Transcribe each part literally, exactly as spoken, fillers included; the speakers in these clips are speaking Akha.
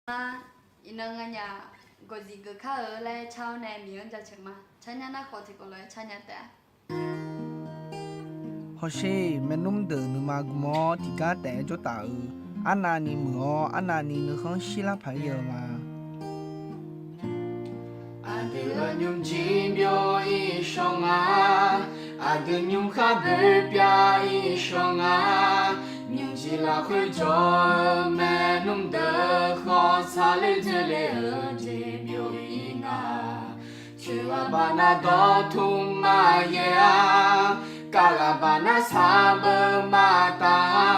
Mar, iqnan nganyaf gawqzif geuf kar-eu laer car-awr nae Miqyaer-anr jaceuq ma. Car nya nar khawf tiqkawv lof-aer car nya taef-a. Hawsher, maernmr deuq nuima gm-awr tiqgar taef-aer jawr taf-eu, arnavni muiq-awr arnavni nuikhanr shirlar paq-aer ya-eu ma. Aqdui-euq nymrjir byov-ir shawr nga, aqdui nymrkhar boerbyav-ir shawr nga, nymrjir lafkhoer jawr-eu maernmr deuq khawf tsaqler dzoerle-eu jeq byov-ir nga. Coeq ghaq baqnar dawqtmq maqyaer-a, kar ghaq baqnar sarbeuv maqtaf-a,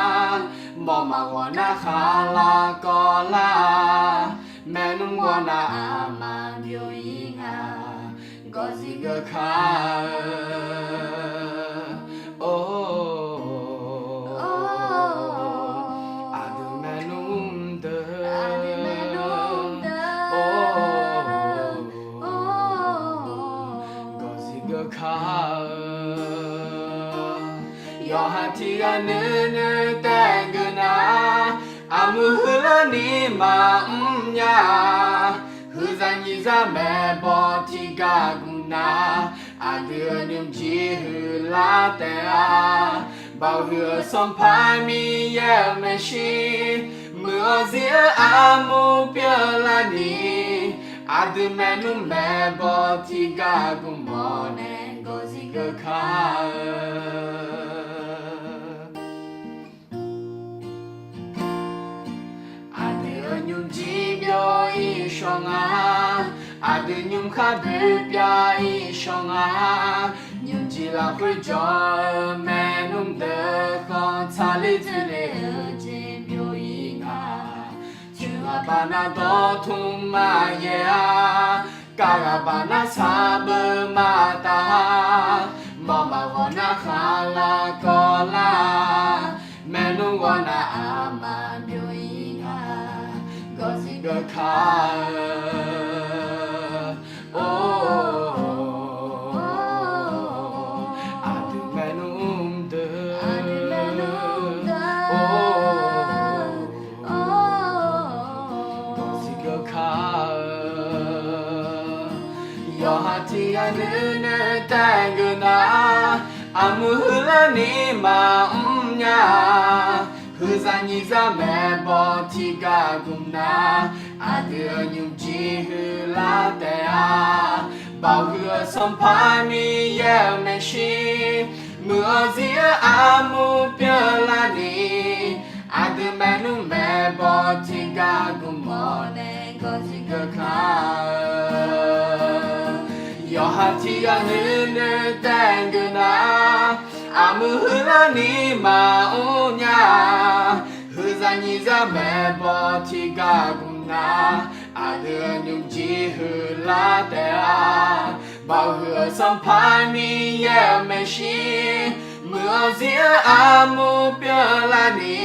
mawf maqghawq nar khaqlaq kawvlar-a, maernmr ghawrnav aqma byov-ir nga, gawqzif geuf kar-eu. Or, aqdui maernmr deuq, or, gawqzif geuf kar-eu. Yawqha tiq ghaq nuinoeq taef geuf nar, armuir huiqlarni maqmr nya. Huiqzaq nyiqzaq maeqbawq tiqgar gmq nar, aqdui-euq nymrjir huiqlar taef-a. Baoq huiq-eu Sanqpaq Miqyaer-euq maeqshi, muiq-awr zir-eu armur pyeuflarni, aqdui maernmr maeqbawq tiqgar gmq-awr nae gawqzif geuf kar-eu. Aqdui-euq nymrjir byov-ir shawr nga, aqdui nymrkhar boerbyav-ir shawr nga, nymrjir lafkhoer jawr-eu maernmr deuq khawf tsaqler dzoerle-eu jeq byov-ir nga. Coeq ghaq baqnar dawqtmq maqyaer-a, kar ghaq baqnar sarbeuv maqtaf-a, mawf maqghawq nar khaqlaq kawvlar-a, maernmr ghawrnav aqma byov-ir nga, gawqzif geuf kar-eu. Or, aqdui maernmr deuq, or, gawqzif geuf kar-eu. Yawqha tiq ghaq nuinoeq taef geuf nar, armuir huiqlarni maqmr nya. Huiqzaq nyiqzaq maeqbawq tiqgar gmq nar, aqdui-euq nymrjir huiqlar taef-a. Baoq huiq-eu Sanqpaq Miqyaer-euq maeqshi, muiq-awr zir-eu armur pyeuflarni, aqdui maernmr maeqbawq tiqgar gmq-awr nae gawqzif geuf kar-eu. Yawqha tiq ghaq nuinoeq taef geuf nar, armuir huiqlarni maqmr nya. Huiqzaq nyiqzaq maeqbawq tiqgar gmq nar, aqdui-euq nymrjir huiqlar taef-a. Baoq huiq-eu Sanqpaq Miqyaer-euq maeqshi, muiq-awr zir-eu armur pyeuflarni,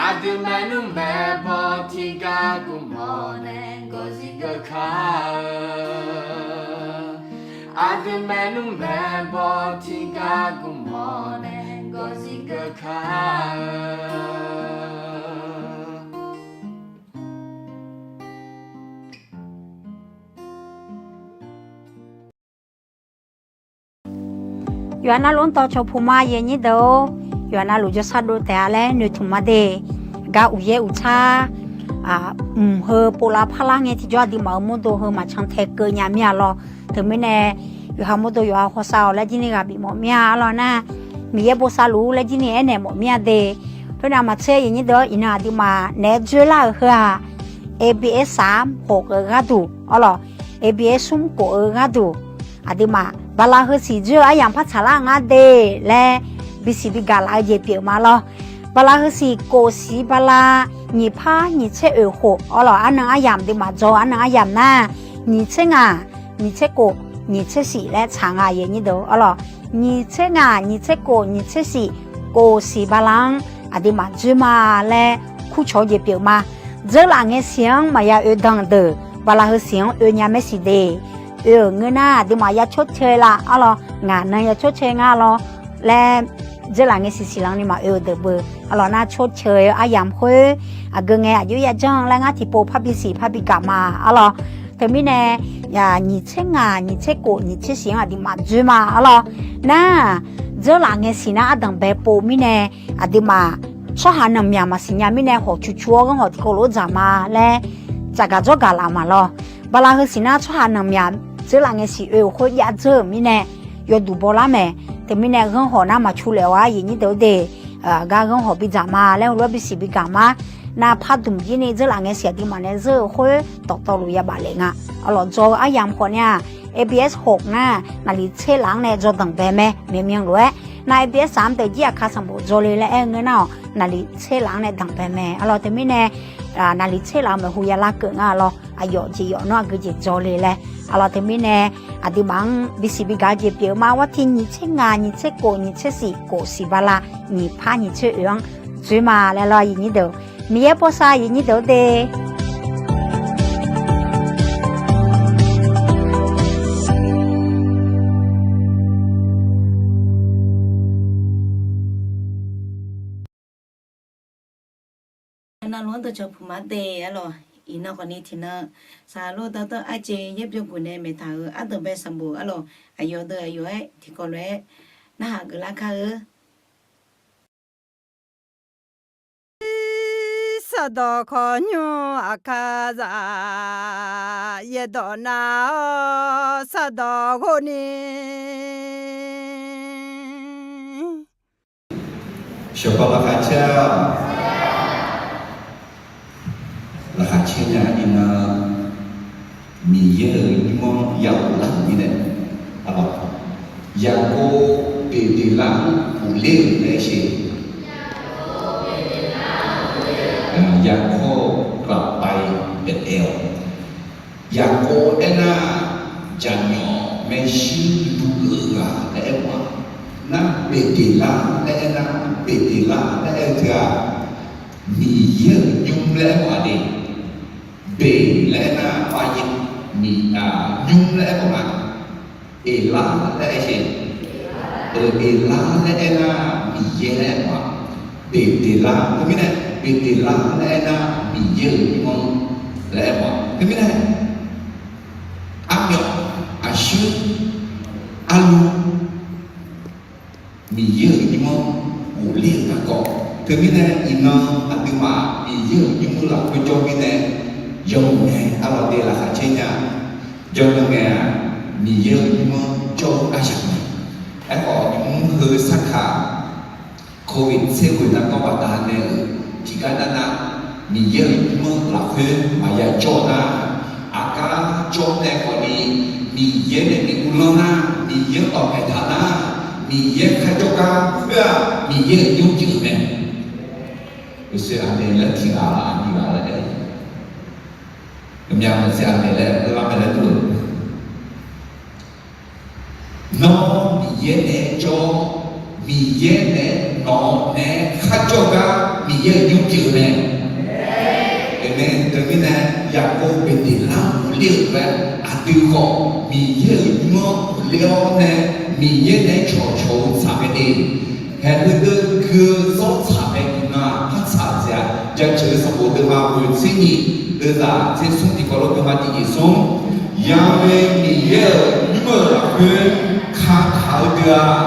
aqdui maernmr maeqbawq tiqgar gmq-awr nae gawqzif geuf kar-eu. Aqdui maernmr maeqbawq tiqgar gmq-awr nae gawqzif geuf kar-eu. Yawqha navluf-anr tawv cawq puq ma, aqyuif aqnyir deuq-or. Yawqha navluf jawrshar dov taef-a laer noeqtmq ma de. Gar uqyaer uqtsar, mq heu povlav parlar ngae tiqjawr aqduimaf-euq mawrdo heu maqcan tae keuv nya mir-a lawr. Teumirnae, yawqha mawrdo yawqha hawsav-awq laer jir ni ghaq bif mawf mir-a arlawr nar, Miqyaer bosav luf-ur laer jir ni aernaeq mawf mir-a de. Khoernav maqtser aqyuif aqnyir deuq-or, iqnan aqduimaf naeq-aer dzoerlar-euq heu-aq, A B A sar khof-eu gharduq arlawr, A B A smr khof-eu gharduq, aqduimaf bala heusiq dzoer-eu aryamq par tsaqlar ngar de laer bisiq bigaq laf-eu jeq pyeuf ma lawr. Bala heusiq khof siq bala nyiq par nyiq tser oeq khof arlawr, arnan aryamq aqduimaf dzaw arnan aryamq nar, nyiq tser ngaq, nyiq tser khof, nyiq tser siq laer tsaq nga, aqyuif aqnyir deuq arlawr. Nyiq tser ngaq, nyiq tser khof, nyiq tser siq, khof siq bala-anr aqduimaf dzoer ma laer kurcawq-eu jeq pyeuf ma. Dzeurlaf ngae siq-anr maqya oe dan deuq, bala heusiq-anr oe nya maersiq de. Oe-euq ngeur nar aqduimaf ya cawrcae la arlawr, ngaq nan ya cawrcae nga lawr laer dzeurlaf ngae siq siqlanq ni maqoe-euq deuq beu. Arlawq nar, tsawrceuq-eu aryamq khoer aqgeu ngae aqjox yajanr laer ngar tiqpov parbi siq parbi gaq ma. Arlawq, teumirnae nyiq tser ngaq, nyiq tser kof, nyiq tser siq-anr aqduimaf dzoer ma. Arlawq, nar, dzeurlaf ngae siq nar ardanq bae pov mirnae, aqduimaf tsawrhaq nanqmyaq maqsiq nya mirnae hawq cucu-awr ghanrhawq tiqkawv lof-aer dzaq ma laer tsafgaq dzawrgaq laf ma lawr. Bala heu siq nar tsawrhaq nanqmyaq dzeurlaf ngae siq oe-euq khoer jav dzeur-euq mirnae yawduq bawlar mae. Teumirnae ghanrhawq nar maqcu lef-awr aqyuif nyir deuq-eu de, gar ghanrhawq bidzaq ma laer heulof-aer bisiq bigaq ma. Nar pardmq jir ni dzeurlaf ngae siq aqduimaf nae zeur-eu khoer dawqtawvluf yabaf lef nga. Arlawq, dzaw-eu aryamq khawf ni-aq, A B S hawq nar naqliq tser laf-anr nae dzaw danqbae mae. Myaqmyan lof-aer nar A B S saq-anr deuq jir Aqkaq sanqbof dzaw le laer aer-eu ngeur nar-awq, naqliq tser laf-anr nae danqbae mae. Arlawq, teumirnae naqliq tser laf-eu maeqhu ya lar keuv nga lawr. Aqyawf jeq yawf nawr aqgeu jeq dzaw le laer. Arlawq, teumirnae aqduimaf-anr bisiq bigaq-eu jeq pyeuf-eu ma. War tiq nyiq tser ngaq, nyiq tser kof, nyiq tser siq, kof siq bala, nyiq par nyiq tser oe-anr dzoer ma laer lawr, aqyuif nyir deuq. Miqyaer bawsav, aqyuif nyir deuq-eu de. Navluf-anr dawqcawq puq ma de. Arlawq, iqnan khawfni tiqnan saqlor dardanr arjeq yaer byanguq nae maeqtaq-euq ardanqbae sanqbof arlawq, aqyawf deuq aqyawf-aer tiqkawv lof-aer narhaq geuflar kar-eu. Sardawq khawqnymr Aqkaqzaq yaerdawq nav-awr sardawq ghov ni shawqkawv laqkhaq caer-a. Laqkhaq caer nya-a iqnan, Miqyaer-euq nymr-anr ya ghoflar-euq mirnae, Yaqkov Beqdeqlar-anr ghofler-euq laer sher. ယာကုပ် กลับไปเบธเอล Yaqkov aernar, jaqmyawf maershuir duq-eu ghaq laer aer-eu-aq, nar Beqdeqlar laer aernar, Beqdeqlar laer aer-eu teu-aq, Miqyaer-euq nymr laer aer-eu ghaq de. Beq laer aernar, nymr laer aer-eu ma. Eqlar laer aer sher. Eqlar laer aernar, Miqyaer laer aer-eu ma. Beqdeqlar teumirnae, Beqdeqlar laer aernar, Miqyaer-euq nymr-anr laer aer-eu ma. Teumirnae, armyawf, aqshuir, arlu, Miqyaer-euq nymr-anr ghofler-euq garkawv. Teumirnae iqnan aqduimaf Miqyaer-euq nymr lafkhoer jawr mirnae, yawmuiq nae arlawq de laqkhaq caer nya. Jawrnan ngae-aq, Miqyaer-euq nymr-anr jawr-eu aryamq mae. Aerkhawf, nymr heu sarkaq Covid tser ghoeq nargawr baqdanae-euq tiqgar nar nar, Miqyaer-euq nymr lafkhoer maqya jawr nar, aqgar jawr nae khawfni, Miqyaer nae bi uvlanr nar, Miqyaer-anr dawqpaeq taq nar, Miqyaer kharjawr gar khoer-aq, Miqyaer-euq nymr pyeuf-eu mae. Uqshoe aqmeq laer tiqghaq-a, aqnyir ghaq laer aer-eu, myav maqtser aqmeq laer lar mae laer dur-eu. Nawr Miqyaer nae jawr, Miqyaer nae nawq nae kharjawr gar Miqyaer-euq nymr pyeuf-eu mae. Amen. Teumirnae, Yaqkov Beqdeqlar ghofler-euq lof-aer, aqdui khawf Miqyaer-euq nymr-anr ghofler-awr nae, Miqyaer nae cawqcawq-eu tsaq mae de. Haeq heudeuv gui-eu zawr tsaq mae iqnan-aq, par tsaq dzaeq-a. Jaceuq-eu sanqbof deuvma ghoeq tser nyiq, deuvzaq tser smr tiqkawv lof deuvma tiq nyiq smr. Yaghoe Miqyaer-euq nymr-euq lafkhoer kataq-eu deuq-aq,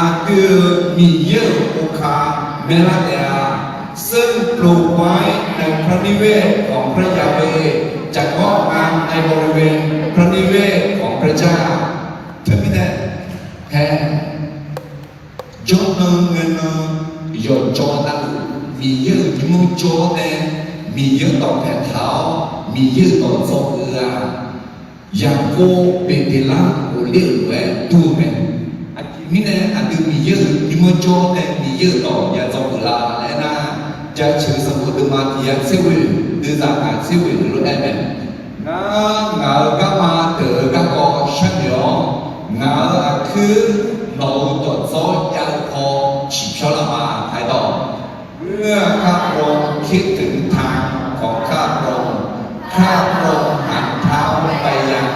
aqdui-euq Miqyaer-euq khoerkaq maeqlar taef-a. ซึ่งปลูกไว้ในพระนิเวศของพระยาเวห์ จักงอกงามในบริเวณพระนิเวศของพระเจ้า Teumirnae, hae, jawrnan ngaenan yawqjawr navluf Miqyaer-euq nymr-anr jawr-awr nae, Miqyaer-anr dawqpaeq taq-awr Miqyaer-euq dawq dzawgeuf-eu-aq, Yaqkov Beqdeqlar ghofler-euq lof-aer dur-eu mae. Aqjeq mirnae aqdui Miqyaer-euq nymr-anr jawr-awr nae Miqyaer-euq dawq ya dzawgeuf la laer aernar, jaceuq-eu sanqbof deuvma tiq yar tser ghoeq, deuvzaq ngaq tser ghoeq lof-aer mae. Ngar, ngaq-euq garma deuq-eu garkawv sharnoeq-awr, ngaq-euq aqkuir nawq-euq dawqdzawr jav-eu paw ciqpyawr lar ma. Aerdawq, เมื่อพระองค์คิดถึงทางของข้าพระองค์ ข้าพระองค์หันเท้าไปยัง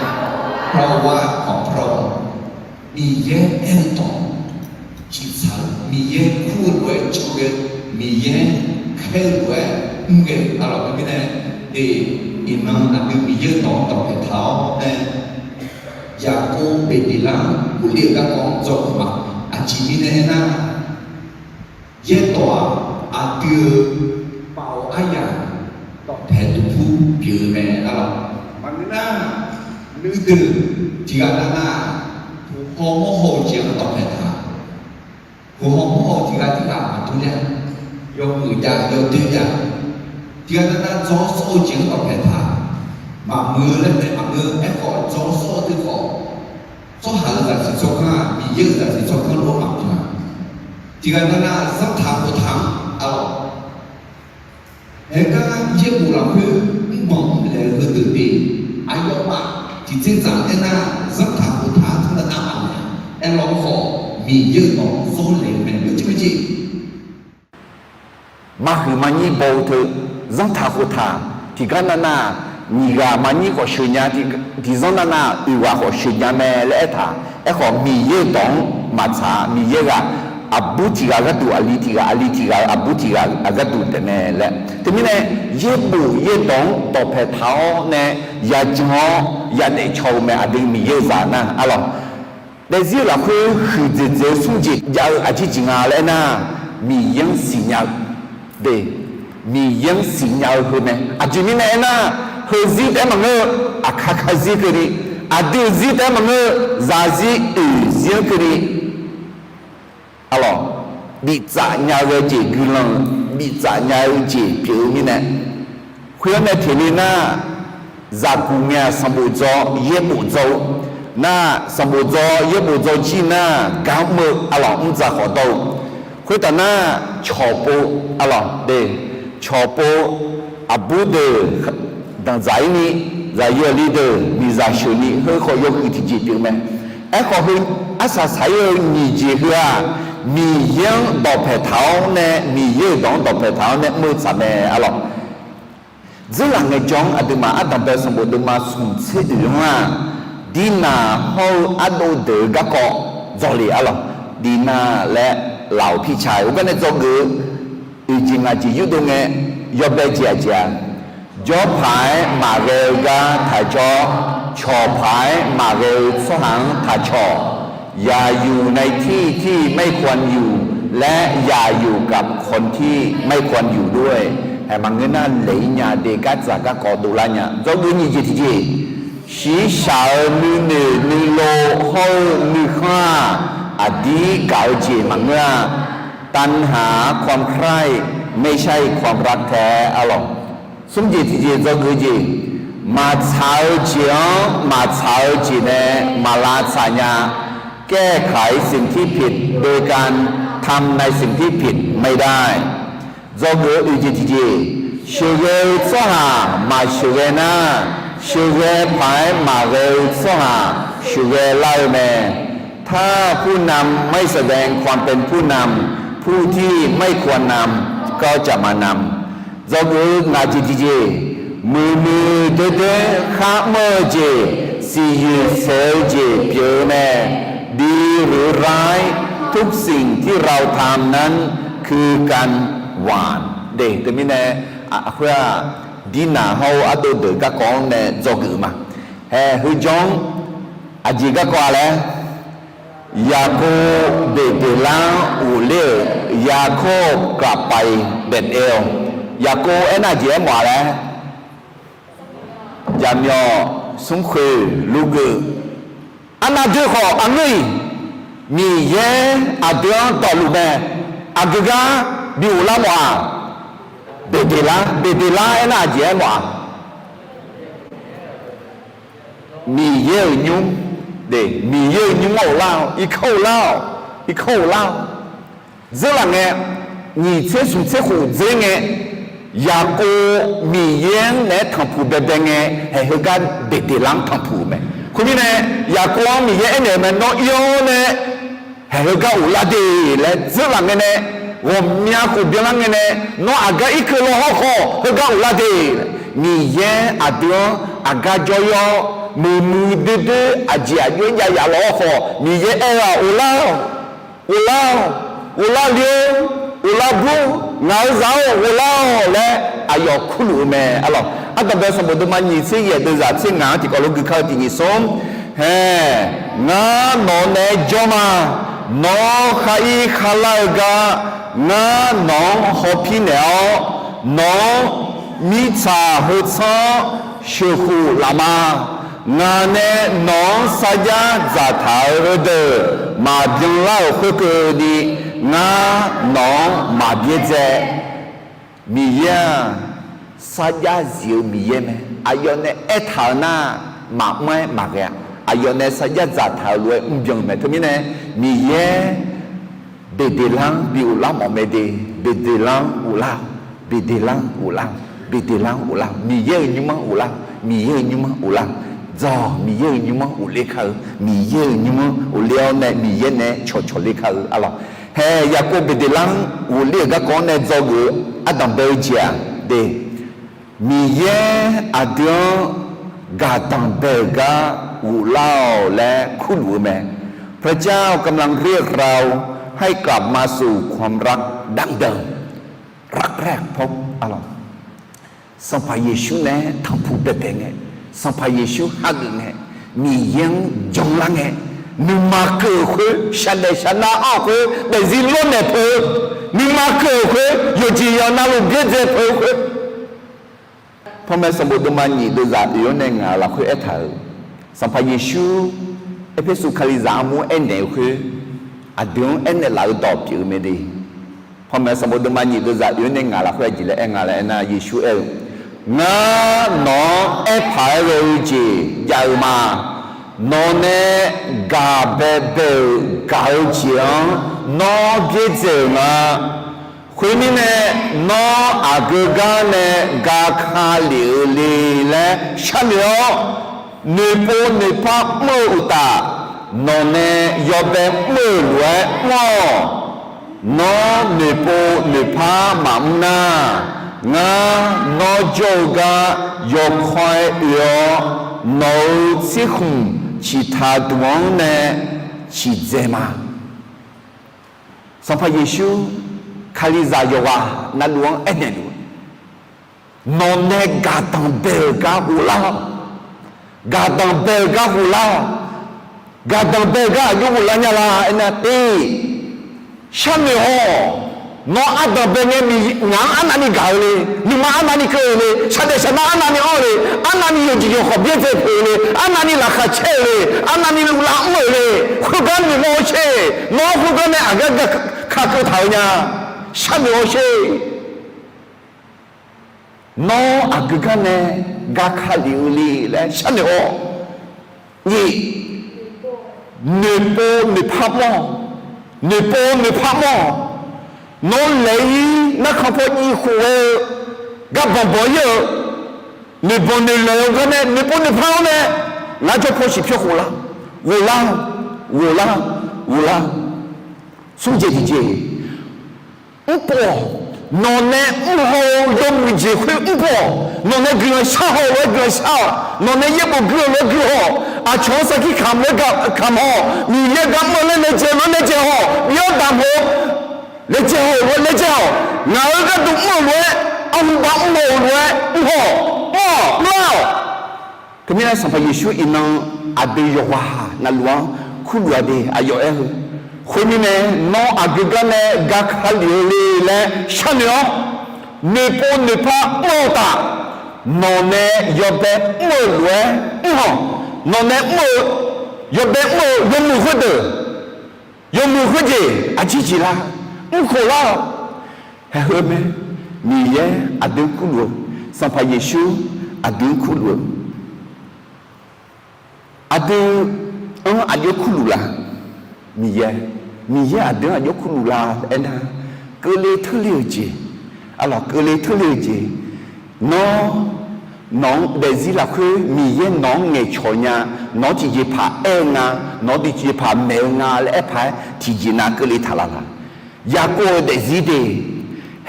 พระโอวาทของพระองค์ Miqyaer aer-eu dawq ciqtsaq-eu Miqyaer kur-eu lof-aer can ghae, Miqyaer khaer-eu lof-aer mr ghae-eu arlawq. Teumirnae, e, iqnan aqdui Miqyaer-euq dawq-anr dawqpaeq taq-awr nae, Yaqkov Beqdeqlar-anr ghofler-eu garkawv-anr dzawgeuf ma. Aqjeq mirnae aernar, yaerdawq-aq, aqdui-euq baoq aryaq dawqpaeq duqpur pyeuf-eu mae arlawq. Maqngeur nar, nuideuq tiqghaq navnav, puq haw mawr haw-eu jeq-anr dawqpaeq taq. Puq haw mawr haw-eu tiqghaq tiqghaq maqdur nya. Yawmuiq jav yawdoer jav. Tiqghaq navnav dzawr sawr-eu jeq-anr dawqpaeq taq. Maqmuiq-eu laer taef maqngeur. Aerkhawf dzawr sawr-eu teu khawf, tsawrhaq-euq zaqsiq tsawrganr-aq, Miqyaer-euq zaqsiq tsawrganr lof-aer maqpyeuf-a. Tiqghaq navnav zanrtaq khoftaq-anr arlawq. Aergar yaerbof lafkhoer mrbanq mrlaeq-eu heudeuq de, aqyawfmaf tiqdzer dzaq aernar, zanrtaq khoftaq-anr teunav navmaqlaeq. Aerlawq khawf, Miqyaer-euq dawq zawrlaeq-eu mae, yawjeq maejeq. Maqhuiq maqnyir baw-eu teu, zanrtaq khoftaq tiqgar navnav, nyiq ghaq maqnyir khawf sheuq nya, tiqzanr navnav oeq ghaq khawf sheuq nya mae laer aertaq. Aerkhawf, Miqyaer-euq dawq-anr maqtsaq-a. Miqyaer ghaq aqbur tiqghaq gharduq aqli tiqghaq, aqli tiqghaq-eu aqbur tiqghaq gharduq taefmae laer. Teumirnae, yaerbof yaerdawq-anr dawqpaeq taq-awr nae yajan-awr yadaef caw-eu mae. Aqdui Miqyaer-euq zaq nar arlawq. Daefzir-eu lafkhoer huiqdzaeq dzaeq-eu smr jeq jav-eu aqjeq jeq nga laer aernar, Miqyaer-anr siqnya-eu de, Miqyaer-anr siqnya-eu heu mae. Aqjeq mirnae aernar, heuzir taef-aer maqngeur-eu, aqkar karzir keuvni, aqdui-euq zir taef-aer maqngeur-eu, zaqzir oeqzir-anr keuvni arlawq, biftsaf nya-eu ghae jeq guiqlanq-euq biftsaf nya-eu jeq pyeuf-eu mirnae, khoer-anr nae teq le nar, zaqguq ngae-aq sanqbof dzaw yaerbof dzaw-eu nar, sanqbof dzaw yaerbof dzaw jir nar gar mr-eu arlawq, mrdzaq khawf dawr-eu. Khoertaf nar, cawqpov arlawq de, cawqpov aqbur deuq danqdzaq-ir ni, zaqyo aqli deuq miqzaq sheuq ni, heu khawf yawhuiq tiqjeq pyeuf mae. Aerkhawf heu arsaq saq-ir-eu nyiq jeq heu-aq, Miqyaer-anr dawqpaeq taq-awr nae, Miqyaer-euq dawq-anr dawqpaeq taq-awr nae mr-eu tsaq mae arlawq. Dzeurlaf ngaejawr-anr aqduimaf ardanqbae sanqbof deuvma smq tser oeq-anr-aq, Dirnaq hawr-eu ardov deuq-eu garkawv dzawle arlawq. Dirnaq laer laf-euq pirtsa-iq heugar nae dzawgeuf-eu oeq jeq ngaq jeq yurdov ngae, yawbae jeq aqjeq-aq, jawrpaq-aer maqghae-eu gar taq jawr, cawqpaq-aer maqghae-eu tsawrhaq-anr taq cawq. อย่าอยู่ในที่ที่ไม่ควรอยู่ และอย่าอยู่กับคนที่ไม่ควรอยู่ด้วย hae maqngeur nar laeq-ir nya de gardzaq garkawv dovlar nya. Dzawgeuf nyiq jeq tiqjeq, shiqshaq-euq nuinoeq nuilov hawr-eu nuikhanr-aq, aqdir gaq-eu jeq maqngeur-a. ตัณหาความใคร่ ไม่ใช่ความรักแท้ arlawq. Smr jeq tiqjeq dzawgeuf jeq, maqtsaq-eu jeq-anr maqtsaq-eu jeq nae maq lavtsaq nya. แก้ไขสิ่งที่ผิดโดยการทำในสิ่งที่ผิดไม่ได้ Dzawgeuf-eu oeq jeq tiqjeq, sheuqghae-eu tsawrhaq maqsheuqghae nar, sheuqghae paq-aer maqghae-eu tsawrhaq sheuqghae lar-eu mae. ถ้าผู้นำไม่แสดงความเป็นผู้นำ ผู้ที่ไม่ควรนำก็จะมานำ Dzawgeuf-eu ngaq jeq tiqjeq, muiqmuiq doerdoer kharmr-eu jeq, siqyoeq saeq-eu jeq pyeuf-eu mae. ดีหรือร้าย ทุกสิ่งที่เราทำนั้นคือการหว่าน de. Teumirnae, khoer-aq, Dirnaq hawr-eu ardov deuq garkawv-anr nae dzawgeuf-eu ma. Hae, heujawr-anr aqjeq garkawv-a laer, Yaqkov Beqdeqlar-anr ghofler-euq, ยาโคบกลับไปเบเทล Yaqkov aernar jeq aermawf-a laer, jaqmyawf smrkhoeq luvgeuf. Arnav doe khawf aqngeur-iq, Miqyaer aqdui-anr dawqluf mae. Aqgeu gar bi ghoflar mawf-aq, Beqdeqlar, Beqdeqlar aernar aqjeq aermawf-aq, Miqyaer-euq nymr, Miqyaer-euq nymr-anr ghoflar-awq, irkanr ghoflar-awq, irkanr ghoflar-awq. Dzeurlaf ngae, nyiq tser smq tser khof dzer ngae, Yaqkov Miqyaer-anr naeq-aer tanqpuq baebae ngae, haeq heugar Beqdeqlar-anr tanqpuq-euq mae. Khoermirnae, Yaqkov-anr Miqyaer aernaeq-euq mae, Nawr ir-awr nae haeq heugar ghoflar de laer dzeurlaf ngae nae, ghawqmya khof byanlar ngae nae, Nawr aqgar irkeuv law hawrkhawf heugar ghoflar de. Miqyaer aqdui-anr aqgar jawr-ir-awr, muiqmuiq doerdoer aqjeq aqjox-aer jav yaf law hawrkhawf, Miqyaer aer-eu-aq, ghoflar-awq, ghoflar-awq. Ghoflar le-or, ghoflar bur, ngaq-euq zaq-or ghoflar-awq laer aqyawf kurluf-eu mae. Arlawq, ardanqbae sanqbof deuvma nyiq tser yaeq deuvzaq tser ngaq-anr tiqkawv lof gui kar-eu tiq nyiq smr. Hae, ngar nawq-anr naeq-aer jawr ma. Nawq-anr khar ir kharlar-eu gar ngar nawq-anr hawpir naeq-awr, nawq-anr mirtsaq heu tsanr sheuqkhof laf ma. Ngaq nae nawq-anr sarjax dzaqtaq-euq heudeuq maqbyan lar-euq khoerkeuvni, ngar nawq-anr maqbyaerdzae. Miqyaer-aq, sarjax zif-eu Miqyaer mae. Aqyawf nae aertaq-eu nar, maqmr-aer maqghae-a. Aqyawf nae sarjax dzaqtaq-euq lof-aer mrbyan-eu mae. Teumirnae, Miqyaer beqdeqlar-anr bi ghoflar mawf mae de. Beqdeqlar-anr ghoflar-awq. Beqdeqlar-anr ghoflar-awq. Beqdeqlar-anr ghoflar-awq. Miqyaer-euq nymr-anr ghoflar-awq. Miqyaer-euq nymr-anr ghoflar-awq. Dzawq, Miqyaer-euq nymr-anr ghofler kar-eu. Miqyaer-euq nymr-anr ghofler-awr nae Miqyaer nae cawqcawq ler kar-eu. Arlawq, hae, Yaqkov beqdeqlar-anr ghofler-euq garkawv-anr nae dzawgeuf-eu ardanqbae-eu jeq-aq de, Miqyaer aqdui-anr gaqdanq bae-euq gar ghoflar-awq laer kurluf-eu mae. พระเจ้ากำลังเรียกเราให้กลับมาสู่ความรักดั้งเดิม รักแรกพบ arlawq. Sanqpaq Yeqsur nae tanqpuq baebae ngae, Sanqpaq Yeqsur hageuf ngae, Miqyaer-anr janlar ngae, nuima keuv-euq khoer, shaqdaef shaqnar anr-euq khoer, daefzir lawrnaeq peuq-eu, nuima keuv-euq khoer, yawqjeq yawq navluf byaerdzae peuq-eu khoer. Panmaeq sanqbof deuvma nyiq deuvzaq oeq-anr nae ngaq-euq lafkhoer aertaq-euq, Sanqpaq Yeqsur Erpersu Kalizaq armur aernaeq-eu khoer, aqdui-anr aernaeq laf-eu dawq pyeuf-eu mae de. Panmaeq sanqbof deuvma nyiq deuvzaq oeq-anr nae ngaq lafkhoer aqjeq laer aer nga laer aernar, Yeqsur aer-eu, Ngar nawq-anr aerpaq-aer ghae-eu jeq jav-eu ma. Nawq nae gaq baebae-euq gaq-eu jeq-anr nawr byaerdzae-euq nga. Khoermirnae, nawr aqgeu gar nae gar ka lef-eu le laer sharnoeq-awr, noeqpov noeqpar mr-eu uqtaf, nawq nae yawbae mr-euq lof-aer mr-awq. Nawr noeqpov noeqpar maqmr nar, ngar nawr jawr-eu gar yawkawr-aer oe-awr, nawq-euq tsirkhmq ciqtaq duq-anr nae ciqdzae ma. Sanqpaq Yeqsur, Kalizaq yawqghaq navluf-anr aernaeq luf-eu, nawq nae gaqdanq bae-euq gar ghoflar-awq. Gaqdanq bae-euq gar ghoflar-awq. Gaqdanq bae-eu gar aqjox ghoflar nya la aernar, tiv, sharnoeq-awq. Nawr ardanq bae ngae, ngaq-anr arnavni gaq-eu le, nuima arnavni keuv-eu le, shaqdaef shaqnar arnavni anr-eu le, arnavni yawqjeq yawqkhawq byaerdzae peuq-eu le, arnavni laqkhaq caer-eu le, arnavni luvlar mr-euq le, khoergar noeqmawr-awr sher. Nawr khoergar nae aqgar gar kakeuv taq-eu nya. Sharnoeq-awr sher. Nawr aqgeu gar nae gar ka lef-eu le laer sharnoeq-awr, nyiq, noeqpov noeqpar mr-awq. Noeqpov noeqpar mr-awq. Nawr laeq-ir narkhan paw jiv khof ghae-eu gar banq banq-ir-eu, noeqbanq noeqlaeq-eu gar nae noeqpov noeqpar-awr nae, ngar jawr paw siq pyawr khof lar, ghoflar, ghoflar, ghoflar. Smr jeq tiqjeq, mrpov-awq. Nawq nae mrhaw-eu yawmuiq jeq khoer mrpov-awq. Nawq nae guiqlanq shar haw-eu lof-aer guiqlanq shar-awq. Nawq nae yaerbof gui-eu lof-aer gui haw-awq. Aqcawq-anr sarkir kamq lof-aer kamq haw-awq. Miqyaer gar mr-eu laer laejae-eu lof-aer laejae haw-awq. Miqyaer-anr damq-eu laejae haw-eu lof-aer laejae haw-awq. Ngaq-euq gharduq mr-euq lof-aer, arhu bar mr-eu lof-aer mr haw-awq. Mr-awq, mr-awq. Teumirnae Sanqpaq Yeqsur iqnan aqdui yawqghaq navluf-anr kurluf-a de. Aqyawf aer-eu, khoermirnae, nawr aqgeu gar nae gar ka lef-eu le laer sharnoeq-awr, noeqpov noeqpar mr-eu uqtaf, nawq nae yawbae mr-eu lof-aer mr-awq. Nawq nae mr-eu, yawbae mr-eu yawmuiq khoerdeuq, yawmuiq khoerjeq aqjeq jeq lar, mrkhof lar-awq. Haeq heu mae, Miqyaer aqdui-anr kurluf-eu, Sanqpaq Yeqsur aqdui-anr kurluf-eu, aqdui-anr aqjox kurluf la? Miqyaer, Miqyaer aqdui-anr aqjox kurluf la aernar, keuvle teurle-eu jeq, arlawq, keuvle teurle-eu jeq, nawr, nawq-anr daefzir lafkhoer Miqyaer nawq-anr ngaeqcawq nya, nawq-anr tiqjeqpaq aer-eu nga, nawq-anr tiqjeqpaq maeq-eu nga laer aer paq-aer tiqjeqnav keuvle taq laf laq? Yaqkov-euq daefzir de,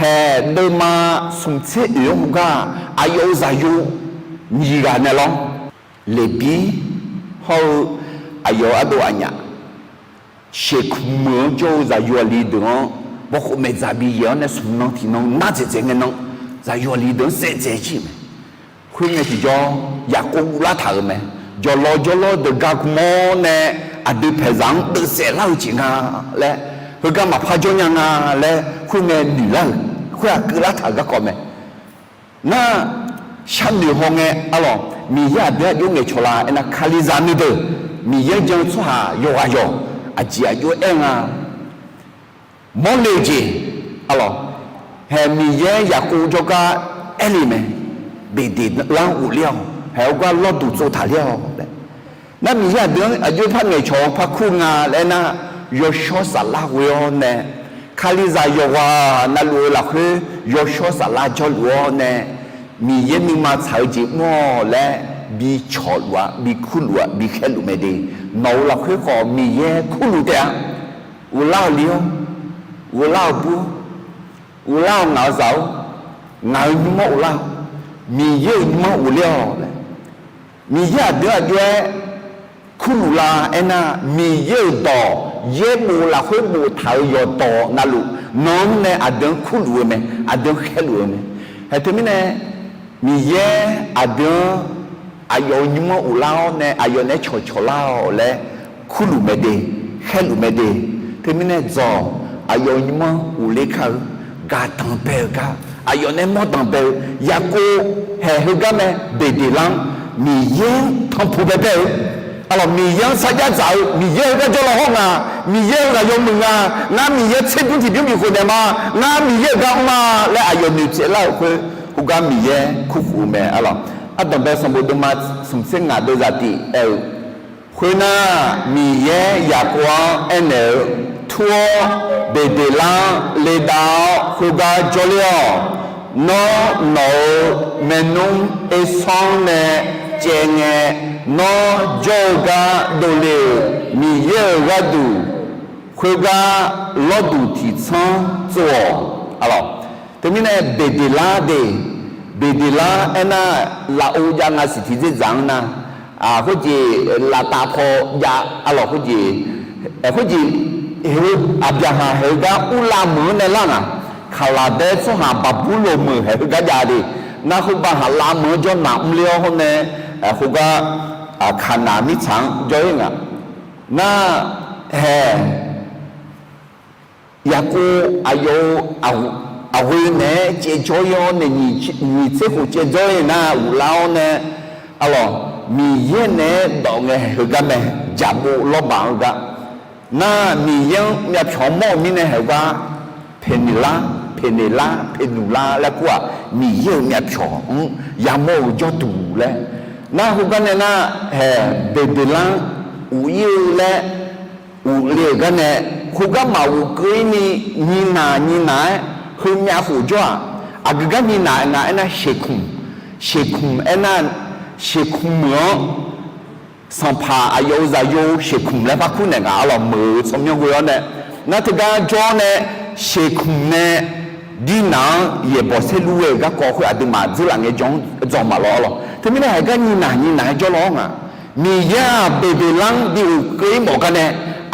haeq deuvma smq tser oeq-anr heugar aqyawf-euq zaqyo nyiq ghaq nae lawr, Leqbir hawr-eu aqyawf-euq ardov aqnyaf, sheuqkmq meuq-anr jawr-eu zaqyo aqli deuq-anr, bawkhof maeqdzaq bi yaeq-awr nae smq nan tiq nan nar dzaeqdzaeq ngae nan, zaqyo aqli deuq-anr saevdzaeq jir-euq mae. Khoerngae tiqjawr, Yaqkov uvlar taq-euq mae. Jawqlawq jawrlawr deuq gar gmr-awr nae, aqdui paeqzaq-anr deuvsaef lar-eu jeq nga laer, heugar maqpar jawr nya nga laer khoerngae noeq lar-euq, khoer-aq keuvlar taq-euq garkawv mae. Nar, sharnoeq hawngae arlawq, Miqyaer aqdui-anr aqjox ngaeqcawq la aernar, Kalizaq nuideuq, Miqyaer-anr jan-eu tsawrhaq yawqghaq yawq, aqjeq aqjox aer nga. Mawrle-eu jeq, arlawq, haeq Miqyaer Yaqkov jawrgar aerle mae, Beqdeqlar ghofler-awq, haeq-eu gar lawrduq tsovtaq ler-awq laer. Nar Miqyaer aqdui-anr aqjox par ngaeqcawq-eu par kur nga laer aernar, yawshawr saflar ghoe-awr nae, Kalizaq yawqghaq navluf-eu lafkhoer yawshawr saflar jawrluf-awr nae, Miqyaer nuima tsaq-eu jeq mr-awq laer bi cawqluf-a, bi kurluf-a, bi khaerluf mae de. Nawq-euq lafkhoer khawf Miqyaer kurluf taef-a. Uvlar-awq li-awr, uvlar-awq bur-awr, uvlar-awq ngaq-eu zaq-or, ngaq-euq nymr-anr uvlar-awq, Miqyaer-euq nymr-anr ghofler-awq laer. Miqyaer aqdui-anr aqjox-aer kurluf la aernar, Miqyaer-euq dawq yaerbof lafkhoer boftaq-euq yawqdawq navluf, nawq-anr nae aqdui-anr kurluf-eu mae, aqdui-anr khaerluf-eu mae. Haeq teumirnae, Miqyaer aqdui-anr aqyawf-euq nymr-anr uvlar-awr nae aqyawf naeq-aer cawqcawq lar-awq laer kurluf mae de, khaerluf mae de. Teumirnae dzawq, aqyawf-euq nymr-anr ghofler kar-eu, gaqdanq bae-eu gar, aqyawf nae mawrdanq bae-eu, Yaqkov haeq heugar mae, Beqdeqlar-anr Miqyaer-anr tanqpuq baebae-eu, arlawq, Miqyaer-anr sarjax dzaq-eu, Miqyaer heugar jawrlaw hawr nga, Miqyaer-euq ghaq yawmuiq nga, ngar Miqyaer tserdmr tiqbymr bifkhof naeq ma, ngar Miqyaer-euq gar mr ma laer aqyawf noeqtsaev lar-euq khoer, heugar Miqyaer kurkhof-eu mae, arlawq. Ardanqbae sanqbof deuvma smqtser ngaq deuvzaq tiq aer-eu, khoernar, Miqyaer Yaqkov-anr aernaeq-eu, Tur-awr, Beqdeqlar-anr ledav-awr khoergar jawrler-awq. Nawr, nawq-euq maernmr Ersanr nae caev ngae, nawr jawr-eu gar dovle-euq Miqyaer-euq gharduq khoergar lawrduq tiqtsanr tsov-awq, arlawq. Teumirnae Beqdeqlar de, Beqdeqlar aernar, lafov jav nga siq tiqdzerdzaq-anr nar, khoerjeq laftav paw jav, arlawq, khoerjeq, khoerjeq, heu, Aqbyaqhaq haeq-eu gar Urlav meuq-anr nae lar ngaq, Kaqlaqdaer tsawrhaq Baqburloq meuq haeq heugar jav de, nar khoerbar haq lav meuq-anr jawr naq mrler-awr hawr nae, khoergar, Kaqnaq mirtsaq-anr jawr-ir ngaq, nar, haeq Yaqkov aqyawf-euq aqghoe naeq-aer caevjawr-ir-awr nae, nyiq tser khof caevjawr-ir nar ghoflar-awr nae, arlawq, Miqyaer naeq-aer dawf ngae haeq heugar mae, jaqbov lawrbaq-anr-eu gar. Nar Miqyaer-anr myavpyawq mawr-euq mirnae haeq gar, Peqneqlar, Peqneqlar, Peqnuqlar laer kur-aq, Miqyaer-euq myavpyawq-anr yamawr-eu jawrduq laer. Nar khoergar nae nar, haeq Beqdeqlar-anr ghofle-eu laer ghofle-euq gar nae, khoergar maqghof keuv-ir ni, nyinaq nyinaq-aer heumyav khof jawr-aq, aqgeu gar nyinaq nga aernar, sheuqkmq, sheuqkmq aernar, sheuqkmq meuq-anr, sanqpaq aqyawf-euq zaqyo sheuqkmq laer par kur naeq ngaq, arlawq, meuq-eu tsawrmyanr ghoe-awr nae, nar teugar jawr-awr nae, sheuqkmq nae dirnaq-anr yaeqbawq saerlu ghae-euq garkawv khoer aqduimaf dzeurlaf ngaejawr-anr dzawq maqlawr, arlawq. Teumirnae haeq gar nyinaq nyinaq-aer jawrlaw-awr ngaq, Miqyaer-aq Beqdeqlar-anr bi ghof keuv-ir mawf gar nae,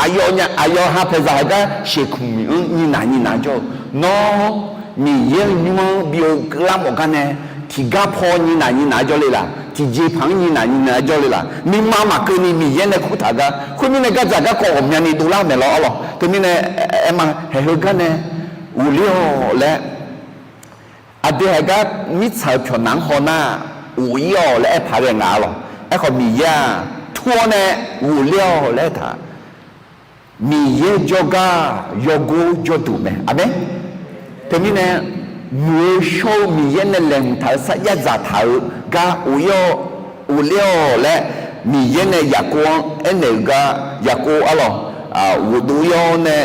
aqyawf nya, aqyawf ha paeqzaq haeq gar sheuqkmq-anr nyinaq nyinaq jawr-eu, nawr Miqyaer-euq nymr-anr bi ghof keuvlar mawf gar nae, tiqgar paw nyinaq nyinaq-aer jawrle laq, tiqjeqpaq-anr nyinaq nyinaq-aer jawrle laq, nuima maqkeuvni Miqyaer nae kurtaq gar, khoermirnae gardzaq garkawv ghawqmyani dovlar maeq lawr, arlawq. Teumirnae aer ma, haeq heugar nae ghofler-awq laer, aqdui haeq gar mirtsaq-euq pyawqnaq-anr haw nar, ghof-ir-awq laer aer paq ghae ngaq, arlawq. Aerkhawf Miqyaer-aq tur-awr nae ghofler-awq laer aertaq, Miqyaer jawrgar yawgor jawrduq mae, aqmeq. Teumirnae muiq-eu shawr-eu Miqyaer nae laeqhmq taq-eu sarjax dzaqtaq-eu gar ghof-ir-awq, ghofler-awq laer Miqyaer nae Yaqkov-anr aernaeq-euq gar, Yaqkov, arlawq, ghofdov-ir-awr nae,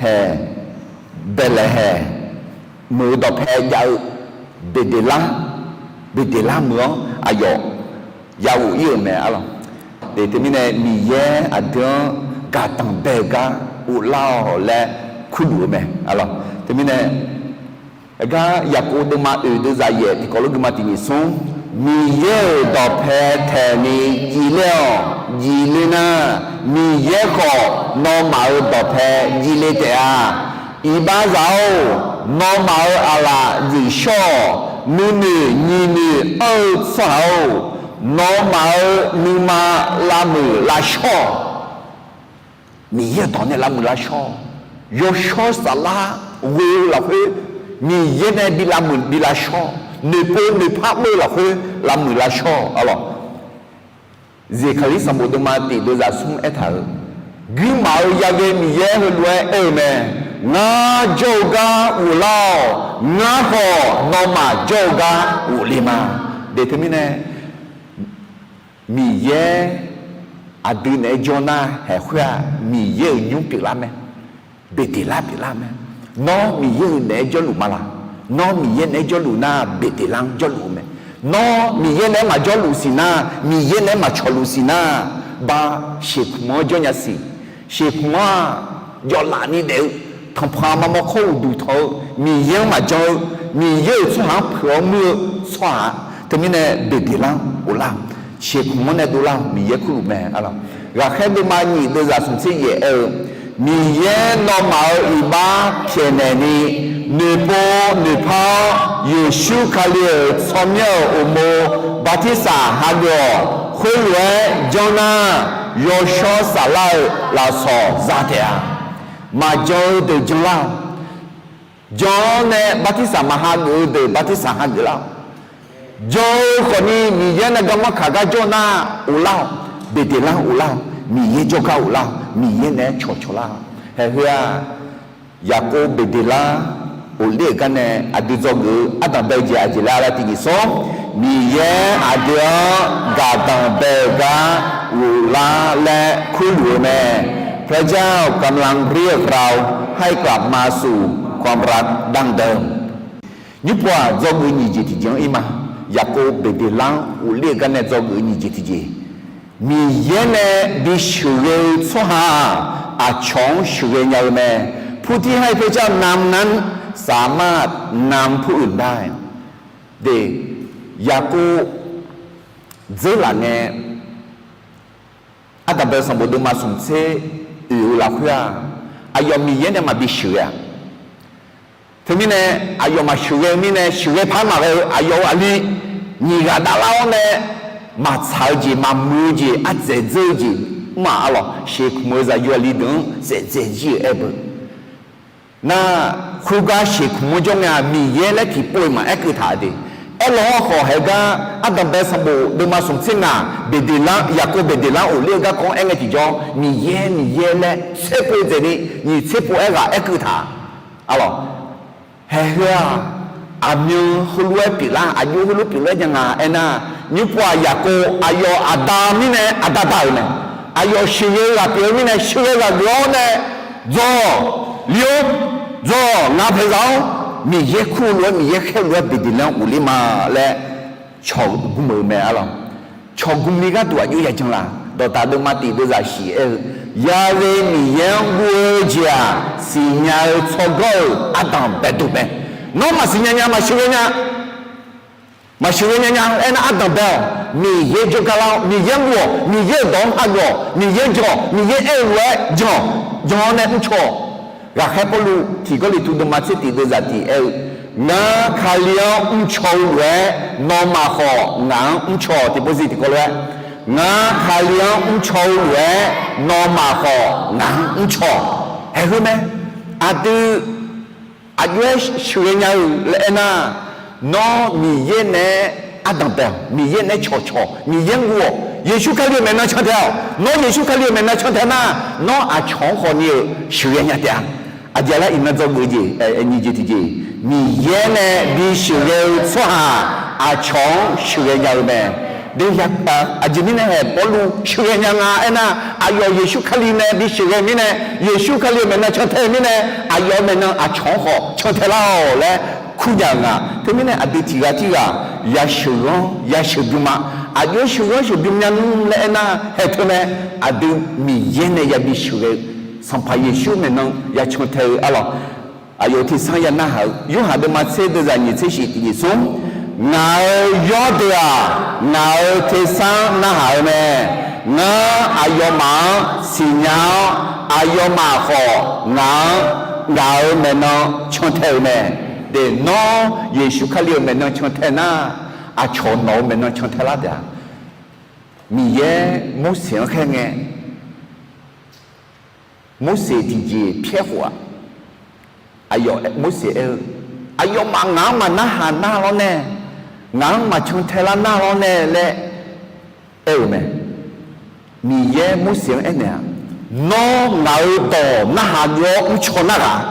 haeq Baeqlaeqhaeq meuq-eu dawqpae jav-eu Beqdeqlar, Beqdeqlar meuq-anr aqyawf ya ghof-ir-euq mae, arlawq. Teumirnae Miqyaer aqdui-anr gaqdanq bae-eu gar ghoflar-awq laer kurluf-eu mae, arlawq. Teumirnae gar Yaqkov deuvma oeq deuvzaq yaef tiqkawv lof guima tiq nyiq smr Miqyaer-euq dawqpae taeqni jivler-awq. Jivler nar, Miqyaer khawf nawmaf-euq dawqpae jivler taef-a. Iqbaxzaq-or, nawmaf-euq aqlaf dzuif shawr-awq. Nuinoeq nyiqnoeq anr-eu tsawrhaq-or, nawmaf-euq nuima lavmuiq lavshawr-awq. Miqyaer-euq dawq nae lavmuiq lavshawr-awq. Yawshawr saflar ghoe-eu lafkhoer Miqyaer nae bi lavmuiq bi lavshawr-awq. Noeqpov noeqpar mr-eu lafkhoer lavmuiq lavshawr-awq. Arlawq, Zeqkaqlir sanqbof deuvma tiq deuvzaq smr aertaq-euq, guirmaf-eu yaghae Miqyaer heulof-aer aer-eu mae. Ngar jawr-eu gar ghoflar-awq. Ngar khawf nawmaf jawr-eu gar ghofle ma. De teumirnae, Miqyaer aqdui naeq-aer jawr nar, haeq khoer-aq Miqyaer-euq nymr pyeuflar mae. Beqdeqlar pyeuflar mae. Nawr Miqyaer-euq naeq-aer jawrluf ma laq? Nawr Miqyaer naeq-aer jawrluf nar, Beqdeqlar-anr jawrluf-eu mae. Nawr Miqyaer naeq-aer maqjawrluf siq nar, Miqyaer naeq-aer maqcawqluf siq nar, ba, shekmq-anr jawrnya siq. Shekmq-aq, jawvlaf ni daef-eu tanqpanq maqmawr khawr uqduq tanq-eu, Miqyaer-anr maqjan-eu, Miqyaer-euq tsawrhaq-anr peuq-awr muir-eu tsawrhaq-a. Teumirnae Beqdeqlar-anr ghoflar-awq. Shekmq-anr nae dovlar-awq. Miqyaer kurluf mae. Arlawq, Ghaqkhaer deuvma nyiq deuvzaq smq tser yaef aer-eu, Miqyaer nawmaf-euq iqbax pyaeqnaeq ni, noeqpov noeqpar-awr Yeqsur Kali-euq tsawrmyanr-euq uqmov bartirsaq hageuf-awq. Khoerlof-aer janr nar, yawshawr saflar-eu lafsawq za taef-a. Maqjan-eu deuq janlar-awq. Jan-awr nae bartirsaq maqhageuf-eu deuq bartirsaq hageuf lar-awq. Jan-eu khawfni Miqyaer nae garmanr kaq gar jawr nar, ghoflar-awq. Beqdeqlar ghoflar-awq. Miqyaer jawrgar ghoflar-awq. Miqyaer naeq-aer cawqcawq lar-awq. Haeq khoer-aq, Yaqkov Beqdeqlar ghofler-euq gar nae aqdui dzawgeuf-eu ardanq bae-eu jeq aqjeq laer lar tiqjeq smr, Miqyaer aqdui-anr gaqdanq bae-eu gar ghoflar laer kurluf-eu mae. พระเจ้ากำลังเรียกเราให้กลับมาสู่ความรักดั้งเดิม Nymrpov-aq dzawgeuf-eu nyiq jeq tiqjeq-anr ir ma. Yaqkov Beqdeqlar-anr ghofler-eu gar nae dzawgeuf-eu nyiq jeq tiqjeq, Miqyaer nae bi sheuqghae-eu tsawrhaq-aq, aqcawq-anr sheuqghae nya-eu mae. ผู้ที่ให้พระเจ้านำนั้นสามารถนำผู้อื่นได้ De, Yaqkov dzeurlaf ngae, ardanq bae-eu sanqbof deuvma smq tser oeq-eu lafkhoer-aq, aqyawf Miqyaer nae maqbi sheuqghae-aq. Teumirnae, aqyawf maqsheuqghae-eu mirnae, sheuqghae par maqghae-eu aqyawf-euq aqli nyiq ghaq davlar-awr nae, maqtsaq-eu jeq, maqmuiq-eu jeq, ardzaeq dzeur-eu jeq, mr-aq arlawq, shekmq-eu zaqyo aqli deuq-anr saef dzae jir-euq aer beu. Nar, khoergar shekmq-anr jawr ngae-aq, Miqyaer laer tiqpov-iq maqaer keuv taq de. Aerlawq-anr khawf haeq gar, ardanq bae sanqbof deuvma smq tser ngaq, Beqdeqlar, Yaqkov Beqdeqlar ghofler-eu garkawv-anr aer ngae tiqjawr, Miqyaer, Miqyaer laer tserpov dzaeqni, nyiq tserpov aerghaq aer keuv taq. Arlawq, haeq heu-aq, aqmyan heulof-aer pyeuflar, aqjox heulof pyeuflar nya nga aernar, nymrpov-aq Yaqkov aqyawf aqda mirnae aqda da-euq mae. Aqyawf sheuqghae-eu ghaq pyeuf-eu mirnae sheuqghae ghaq geuf-awr nae, Dzawq, li-or, dzawq, ngaq paeqzaq-awr, Miqyaer kur-eu lof-aer, Miqyaer khaer-eu lof-aer Beqdeqlar-anr ghofler ma laer cawq gm-euq mae arlawq. Cawq gmni gharduq aqjox yajan laq? Dawqtaf deuvma tiq deuvzaq shiq aer-eu, yaghae Miqyaer-anr guv-eu jeq-aq, siqnya-eu tsawrganr-euq ardanq baedov mae. Nawr maqsiq nya nya, maqsheuqghae nya, maqsheuqghae nya nya aernar ardanq bae-awq. Miqyaer jawrgar lar-awr, Miqyaer-anr guv-awq, Miqyaer-euq dawq-anr hageuf-awq, Miqyaer jan-awq, Miqyaer aer-eu lof-aer jan-awq, jan-awr nae mrcaw-awq. Ghaqkhaer Pawrluv tiq Gawrliqtu deuvma tser tiq deuvzaq tiq aer-eu, ngar Kali-anr mrcaw-eu lof-aer nawmaf khawf ngaq-anr mrcaw-awq. Tiqpov zir tiqkawv lof-aer, ngar Kali-anr mrcaw-eu lof-aer nawmaf khawf ngaq-anr mrcaw-awq. Haeq heu mae. Aqdui aqjox-aer sheuqghae nya-eu laer aernar, nawr Miqyaer naeq-aer ardanq bae-awq, Miqyaer naeq-aer cawqcawq, Miqyaer-anr guv-awq, Yeqsur Kali-euq maeqnan cantae-awq. Nawr Yeqsur Kali-euq maeqnan cantae nar, nawr aqcawq-anr khawfni-euq sheuqghae nya taef-a. Aqjeq laer iqnan dzawgeuf jeq, nyiq jeq tiqjeq, Miqyaer nae bi sheuqghae-eu tsawrhaq aqcawq-anr sheuqghae nya-eu mae. Aqjeq mirnae haeq Pawrluv sheuqghae nya nga aernar, aqyawf Yeqsur Kali nae bi sheuqghae mirnae, Yeqsur Kali-euq maeqnan cantae-eu mirnae, aqyawf-euq maeqnan aqcawq-anr khawf cantae lar-awq laer kurnya-euq nga. Teumirnae aqdui tiq ghaq tirghaq yasheuq-anr yasheuq bym-a. Aqjox sheuqghanr sheuqbym nya nmr laer aernar haeq teu mae. Aqdui Miqyaer nae yabi sheuqghae-eu, Sanqpaq Yeqsur maeqnan yacantae-eu arlawq. Aqyawf tiqsanr ya narhaq-eu Yorhaq deuvma tser deuvzaq nyiq tser shiq tiqjeq smr, Ngaq-euq yawrdeuq-aq, ngaq-euq tersar narhaq-eu mae. Ngar aqyawfmaf-anr siqnya-awr, aqyawfmaf khawf ngaq-anr, ngaq-euq maeqnan cantae-euq mae. De, nawr Yeqsur Kali-euq maeqnan cantae nar, aqcawq nawq-euq maeqnan cantae lar taef-a. Miqyaer Morseq-anr khaer ngae, Morseq tiqjeq pyaer khof-aq, aqyawf Morseq aer-eu, aqyawfmaf ngaq-anr maqnarhaq nar lawr nae, ngaq-anr maqcantae lar nar lawr nae laer aer-euq mae. Miqyaer Morseq-anr aernaeq-aq, nawr ngaq-euq dawq narhaq geuf-awr mrcaw nar ghaq,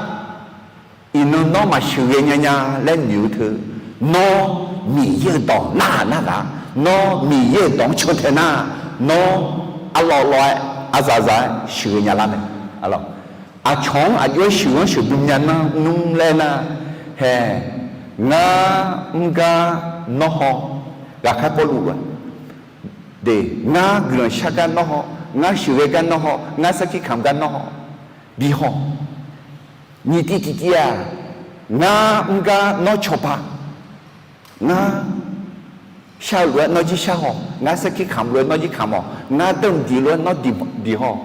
iqnan nawr maqsheuqghae nya nya laer noeq-eu teu, nawr Miqyaer-euq dawq narhaq nar ghaq, nawr Miqyaer-euq dawq-anr cantae nar, nawr arlawv lawv-aer, aqzaf zaf-aer sheuqghae nya lar mae. Aqcawq-anr aqjox-aer sheuq-anr sheuqdm nya nar nmr laer nar, hae, ngar mr gar nawr haw, ghaqkhaer Pawrluv-aq, de, ngar guiqlanq shar gar nawr haw, ngar sheuqghae gar nawr haw, ngar sarkir kamq gar nawr haw, bi haw. Nyiq tiv tiqtiv-aq, ngar mr gar nawr cawba, ngar shar-eu lof-aer nawr jir shar haw, ngar sarkir kamq lof-aer nawr jir kamq haw, ngar danqdiq lof-aer nawr diq haw,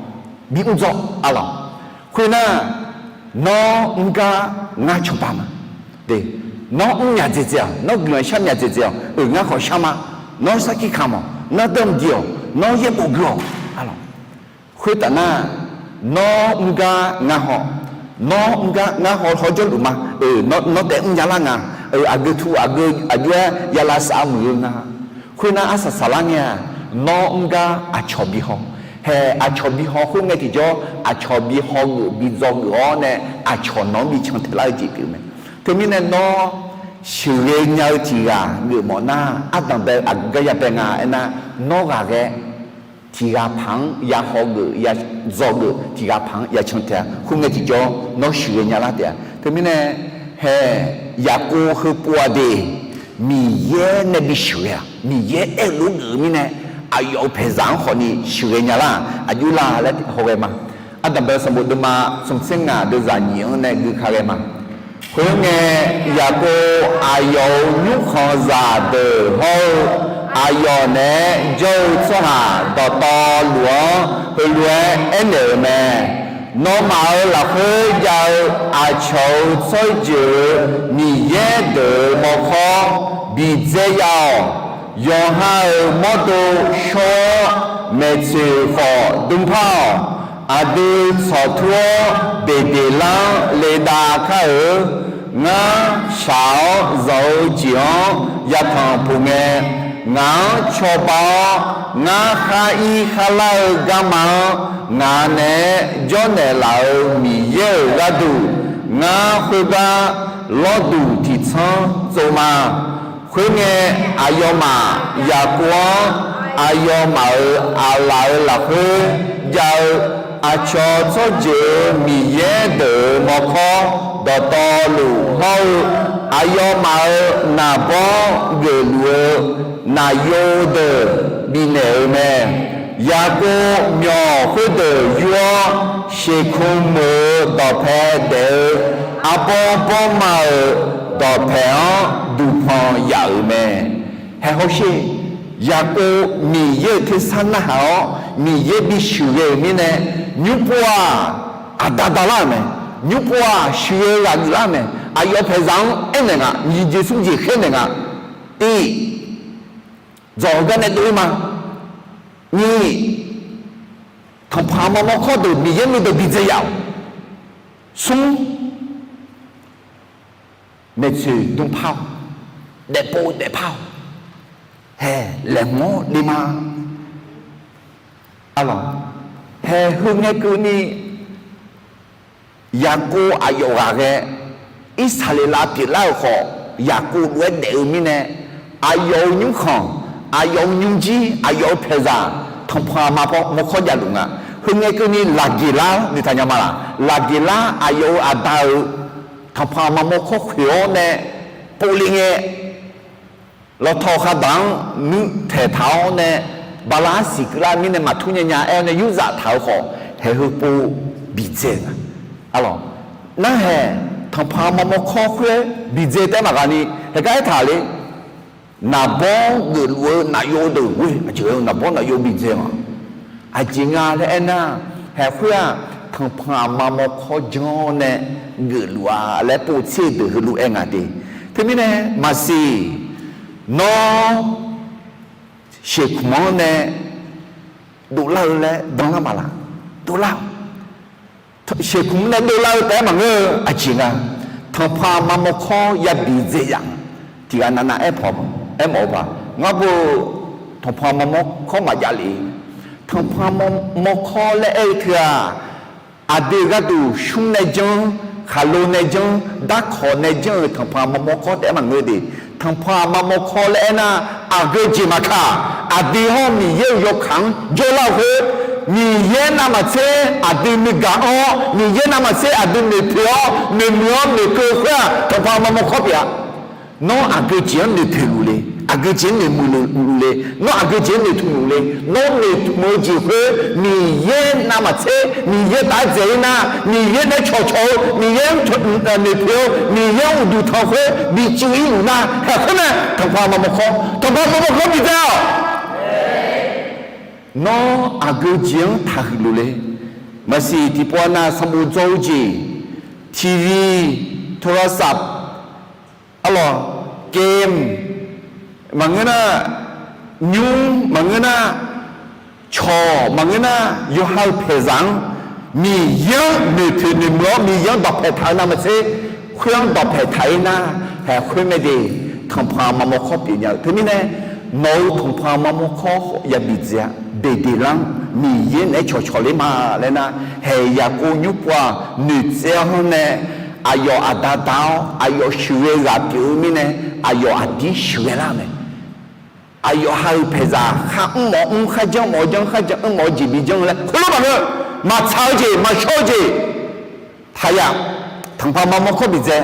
bi mr dzawr, aqlawq. Khoernar, nawr mr gar ngar cawba ma. De, nawr mr myaq dzaeqdzaeq-awq, nawr guiqlanq shar myaq dzaeqdzaeq-awq, oeq ngar khawf shar ma, nawr sarkir kamq-awq, nawr danqdiq-awq, nawr yaerbof gui-awq, aqlawq. Khoertaf nar, nawr mr gar ngar haw, nawr mr gar ngar haw hawjawr luf ma, oeq, nawr taef mrnya lar nga, oeq, aqgeu tu aqgeu aqjox-aer ya lavsav muiq-eu nga. Khoernar arsaq saqlar ngae-aq, nawr mr gar aqcawq bi haw. Hae, aqcawq bi haw khoerngae tiqjawr, aqcawq bi haw geuf bi dzaw geuf-awr nae, aqcawq nawq-anr bi cantae lar-eu jeq pyeuf mae. Teumirnae nawr sheuqghae nya-eu tiq ghaq geufmawf nar, ardanqbae aqgeu gar ya bae nga aernar, nawr ghaqghae tiq ghaq paq-anr ya haw geuf ya dzaw geuf, tiq ghaq paq-anr ya cantae-a. Khoerngae tiqjawr nawr sheuqghae nya lar taef-a. Teumirnae, hae, Yaqkov heupov-aq de, Miqyaer nae bi sheuqghae-aq, Miqyaer aer-eu lof geuf-eu mirnae, aqyawf-euq paeqzaq-anr khawfni sheuqghae nya lar-aq, aqjox la laer hawghae ma. Ardanqbae sanqbof deuvma smqtser ngaq deuvzaq nyiq-anr nae gui ka ghae ma. Khoerngae, Yaqkov aqyawf-euq nymrkhanqzaq deuq hawr-eu, aqyawf naeq-aer jawr-eu tsawrhaq dawqtawvluf-anr heulof-aer aernaeq-euq mae. Nawmaf-euq lafkhoer jav-eu aqcawq-euq tsawrjeuq-euq miqyaer deuq-euq mawrkawr bidzae ya-awq. Yawqha-euq mawrdo shawr-awr, maeqtsoeq khawf dm par-awq. Aqdui tsawqtur-awr beqdeqlar-anr ledav kar-eu. Ngar shaq-awr zanq-eu jeq-anr yatanq puq ngae, ngaq-anr cawba-awr, ngar khar ir khar lar-eu garma-anr ngaq naeq-aer jawrnaeq laf-euq Miqyaer-euq gharduq, ngar khoergar lawrduq tiqtsanr tsov ma. Khoerngae, aqyawfmaf Yaqkov-anr aqyawfmaf-euq aqlaf-euq lafkhoer jav-eu aqcawq tsawrjeuq-euq miqyaer deuq-euq mawrkawr dawqtawvluf hawr-eu, aqyawfmaf-euq naqbawr geufluf-eu naqyo deuq bifnaeq-euq mae. Yaqkov myawq khoerdeuq yur-awr, sheqkmq meuq-eu dawqpae daef-eu arbawr bawrma-euq dawqpaeq-anr duqpanq yaf-euq mae. Hae hawsher, Yaqkov Miqyaer-euq tersar narhaq-awr Miqyaer bisheuqghae-euq mirnae, nymrpov-aq, aqda dalar-euq mae. Nymrpov-aq, sheuqghae ghaq geuflar-eu mae. Aqyawf paeqzaq-anr aernaeq nga, nyiq jeq smr jeq khaernaeq nga. Tiq, dzawq-eu gar nae dov-ir ma. Nyiq, tanqpanq aqma mawrkawr deuq Miqyaer nuideuq bidzae yaf-awq. Smr, maeqtsoeq dm par-awq, daefpov daefpar-awq, hae, laeqhmq-awr dev ma. Arlawq, hae, heu ngae keuvni Yaqkov aqyawf ghaqghae Irsaqleqlav pyeuflar-euq khawf, Yaqkov lof-aer daef-eu mirnae, aqyawf-euq nymrkhanq, aqyawf-euq nymrjir, aqyawf-euq paeqzaq, tanqpanq aqma paw mawrkawr javluf nga. Heu ngae keuvni Laqgeqlar noeqtaq nya ma laq? Laqgeqlar aqyawf-euq aqda-euq tanqpanq aqma mawrkawr khoeq-awr nae povle ngae, lawtaw khardaq-anr nuirtaeq taq-awr nae, bala arsiq keuvlar mirnae maqtur nya nya-aer nae yurzaf taq-eu khawf, haeq heu pov bidzae nga. Arlawq, narhaeq tanqpanq aqma mawrkawr khoer bidzae taef-aer maqghaq ni, haeq gar aertaq le. naqbawr geufluf-eu nafyov deuq ghoe, aqjeq-eu naqbawr nafyov bidzae ma. Aqjeq nga laer aernar, haeq khoer-aq, tanqpanq aqma mawrkawr janr-awr nae geufluf-a laer povtser-eu deuq heulof-aer nga de. Teumirnae maqsiq, nawr sheuqkmq-anr nae dovlar-eu laer danlar maqlaq? Dovlar-awq. Sheuqkmq nae dovlar-eu taef-aer maqngeur-eu aqjeq nga. Tanqpanq aqma mawrkawr yabi dzae yaf-a. Tiqghaq navnav aerpaw, aermawf-eu paq ngar bo, tanqpanq aqma mawrkawr maqjav le. Tanqpanq aqma mawrkawr laer aer-eu teu-aq, aqdui gharduq shmr nae janr, khaqlo nae janr, darkawq nae janr-euq tanqpanq aqma mawrkawr taef-aer maqngeur de. Tanqpanq aqma mawrkawr laer aernar, aqgeu jeq maqkaq, aqdui hawr Miqyaer-euq yawkaq-anr jawrlar-eu khoer, Miqyaer navmaqtser aqdui nuigaq-awr, Miqyaer navmaqtser aqdui noeqpoeq-awr, noeqmuiq-awr noeqkeuv-eu khoer-aq, tanqpanq aqma mawrkawr pyeuf-a. Nawr aqgeu jeq-anr noeqpoeq luf le, aqgeu jeq-anr noeqmuiq luf le, nawr aqgeu jeq-anr noeqtmq luf le. Nawr noeqtmq-eu jeq khoer Miqyaer navmaqtser Miqyaer taf-aer dzaeq-ir nar, Miqyaer naeq-aer cawqcawq-eu, Miqyaer-anr noeqpoeq-eu, Miqyaer-anr uqduq tanq khoer bi cuiv-ir luf nar, haeq khoer mae tanqpanq aqma mawrkawr, tanqpanq aqma mawrkawr bidzae-awq. Nawr aqgeu jeq-anr taqhuiq luf le. Maqsiq tiqpov-a nav sanqbof dzawr-eu jeq, TV, โทรศัพท์ arlawq, game maqngeur nar, nymr maqngeur nar, cawq maqngeur nar, yawqha-euq paeqzaq-anr Miqyaer-anr noeqpoeq noeqmuiq-awr Miqyaer-anr dawqpae taq-eu navmaqtser, khoer-anr dawqpae taq-ir nar, haeq khoer mae de, tanqpanq aqma mawrkawr pyeufnya-eu. Teumirnae nawq-euq tanqpanq aqma mawrkawr yabi dzae-a. Beqdeqlar-anr Miqyaer naeq-aer cawqcawq ler ma laer nar, haeq Yaqkov nymr pov-aq, noeqtsaev-awr nae aqyawf aqda da-awr aqyawf sheuqghae ghaq pyeuf-eu mirnae, aqyawf aqdir sheuqghae lar-eu mae. Aqyawf ha-euq paeqzaq khar mr mawf mr, kharjanr mawf janr, kharjanr mr mawf jeq bi janr-eu laer khoerlof maqngeur. Maqtsaq-eu jeq, maqshawr-eu jeq taqyaf. Tanqpanq aqma mawrkawr bidzae.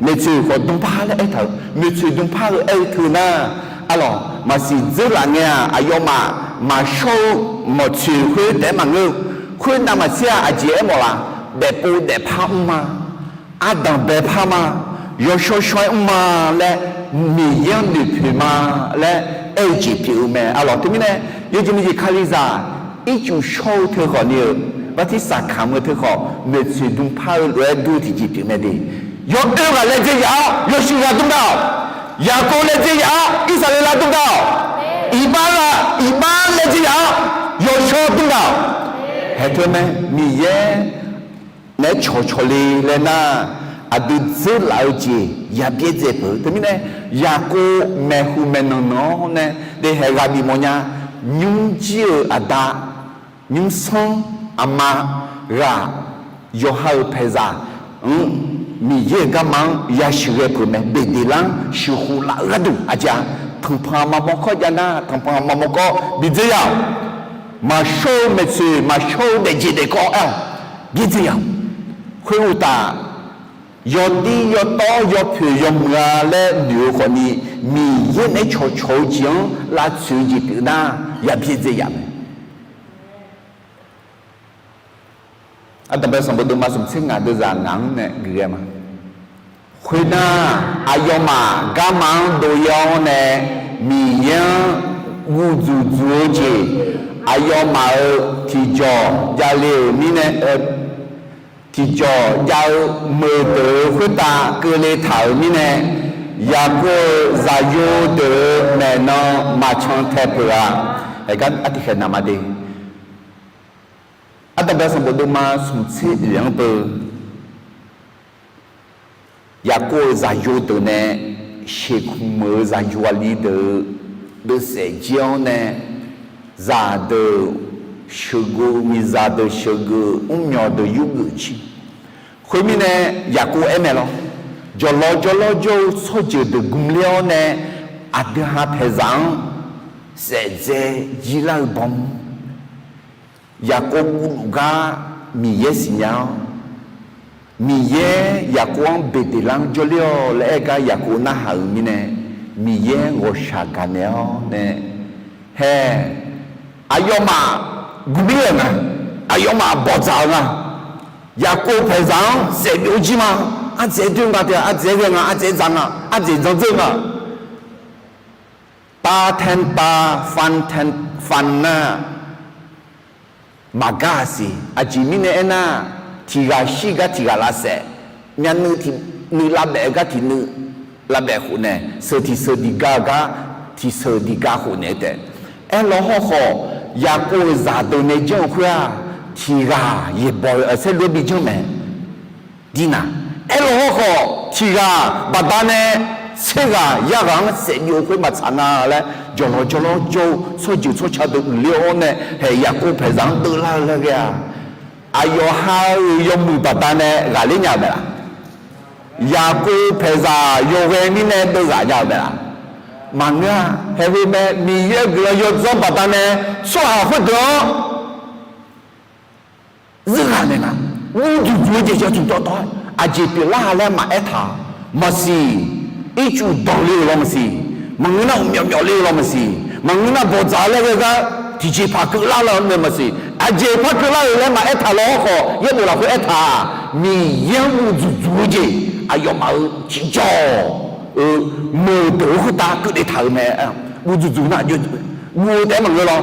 Maeqtsoeq khawf dmrpar laer aertaq-euq, maeqtsoeq dmrpar-eu aer-eu teu nar, arlawq, maqsiq dzeurlaf ngae-aq, aqyawfmaf maqshawr-eu mawqtsoeq khoer taef-aer maqngeur-eu. Khoer navmaqtser-aq aqjeq aermawf laf? Daefpov daefpar mr ma, ardanq baepar ma, yawshawr shawr-aer mr ma laer, Miqyaer-anr noeqpoeq ma laer aer-eu jeq pyeuf-eu mae. Arlawq, teumirnae yawjeq nyiq jeq Kalizaq ircuf shawr-eu teu khawf ni-euq, bartirsaq kamq-eu teu khawf, maeqtsoeq dmrpar-eu lof-aer dur-eu tiqjeq pyeuf mae de. Yawoer ghaq laejae yaf-awr yawshuif ghaq dmr gaq-awq. Yaqkov laejae yaf-awr Irsaqleqlav dmr gaq-awq. Iqbax ghaq, iqbax laejae yaf-awr yawshawr dmr gaq-awq. Haeq teu mae, Miqyaer naeq-aer cawqcawq le laer nar, aqdui dzeurlaf-eu jeq yabyaer dzae peuq-eu. Teumirnae Yaqkov maeqhu maeqnan nan-awr nae, daefhaeq ghaq bif mawfnya, nymrjir-euq aqda, nymrsanr aqma ghaq, yawqha-euq paeqzaq-anr, Miqyaer-euq garma-anr yasheuqghae peuq mae. Beqdeqlar-anr sheuqkhof laf-eu gharduq aqjeq-a, tanqpanq aqma mawrkawr jav nar, tanqpanq aqma mawrkawr bidzae yaf-awq. Maqshawr-eu maeqtsoeq, maqshawr-eu daefjeq daefkawv aer-awq, byaerdzae yaf-awq. Khoeruqtaf, yawdir yawtawv yawpoeq yawmuiq-a laer noeq-eu khawfni, Miqyaer naeq-aer cawqcawq-eu jeq-anr lavtsoeq-eu jeq pyeuf nar, yabyaerdzae yaf mae. Ardanqbae sanqbof deuvma smq tser ngaq deuvzaq ngaq-anr nae geuf ghae ma. Khoernar, aqyawfmaf garma-anr dov-ir-awr nae, Miqyaer-anr guv dzuq dzuq-eu jeq, aqyawfmaf-euq tiqjawq javle-euq mirnae, tiqjawq jav-eu meuq deuq-euq khoertav keuvle taq-euq mirnae, Yaqkov-euq zaqyo deuq-euq maeqnan maqcan tae peuq-a. Aergar artiqkhaeq naq ma de. Ardanqbae sanqbof deuvma smq tser oeq-anr beu, Yaqkov-euq zaqyo deuq nae sheuqkmq meuq-eu zaqyo aqli deuq-eu deuvsaef jir-awr nae, zaqdeuq sheuqgeuv, miqzaq deuq sheuqgeuv, mrmyawq deuq yurgeuf jir. Khoermirnae, Yaqkov aer mae lawr, jawqlawr jawrlawr jawr-eu tsawrjeuq deuq gmler-awr nae, aqdui ha paeqzaq-anr saef dzae jir lar-eu bawm. Yaqkov guvluf gar Miqyaer siqnya-awr, Miqyaer Yaqkov-anr Beqdeqlar-anr jawrler-awq laer aer gar Yaqkov narhaq-euq mirnae, Miqyaer ghawqshaq gaqnaeq-awr nae, hae, aqyawfmaf guqbir-euq nga, aqyawfmaf bawqdzaq-euq nga, Yaqkov paeqzaq-anr saef byov jir ma, ardzaeq-aer doer nga taef-a, ardzaeq-aer ghae nga, ardzaeq-aer dzaq nga, ardzaeq dzandzeur nga. Artax tav, Fantax, Fannar, maqgar-aq siq. Aqjeq mirnae aernar, tiq ghaq shir gar tiq ghaq lavsaef, myavnuiv tiq nuiv lavbaef-eu gar tiq nuiv lavbaef khofnaeq, sheuq tiq sheuq diq ga-eu gar tiq sheuq diq ga khofnaeq-eu taef. Aerlaw hawrkhawf, Yaqkov-euq zaqdeuq nae janr-eu khoer-aq, tiq ghaq yaeqbawq-eu saerlu-aer bi janr mae. Dirnaq, aerlaw hawrkhawf tiq ghaq baqdanae tser ghaq yar ghaq-anr saef byov-eu khoer maqtsaq nga laer, jawqlawq jawrlawr jawr-eu tsawrjeuq tsawrca deuq uiqler-awr nae haeq Yaqkov paeqzaq-anr deuvlar-eu laer ghae-aq, aqyawf ha-euq yawmuiq baqdanae ghaqler nya-euq mae laq? Yaqkov paeqzaq yawghae mirnae deuv ghaq nya-euq mae laq? Maqngeur-a. Haeq heu mae, Miqyaer-euq guiqlanq yawdzanr baqdanae tsawrhaq khoerdeuq-anr zeur ghaq naeq nga. Guv duq duq-eu jeq jawr duq dawrdawr-aer aqjeq pyeuflar-a laer maqaer taq-a. Maqsiq. Ircuf danqle-euq law maqsiq. Maqngeur nar uqmyawf myawf le-eu law maqsiq. Maqngeur nar bawqdzaq laer ghae gar tiqjeqpaq keuvlar laer-anr nae maqsiq. Aqjeq par keuvlar-euq laer maqaer taq law hawrkhawf, yaerbof lafkhoer aer taq-aq, Miqyaer-anr guv duq duq-eu jeq aqyawfmaf-euq tiqjawr-eu meuqdeuq-eu khoertav keuvle taq-euq mae. Guv duq duq nar, guv-eu taef-aer maqngeur law.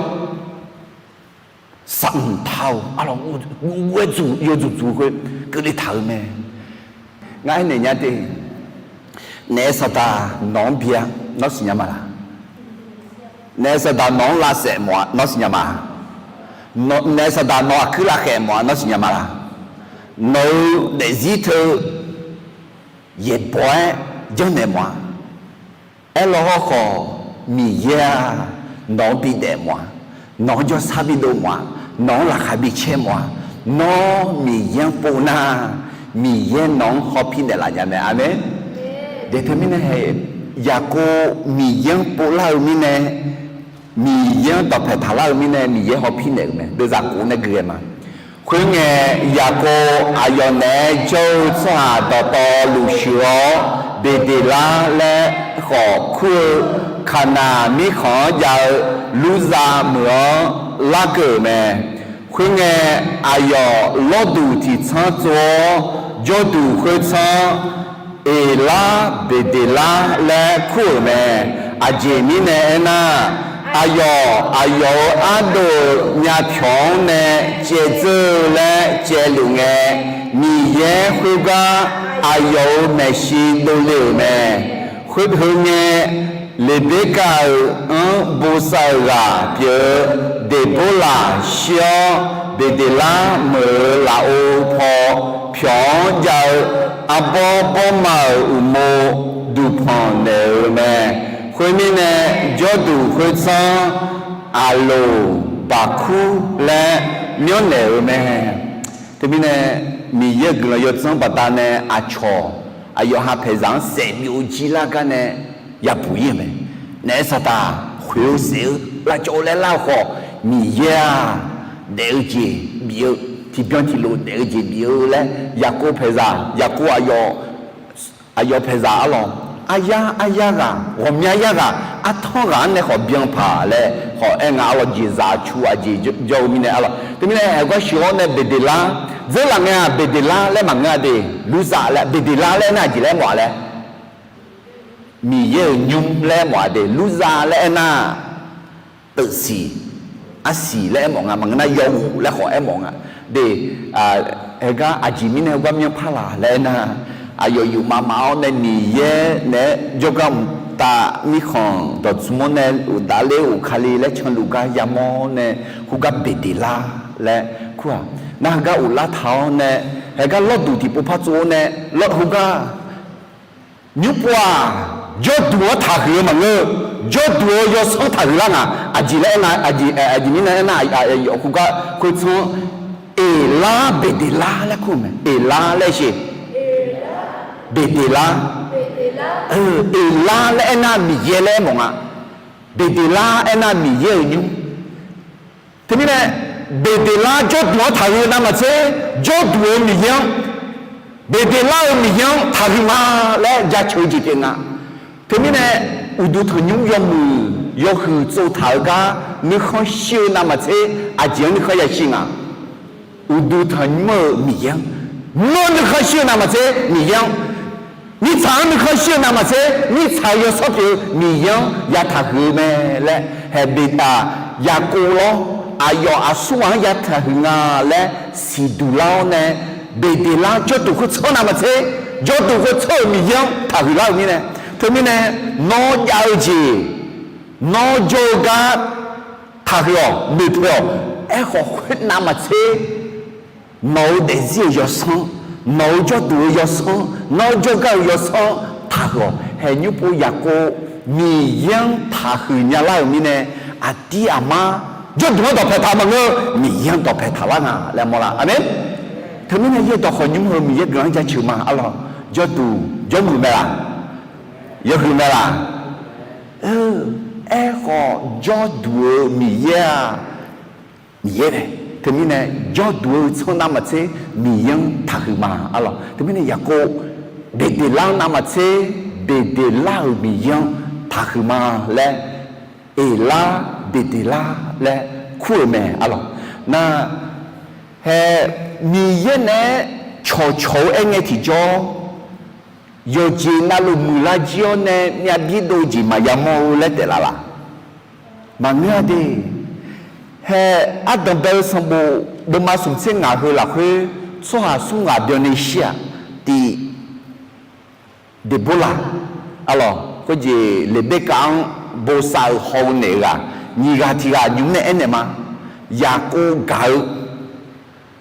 Saqmq taq-eu arlawq guv-aer duq yawduq duq khoer keuvle taq-euq mae. Ngar aernaeq nya te, naef saqdaq nawq-anr bi-a, nawr siqnya ma laq? Naef saqdaq nawq-anr lavsaef mawf-a, nawr siqnya ma? Naef saqdaq nawq aqkuir lavkhaeq mawf-a, nawr siqnya ma laq? Nawq-euq daefzir teu yaeqbawq-aer janrnaeq mawf-a. Aerlaw hawrkhawf, Miqyaer-aq, nawq-anr bidaef mawf-a. Nawq-anr jawrsar bidov mawf-a. Nawq-anr laqkhaq bicaer mawf-a. Nawr Miqyaer-anr pov nar, Miqyaer nawq-anr hawpir naeqlaf nya mae. Aqmeq. Daeq teumirnae hae, Yaqkov Miqyaer-anr povlar-eu mirnae, Miqyaer-anr dawqpaeq taqlar-eu mirnae Miqyaer hawpir naeq-euq mae. Deuvzaq khof nae gui ghae ma. Khoerngae, Yaqkov aqyawf naeq-aer jawr-eu tsawrhaq dawqtawvluf shuif-awr, Beqdeqlar laer khawf kur-eu Kaqnaq mirkhanq-anr jav-eu Lurzav meuq-anr larkeuv-euq mae. Khoerngae, aqyawf lawrduq tiq tsanr tsov-awr, jawrduq khoertsanr-anr Eqlar Beqdeqlar laer kur-euq mae. Aqjeq mirnae aernar, aqyawf aqyawf-euq ardov-euq myavpyawq-anr nae caevdzeur-eu laer caevluf ngae, Miqyaer khoergar aqyawf-euq maeqshi dovle-euq mae. Khoerheu ngae, Leqberkav-euq anr bosav-euq ghaq pyeuf-eu Deqborlaq shir-awr, Beqdeqlar meuq-euq lafov paw pyawq-anr jav-eu arbawr bawrma-euq uqmov duqpanq naeq-euq mae. Khoermirnae, jawrduq khoertsanr-anr Aqloq Baqkur laer myanrnaeq-euq mae. Teumirnae, Miqyaer-euq guiqlanq yawdzanr baqdanae aqcawq aqyawf ha paeqzaq-anr saef byov-eu jir lar gar nae yabuq ir-euq mae. Naef saqdaq khoeq-eu saef-eu lavcawv-eu laer lar-eu khawf, Miqyaer-aq, daef-eu jeq bif-eu, tiqbyan tiqlof daef-eu jeq bif-eu laer, Yaqkov paeqzaq, Yaqkov aqyawf, aqyawf paeqzaq arlawq, aryar aryar ghaq, ghawqmya yar ghaq, artanr ghaq-anr nae khawf byan paq laer khawf aer nga arlawq, jeqzaq cu aqjeq jawr-eu mirnae arlawq. Teumirnae, aqgar sheuq-awr nae Beqdeqlar dzeurlaf ngae-aq, Beqdeqlar laer maqngeur-a de, Lurzav laer, Beqdeqlar laer aernar aqjeq laer mawf-a laer, Miqyaer-euq nymr laer aermawf-a de, Lurzav laer aernar, teuqsiq, arsiq laer aermawf nga, maqngeur nar yawghof laer khawf aermawf nga de. Heugar aqjeq mirnae heugar myanrpar laq laer aernar, aqyawf yufmav maf-awr nae Miqyaer naeq-aer jawrgar mqtav mirkhanq dawqtsuif-anr nae uqdavler of Kali laer canluf gar yamawr nae, khoergar Beqdeqlar laer kur-aq. Nar heugar of lar taq-awr nae, heugar lawrduq tiqpov par tsov-awr nae, khoergar nymr pov-aq, jawrduq-anr taqhuiq-eu maqngeur-eu, jawrduq-eu yawsanr taqhuiq lar nga. Aqjeq laer aernar, aqjeq mirnae aernar, khoergar khoertsanr-anr Eqlar Beqdeqlar laer kur-euq mae. Eqlar laer sheq, Beqdeqlar. Eqlar laer aernar Miqyaer laer aermawf nga. Beqdeqlar aernar Miqyaer-euq nymr. Teumirnae, Beqdeqlar jawrduq-anr taqhuiq-eu navmaqtser, jawrduq-eu Miqyaer-anr, Beqdeqlar-euq Miqyaer-anr taqhuiq ma laer jaceuq-eu jeq pyeuf nga. Teumirnae, uqduq tanqnymr yawmuiq yawhuiq tsovtaq-eu gar nuikhanr shir-eu navmaqtser, aqjeq-anr nuikhanr yashir nga. Uqduq tanqnymr-euq Miqyaer-anr, nymr-anr nuikhanr shir-eu navmaqtser Miqyaer-anr Mirtsaq-anr nuikhanr shir-eu navmaqtser, mirtsaq-euq yawsanr pyeuf-eu Miqyaer-anr ya taqhuiq-eu mae laer haeq beqtaf, Yaqkov lawr, aqyawf aqsur ghaq-anr ya taqhuiq nga laer siqduq lar-awr nae, Beqdeqlar jawrduq khoertsanr navmaqtser, jawrduq khoertsanr-euq Miqyaer-anr taqhuiq lar-euq mirnae, teumirnae nawr jav-eu jeq, nawr jawr-eu gar taqhuiq-awq, noeqtaq-awq. Aerkhawf khoer navmaqtser, nawq-euq daefzir-euq yawsanr, nawq-euq jawrduq-eu yawsanr, nawr jawrgar-eu yawsanr taqhuiq-awq. Haeq nymr pov Yaqkov Miqyaer-anr taqhuiq nyalar-euq mirnae, aqdir aqmar jawrduq-anr dawqpae taq maqngeur, Miqyaer-anr dawqpae taqlar nga laer mawrlar. Aqmeq. Teumirnae yaerdawq khawf nymr heu Miqyaer guiqlanq-anr jaceuq ma arlawq. Jawrduq jawrmuiq mae laq? Yawhuiq mae laq? Aerkhawf jawrduq-eu Miqyaer-aq, Miqyaer mae. Teumirnae jawrduq-eu tsanr navmaqtser Miqyaer-anr taqhuiq ma arlawq. Teumirnae Yaqkov Beqdeqlar-anr navmaqtser, Beqdeqlar-euq Miqyaer-anr taqhuiq ma laer, Eqlar Beqdeqlar laer kur-euq mae arlawq. Nar, hae, Miqyaer naeq-aer cawqcawq-eu aerngae tiqjawr, yawqjeq navluf muiqlar jir-awr nae myavbir dov-eu jeq maqya mawr-eu laer taef laf laq? Maqngeur-a de. Hae, ardanq bae-eu sanqbof deuvma smq tser ngaq heu lafkhoer, tsawrhaq smr ghaq byanni shir-aq, tiq Deqborlaq arlawq, khoerjeq Leqberkav-anr bosav-euq haw-eu naeq ghaq nyiq ghaq tiq ghaq nymr nae aernaeq ma. Yaqkov gaq-eu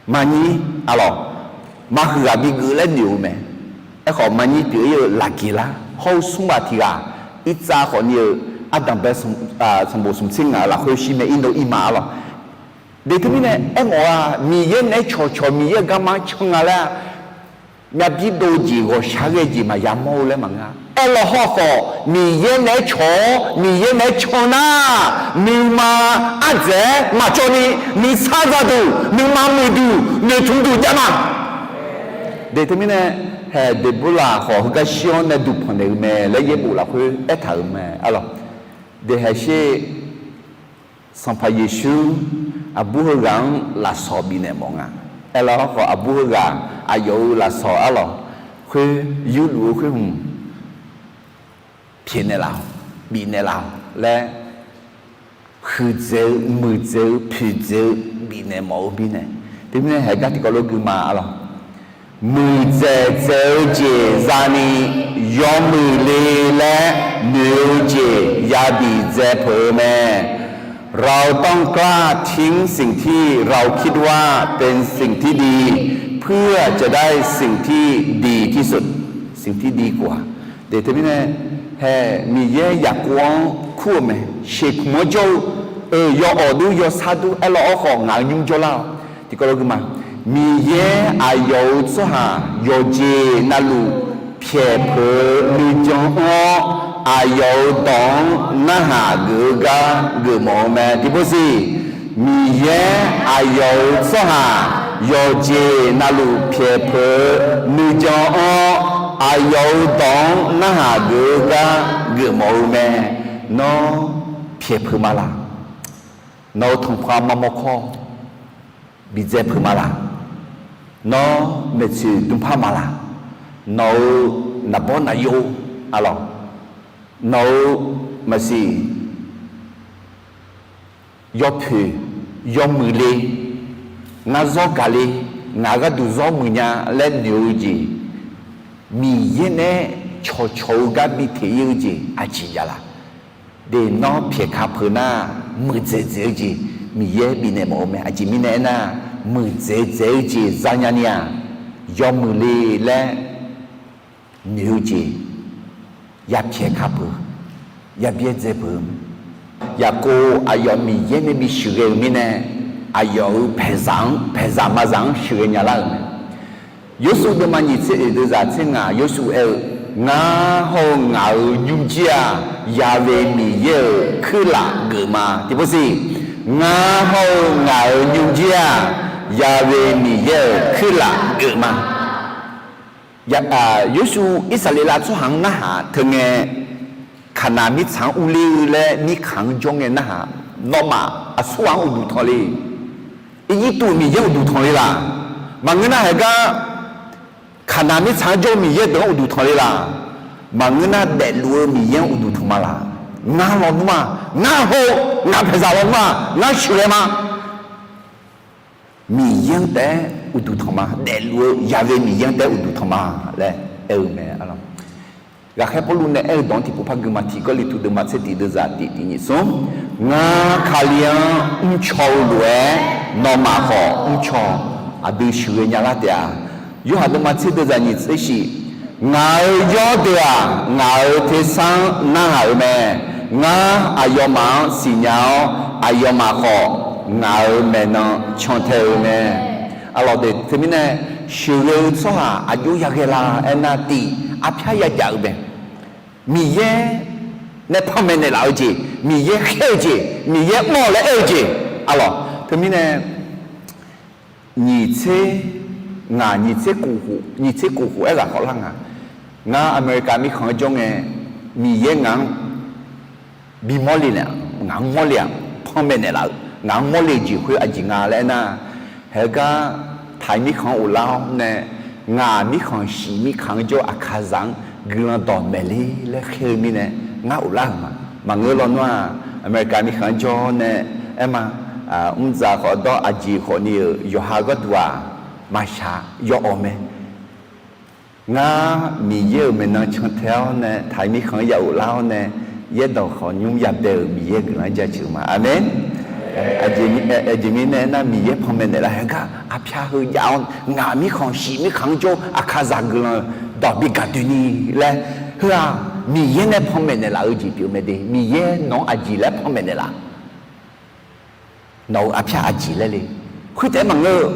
maqnyir arlawq, maqhuiq ghaq bigeuf laer noeq-eu mae. Aerkhawf maqnyir pyeuf-ir-eu Laqgeqlar hawr-eu smr ghaq tiq ghaq, irtsav khawfni-eu ardanq bae sanqbof smq tser ngaq-eu lafkhoer shir mae, ir nov ir ma arlawq. De teumirnae aermawf-a, Miqyaer naeq-aer cawqcawq Miqyaer-euq garma-anr can nga laer-a, myavbir dov-eu jeq ghawqshaq ghae jeq maqya mawr-eu laer maqngeur-a. Aerlawq hawkhawf Miqyaer naeq-aer cawq-awr Miqyaer naeq-aer can nar, nuima ardzaeq-aer maqcawv ni, nuisar zaduq, nuima muiqduq, noeqtmq duq jav ma. De teumirnae, hae, Deqborlaq khawf heugar shir-awr nae duqpanq naeq-eu mae laer yaerbof lafkhoer aertaq-euq mae arlawq. De hae sher, Sanqpaq Yeqsur aqbur heughaq-anr lafsawq bifnaeq mawf nga. Aerlawq hawkhawf aqbur heughaq aqyawf-euq lafsawq arlawq, khoer yurluf-eu khoer hmq pyaeqnaeq laf-awq, bifnaeq laf-awq laer huiqdzaeq-eu, muiqdzaeq-eu, poeqdzaeq-eu bifnaeq mawf-eu mirnae. Teumirnae haeq gar tiqkawv lof gui ma arlawq. Muiqdzaeq dzaeq-eu jeq zani yawmuiq le laer noeq-eu jeq yabif dzae peuq-eu mae. เราต้องกล้าทิ้งสิ่งที่เราคิดว่าเป็นสิ่งที่ดี เพื่อจะได้สิ่งที่ดีที่สุด สิ่งที่ดีกว่า. De teumirnae, hae, Miqyaer Yaqkov-anr kur-eu mae, sheqkmq-anr jawr-eu, eu, yawawq dur yawsar dur aerlawq hawkhawf ngaq-euq nymr jawrlar-awq. Tiqkawv lof gui ma. Miqyaer aqyawf-euq tsawrhaq yawqjeq navluf pyaeq peuq-eu nuijan anr-awr, aqyawf-euq dawq-anr narhaq geuf-eu gar geufmawf-eu mae. Tiqpov siq, Miqyaer aqyawf-euq tsawrhaq yawqjeq navluf pyaeq peuq-eu nuijan anr-awr, aqyawf-euq dawq-anr narhaq geuf-eu gar geufmawf-eu mae. Nawr pyaeq peuq ma laq? Nawq-euq tanqpanq mamawr kawr bidzae peuq ma laq? Nawr maeqtsoeq dmrpar ma laq? Nawq-euq naqbawr naqyov, arlawq, nawq-euq maqsiq yawpoeq yawmuiq le, ngar zawr gaq le, ngaq gharduq zawr muiq nya laer noeq-eu jeq, Miqyaer nae cawqcawq-eu gar bi teq-ir-eu jeq aqjeq jav laq? De nawr pyaeq ka peuq nar, muiqdzaeq dzaeq-eu jeq Miqyaer bifnaeq mawf-eu mae. Aqjeq mirnae aernar, muiqdzaeq dzaeq-eu jeq zanya ni-aq, yawmuiq le laer noeq-eu jeq yapyaeq ka peuq, yabyaer dzae peuq-eu mae. Yaqkov aqyawf Miqyaer nae bi sheuqghae-euq mirnae, aqyawf-euq paeqzaq-anr, paeqzaq maqzaq-anr sheuqghae nyalar-euq mae. Yorsuv deuvma nyiq tser oeq deuvzaq tser ngaq, Yorsuv aer-eu, Ngar hawr-eu ngaq-euq nymrjir-aq, Yaqve Miqyaer-euq kuirlaf geuf ma. Tiqpov siq, ngar hawr-eu ngaq-euq nymrjir-aq, Yaqve Miqyaer-euq kuirlaf geuf ma. Yorsuv Irsaqleqlav tsawrhaq-anr narhaq teu ngae, Kaqnaq mirtsaq-anr urler-eu laer mirkhanq-anr jawr ngae narhaq, nawmaf aqsur ghaq-anr uqduq tanq le. Irjirtuv Miqyaer uqduq tanq le laq? Maqngeur nar, haegar Kaqnaq mirtsaq-anr jawr-eu Miqyaer deuq-anr uqduq tanq le laq? Maqngeur nar, daefluf-eu Miqyaer-anr uqduq tanq ma laq? Ngar lawnmr-aq, ngar haw-eu, ngaq paeqzaq lawnmr-aq, ngar sheuqghae ma. Miqyaer-anr taef-aer uqduq tanq ma. Daefluf-eu Yaqvae Miqyaer-anr taef-aer uqduq tanq ma laer aer-eu mae. Ghaqkhaer Pawrluv nae aer-eu dawq-anr tiqpov par gui ma. Tiq Gawrliqtu deuvma tser tiq deuvzaq tiq tiq nyiq smr, Ngar Kali-anr mrcaw-eu lof-aer nawmaf khawf mrcaw-awq. Aqdui sheuqghae nya lar taef-a. Yorhaq deuvma tser deuvzaq nyiq tser shif, Ngaq-euq yawrdeuq-aq, ngaq-euq tersar-anr narhaq-eu mae. Ngar aqyawfmaf-anr siqnya-awr, aqyawfmaf khawf ngaq-euq maeqnan cantae-eu mae. Arlawq de, teumirnae sheuqghae-eu tsawrhaq aqjox yaghae la aernar, tiq, arpyar yajaf-eu mae. Miqyaer nae panmaeq naeqlaf-eu jeq, Miqyaer khaer-eu jeq, Miqyaer mr-awq laer aer-eu jeq. Arlawq, teumirnae nyiq tser, ngaq nyiq tser kof khof, nyiq tser kof khof aerghaq khawf lar nga. Ngar America mirkhanq-anr jawr ngae, Miqyaer ngaq-anr bimawr le naeq, ngaq-anr mawrle-aq, panmaeq naeqlaf-eu, ngaq-anr mawrle-eu jeq khoer aqjeq nga laer aernar, haegar Taiq mirkhanq-anr ghoflar-awr nae, ngaq mirkhanq shif mirkhanq-anr jawr-eu Aqkaqzaq-anr guiqlanq dawqmaeq le laer khaer-eu mirnae, ngar ghoflar-euq ma. Maqngeur lawnmr-aq, America mirkhanq-anr jawr nae aer ma, mrdzaq khawf dawr aqjeq khawf ni-euq yawqha gharduq-aq, maqshaq yawawq mae. Ngar Miqyaer-euq maeqnan cantae-awr nae, Taiq mirkhanq-anr ya ghoflar-awr nae, yaerdawq khawf nymr yabae-euq Miqyaer guiqlanq-anr jaceuq ma. Aqmeq. Aqjeq mirnae aernar, Miqyaer panmaeq naeqlaf haegar arpyar heu jav-awr, ngaq mirkhanq shif mirkhanq-anr jawr-eu Aqkaqzaq guiqlanq dawq bi gaq doeni laer, heu-aq, Miqyaer nae panmaeq naeqlaf-eu jeq pyeuf mae de. Miqyaer nawq-anr aqjeq laer panmaeq naeqlaf? Nawq-euq arpyar aqjeq laer le? Khoertaef maqngeur-eu,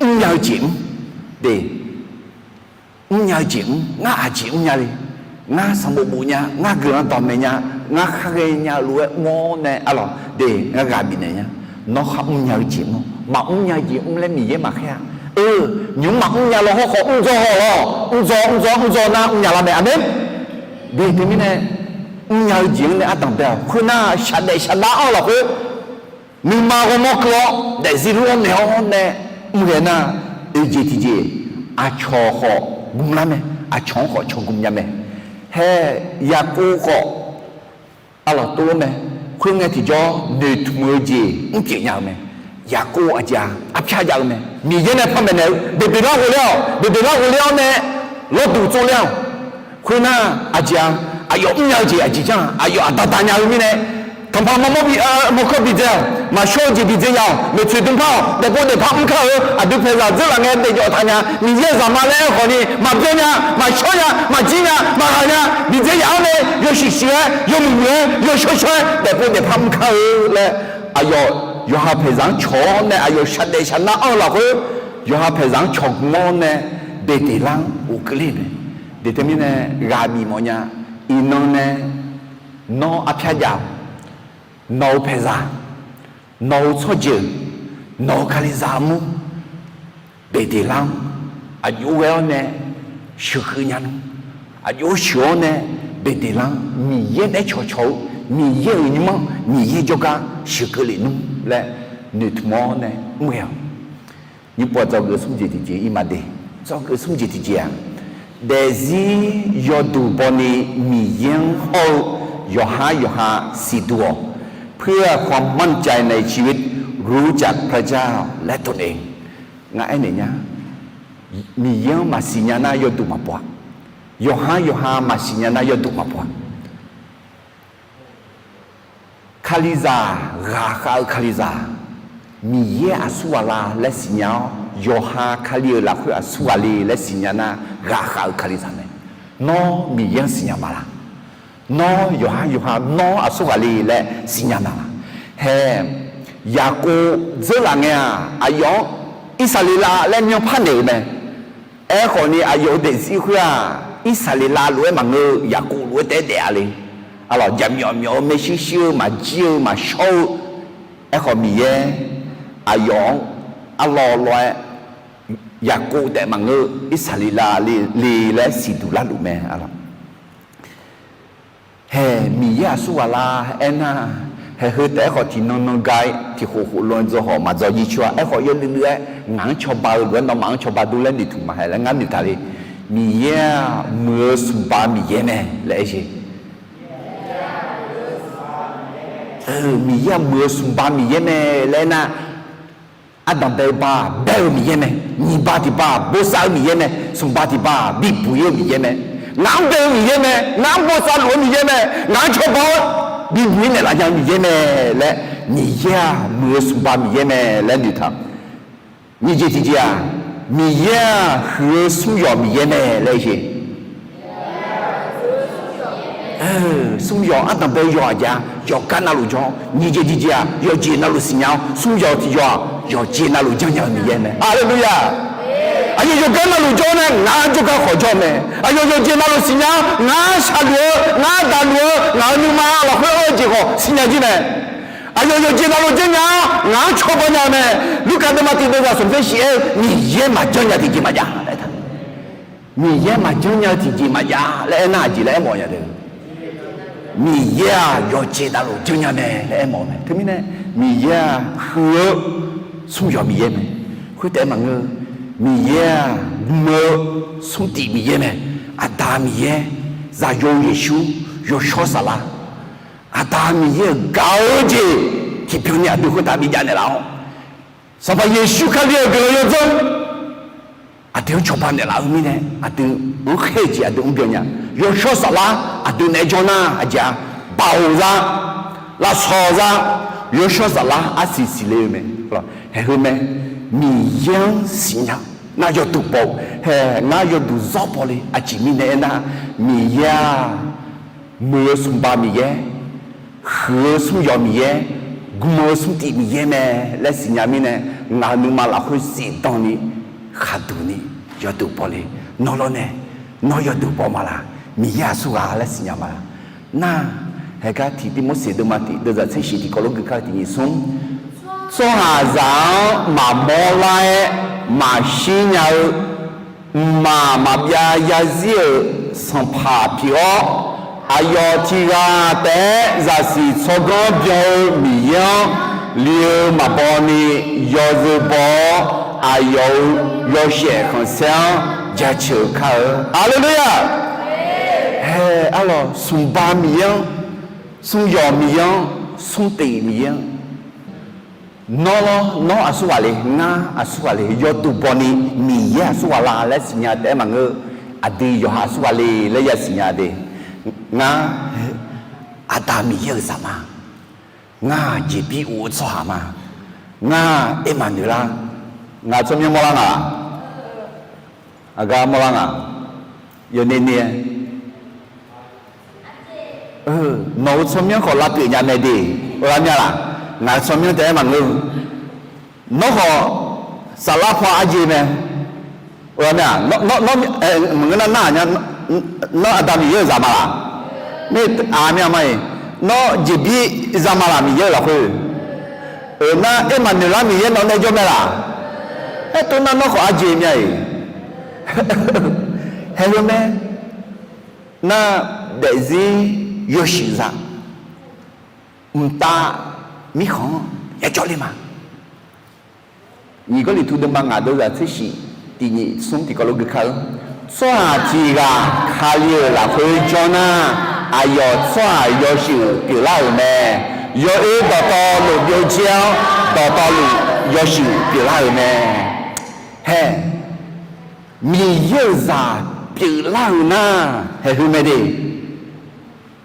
mrnya-eu jeq mr de. Mrnya-eu jeq mr, ngar aqjeq mrnya le? Ngar sanqbof bof nya, ngar guiqlanq dawqmaeq nya, ngar kharghae nya-eu lof-aer mr-awr nae, arlawq de, ngar ghaq bifnaeq nya. Nawr khar mrnya-eu jeq mr-awr, maqmr nya-eu jeq mr laer Miqyaer maqkhaer-a. Eu, nymq-mr maqmr nya law hawrkhawf mrdzaw haw lawr, mrdzaw mrdzaw mrdzaw nar mrnya lar mae. Aqmeq. De teumirnae, mrnya-eu jeq-anr nae ardanq bae-awq. Khoernar, shaqdaef shaqdav-anr lafkhoer nuima ghawrmawr keuv-awr daefzir lor-awr naeq-awr nae mr ghae nar, oeq jeq tiqjeq, aqcawq khawf gmlar mae, aqcawq-anr khawf cawgm nya mae. Hae, Yaqkov khawf arlawq tov-awr mae. Khoerngae tiqjawr noeqtmq-eu jeq mrpyeuf nya-eu mae. Yaqkov aqjeq-aq, arpyar jav-eu mae. Miqyaer nae panmaeq naeq-eu, Beqdeqlar ghofler-awq, Beqdeqlar ghofler-awr nae lawrduq tsovler-awq. Khoernar, aqjeq-aq, aqyawf mrnya-eu jeq aqjeq janr-aq, aqyawf aqda da nya-eu mirnae, tanqpaq mawrmawr bi, mawrkawr bidzae-awq, maqshawr-eu jeq bidzae ya-awq, maeqtsoeq dmrpar-awq, daefpov daefpar mrkar-eu, aqdui paeqzaq dzeurlaf ngae daefjawf taq nya, Miqyaer zaqma laer aerkhawf ni maqbyan nya, maqshawr nya, maqjir nya, maqghaq nya, bidzae yaf-awr nae yawshuif shuif-aer, yawmuiq muiq-aer, yawshawr shawr-aer daefpov daefpar mrkar-eu laer, aqyawf yawqha paeqzaq-anr cawq-awr nae, aqyawf shaqdaef shaqnar-anr lafkhoer yawqha paeqzaq-anr cawqgm-awr nae, Beqdeqlar-anr ghofkeuv ler mae. De teumirnae ghaq bif mawf nya. Iqnan nae nawr arpyar jav-awq. Nawq-euq paeqzaq, nawq-euq tsawrjeuq, nawq-euq Kalizaq armur, Beqdeqlar-anr aqjox ghae-awr nae sheuqkeuv nya nmr. Aqjox sheuq-awr nae Beqdeqlar-anr Miqyaer naeq-aer cawqcawq-eu Miqyaer-euq nymr-anr Miqyaer jawrgar sheuqkeuv lef nmr laer noeqtmq-awr nae mr ghae-awq. Nymrpov dzawgeuf smr jeq tiqjeq-ir maqde. Dzawgeuf smr jeq tiqjeq-aq, daefzir yawduq bawni Miqyaer-anr hawr-eu yawqhar yawqha siqduq-awq. เพื่อความมั่นใจในชีวิต รู้จักพระเจ้าและตนเอง. Ngar aernaeq nya, Miqyaer-anr maqsiq nya nar yawduq maqpov-a. Yawqhar yawqha maqsiq nya nar yawduq maqpov-a. Kalizaq, ghaqkhav-eu Kalizaq, Miqyaer aqsur ghaq la laer siqnya-awr, yawqha Kali-euq lafkhoer aqsur ghaq le laer siqnya nar, ghaqkhav-eu Kalizaq mae. Nawr Miqyaer-anr siqnya ma laq? Nawr yawqhar yawqha nawr aqsur ghaq le laer siqnya ma laq? Hae, Yaqkov dzeurlaf ngae-aq, aqyawf-anr Irsaqleqlav laer myanrpar naeq-euq mae. Aerkhawf ni, aqyawf-euq daefzir khoer-aq, Irsaqleqlav lof-aer maqngeur-eu, Yaqkov lof-aer taef-aer daef-a le. Arlawq, jaqmyawf myawf-eu maershuir shuir-eu maqjir-eu maqshawr-eu. Aerkhawf, Miqyaer aqyawf-anr arlawr lawr-aer, Yaqkov taef maqngeur-eu, Irsaqleqlav le laer siqduq larluf mae. Arlawq, hae, Miqyaer aqsur ghaq la aernar, Haeq heu taef-aer khawf tiqnan nan ga-ir tiqkhof khof lan-eu dzaw khawf maqdzaw jir coer-a. Aerkhawf yawluiv luiv-aer ngaq-anr cawba-eu lof-aer nawmaf-anr cawba dur laer noeqtmq maqhae laer ngar noeqtaq le. Miqyaer-aq muiq-eu smqba Miqyaer mae laer aer-eu. Miqyaer-aq muiq-eu smqba Miqyaer mae laer aernar, ardanq bae-eu ba-aq bae-eu Miqyaer mae. Nyiq ba tiq ba-aq bosav-eu Miqyaer mae. Smqba tiq ba-aq bibuq-ir-eu Miqyaer mae. Ngaq-anr bae-eu Miqyaer mae. Ngaq-anr bosav luf-eu Miqyaer mae. Ngaq-anr cawba-awr bibuq-ir naeqlaf nya-eu Miqyaer mae laer, Miqyaer-aq muiq-eu smqba Miqyaer mae laer noeqtaq. Nyiq jeq tiqjeq-aq, Miqyaer-aq huiq-eu smr yawq Miqyaer mae laer aer-eu. Smr yawq ardanq bae-eu yawq aqjeq-a, yawqgar navluf jawr-awr, nyiq jeq tiqjeq-aq yawqjeq navluf siqnya-awr, smr yawq tiq yawq-aq yawqjeq navluf janrnya-eu Miqyaer mae. Haleluya! Aqyawf yawqgar navluf jawr-awr nae ngaq-anr jawrgar khawf jawr-eu mae. Aqyawf yawqjeq navluf siqnya-awr ngaq-anr shaqluf-eu, ngaq-anr daqluf-eu, ngaq-euq nuima lafkhoer-eu jeq khawf siqnya jir mae. Aqyawf yawqjeq navluf janrnya-awr ngaq-anr cawba nya-eu mae. Lurkaf deuvma tiq deuvzaq smq tser shif-aer-eu Miqyaer maqjanr nya tiqjeq maqjav laer taq. Miqyaer maqjanr nya-eu tiqjeq maqjav laer aernar aqjeq laer aermawf nya de. Miqyaer-aq yawqjeq navluf janrnya mae laer aermawf-eu mae. Teumirnae Miqyaer-aq huiq-eu smr yawq Miqyaer mae. Khoertaef maqngeur, Miqyaer-aq gm-eu smr tif Miqyaer mae. Aqda Miqyaer, Zaqyo Yeqsur, Yawshawr Saflar, Aqda Miqyaer-euq gaq-eu jeq tiqbyan ni aqdui khoertav bijav naeqlaf-awr, Sanqpaq Yeqsur Kali-euq guiqlanq yawdzanr aqdui-anr cawba naeqlaf-eu mirnae, aqdui-anr khaer-eu jeq aqdui mrbyan nya. Yawshawr Saflar aqdui naeq-aer jawr nar aqjeq-a, Baoq za, lafsawq za, Yawshawr Saflar arsiq siqle-eu mae. Haeq heu mae, Miqyaer-anr siqnya, ngar yawduq baw-eu, hae ngar yawduq zawr baw le. Aqjeq mirnae aernar, Miqyaer-aq muiq-eu smqba Miqyaer, huiq-eu smr yawq Miqyaer, gm-eu smr tif Miqyaer mae laer siqnya mirnae, ngaq-euq nuima lafkhoer zifdan ni, khaqduq ni, yawduq baw le. Nawr lawrnae, nawr yawduq baw ma laq? Miqyaer aqsurghaq laer siqnya ma laq? Nar, haegar tiq Tivmorseq deuvma tiq deuvzaq tser shif tiqkawv lof gui kar-eu tiq nyiq smr, tsawrhaqzaq-anr maqmawr lar-aer maqshir nya-eu, mqmaq maqbyav zarzir-euq sanqpaq pyeuf-awr, aqyawf tiq ghaq taef-aer zaqsiq tsawrganr byan-eu Miqyaer-anr li-eu maqbaw ni yawzeu baw-awr, aqyawf-euq yawshaef khanqsaer-anr jaceuq kar-eu. Haleluya! Hae, arlawq, smqba Miqyaer-anr, smr yawq Miqyaer-anr, smr tif Miqyaer-anr, nawr lawr, nawr aqsurghaq le, ngar aqsurghaq le, yawduq baw ni Miqyaer aqsurghaq la laer siqnya taef-aer maqngeur. Aqdui yawqha aqsurghaq le laer yasiqnya de. Ngar Aqda Miqyaer-euq zaq ma. Ngar jeqbir of-eu tsawrhaq ma. Ngar Ermaqnoeqlar. Ngaq tsawrmyanr mawrlar nga? Aqgar mawrlar nga? Yawner ner-aer, nawq-euq tsawrmyanr khawf lavpyeuf nya mae de. Ghaq mya laq? Ngaq-euq tsawrmyanr taef-aer maqngeur. Nawr khawf saflar paw arjeq mae. Ghaq mya, maqngeur nar nar-aq nya, nawr Aqda Miqyaer-euq zaq ma laq? Mir-aq mya ma-iq, nawr jeqbir za ma laq Miqyaer-euq lafkhoer? Euq nar Ermaqnoeqlar Miqyaer nawq nae jawr mae laq? Aertov nar nawr khawf arjeq mya-iq. Haeq heu mae. Nar, daefzir yawshuif za, mqtav mirkhanq-anr yajawr le ma. Nyiq Gawrliqtu deuvma ngaq deuvzaq tser shif tiq nyiq smr tiqkawv lof gui kar-eu, tsawrhaq tiq ghaq Kali-euq lafkhoer jawr nar, aqyawf tsawrhaq yawshuif pyeuflar-euq mae. Yawoer dawqtawvluf byovjaer-awr, dawqtawvluf yawshuif pyeuflar-euq mae. Hae, Miqyaer-euq zaq pyeuflar-euq nar, haeq heu mae de.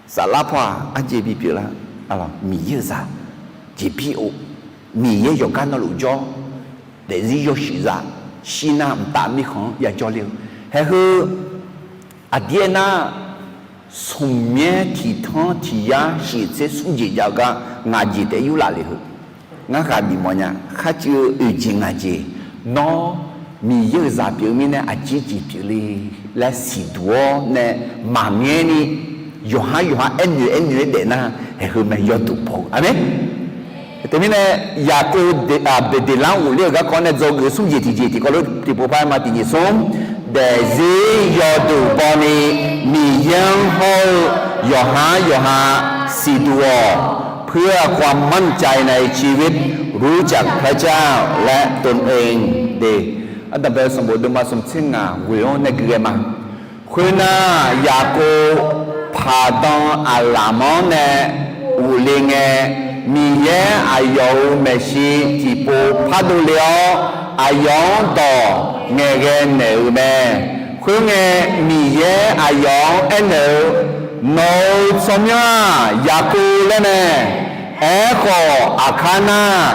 Saflar paw-aq arjeq bipyeuf lar. Miqyaer-euq zaq jeqbir of, Miqyaer yawqgar navluf jawr, daefzir yawshuif za, shir nar mqtav mirkhanq-anr yajawr le-eu. Haeq heu aqdir aernar, smq myaer tiq tanr tiq yar shif tser smr jeq jav-eu gar ngaq jeq taef yurlaf le heu. Ngar ghaq bifmawf nya, kharcuiv-eu oeq jeq ngaq jeq, nawr Miqyaer-euq zaq pyeuf-eu mirnae aqjeq jeq pyeuf le laer siqduq-awr nae maqmyaer ni, yawqhar yawqha aernoeq aernoeq-aer daef nar, haeq heu mae yawduq baw-eu. Aqmeq. Teumirnae, Yaqkov beqdeqlar ghofler-euq garkawv nae dzawgeuf-eu smr jeq tiqjeq tiqkawv lof tiqpov par-aer ma tiq nyiq smr, daefzir yawduq baw ni Miqyaer-anr hawr-eu yawqhar yawqha siqduq-awq. เพื่อความมั่นใจในชีวิต รู้จักพระเจ้าและตนเอง de. Ardanqbae sanqbof deuvma smq tser ngaq ghoeq-anr nae gui ghae ma. Khoernar, Yaqkov paqdan aqlaf-anr nae ghofle ngae, Miqyaer aqyawf-euq maeqshi tiqpov pardov le-awr, aqyawf-anr dawq ngaeqghae naeq-euq mae. Khoerngae, Miqyaer aqyawf-anr aernaeq-eu, Nawq-euq tsawrmyanr-aq, Yaqkov laer mae. Aerkhawf, aqkar nar,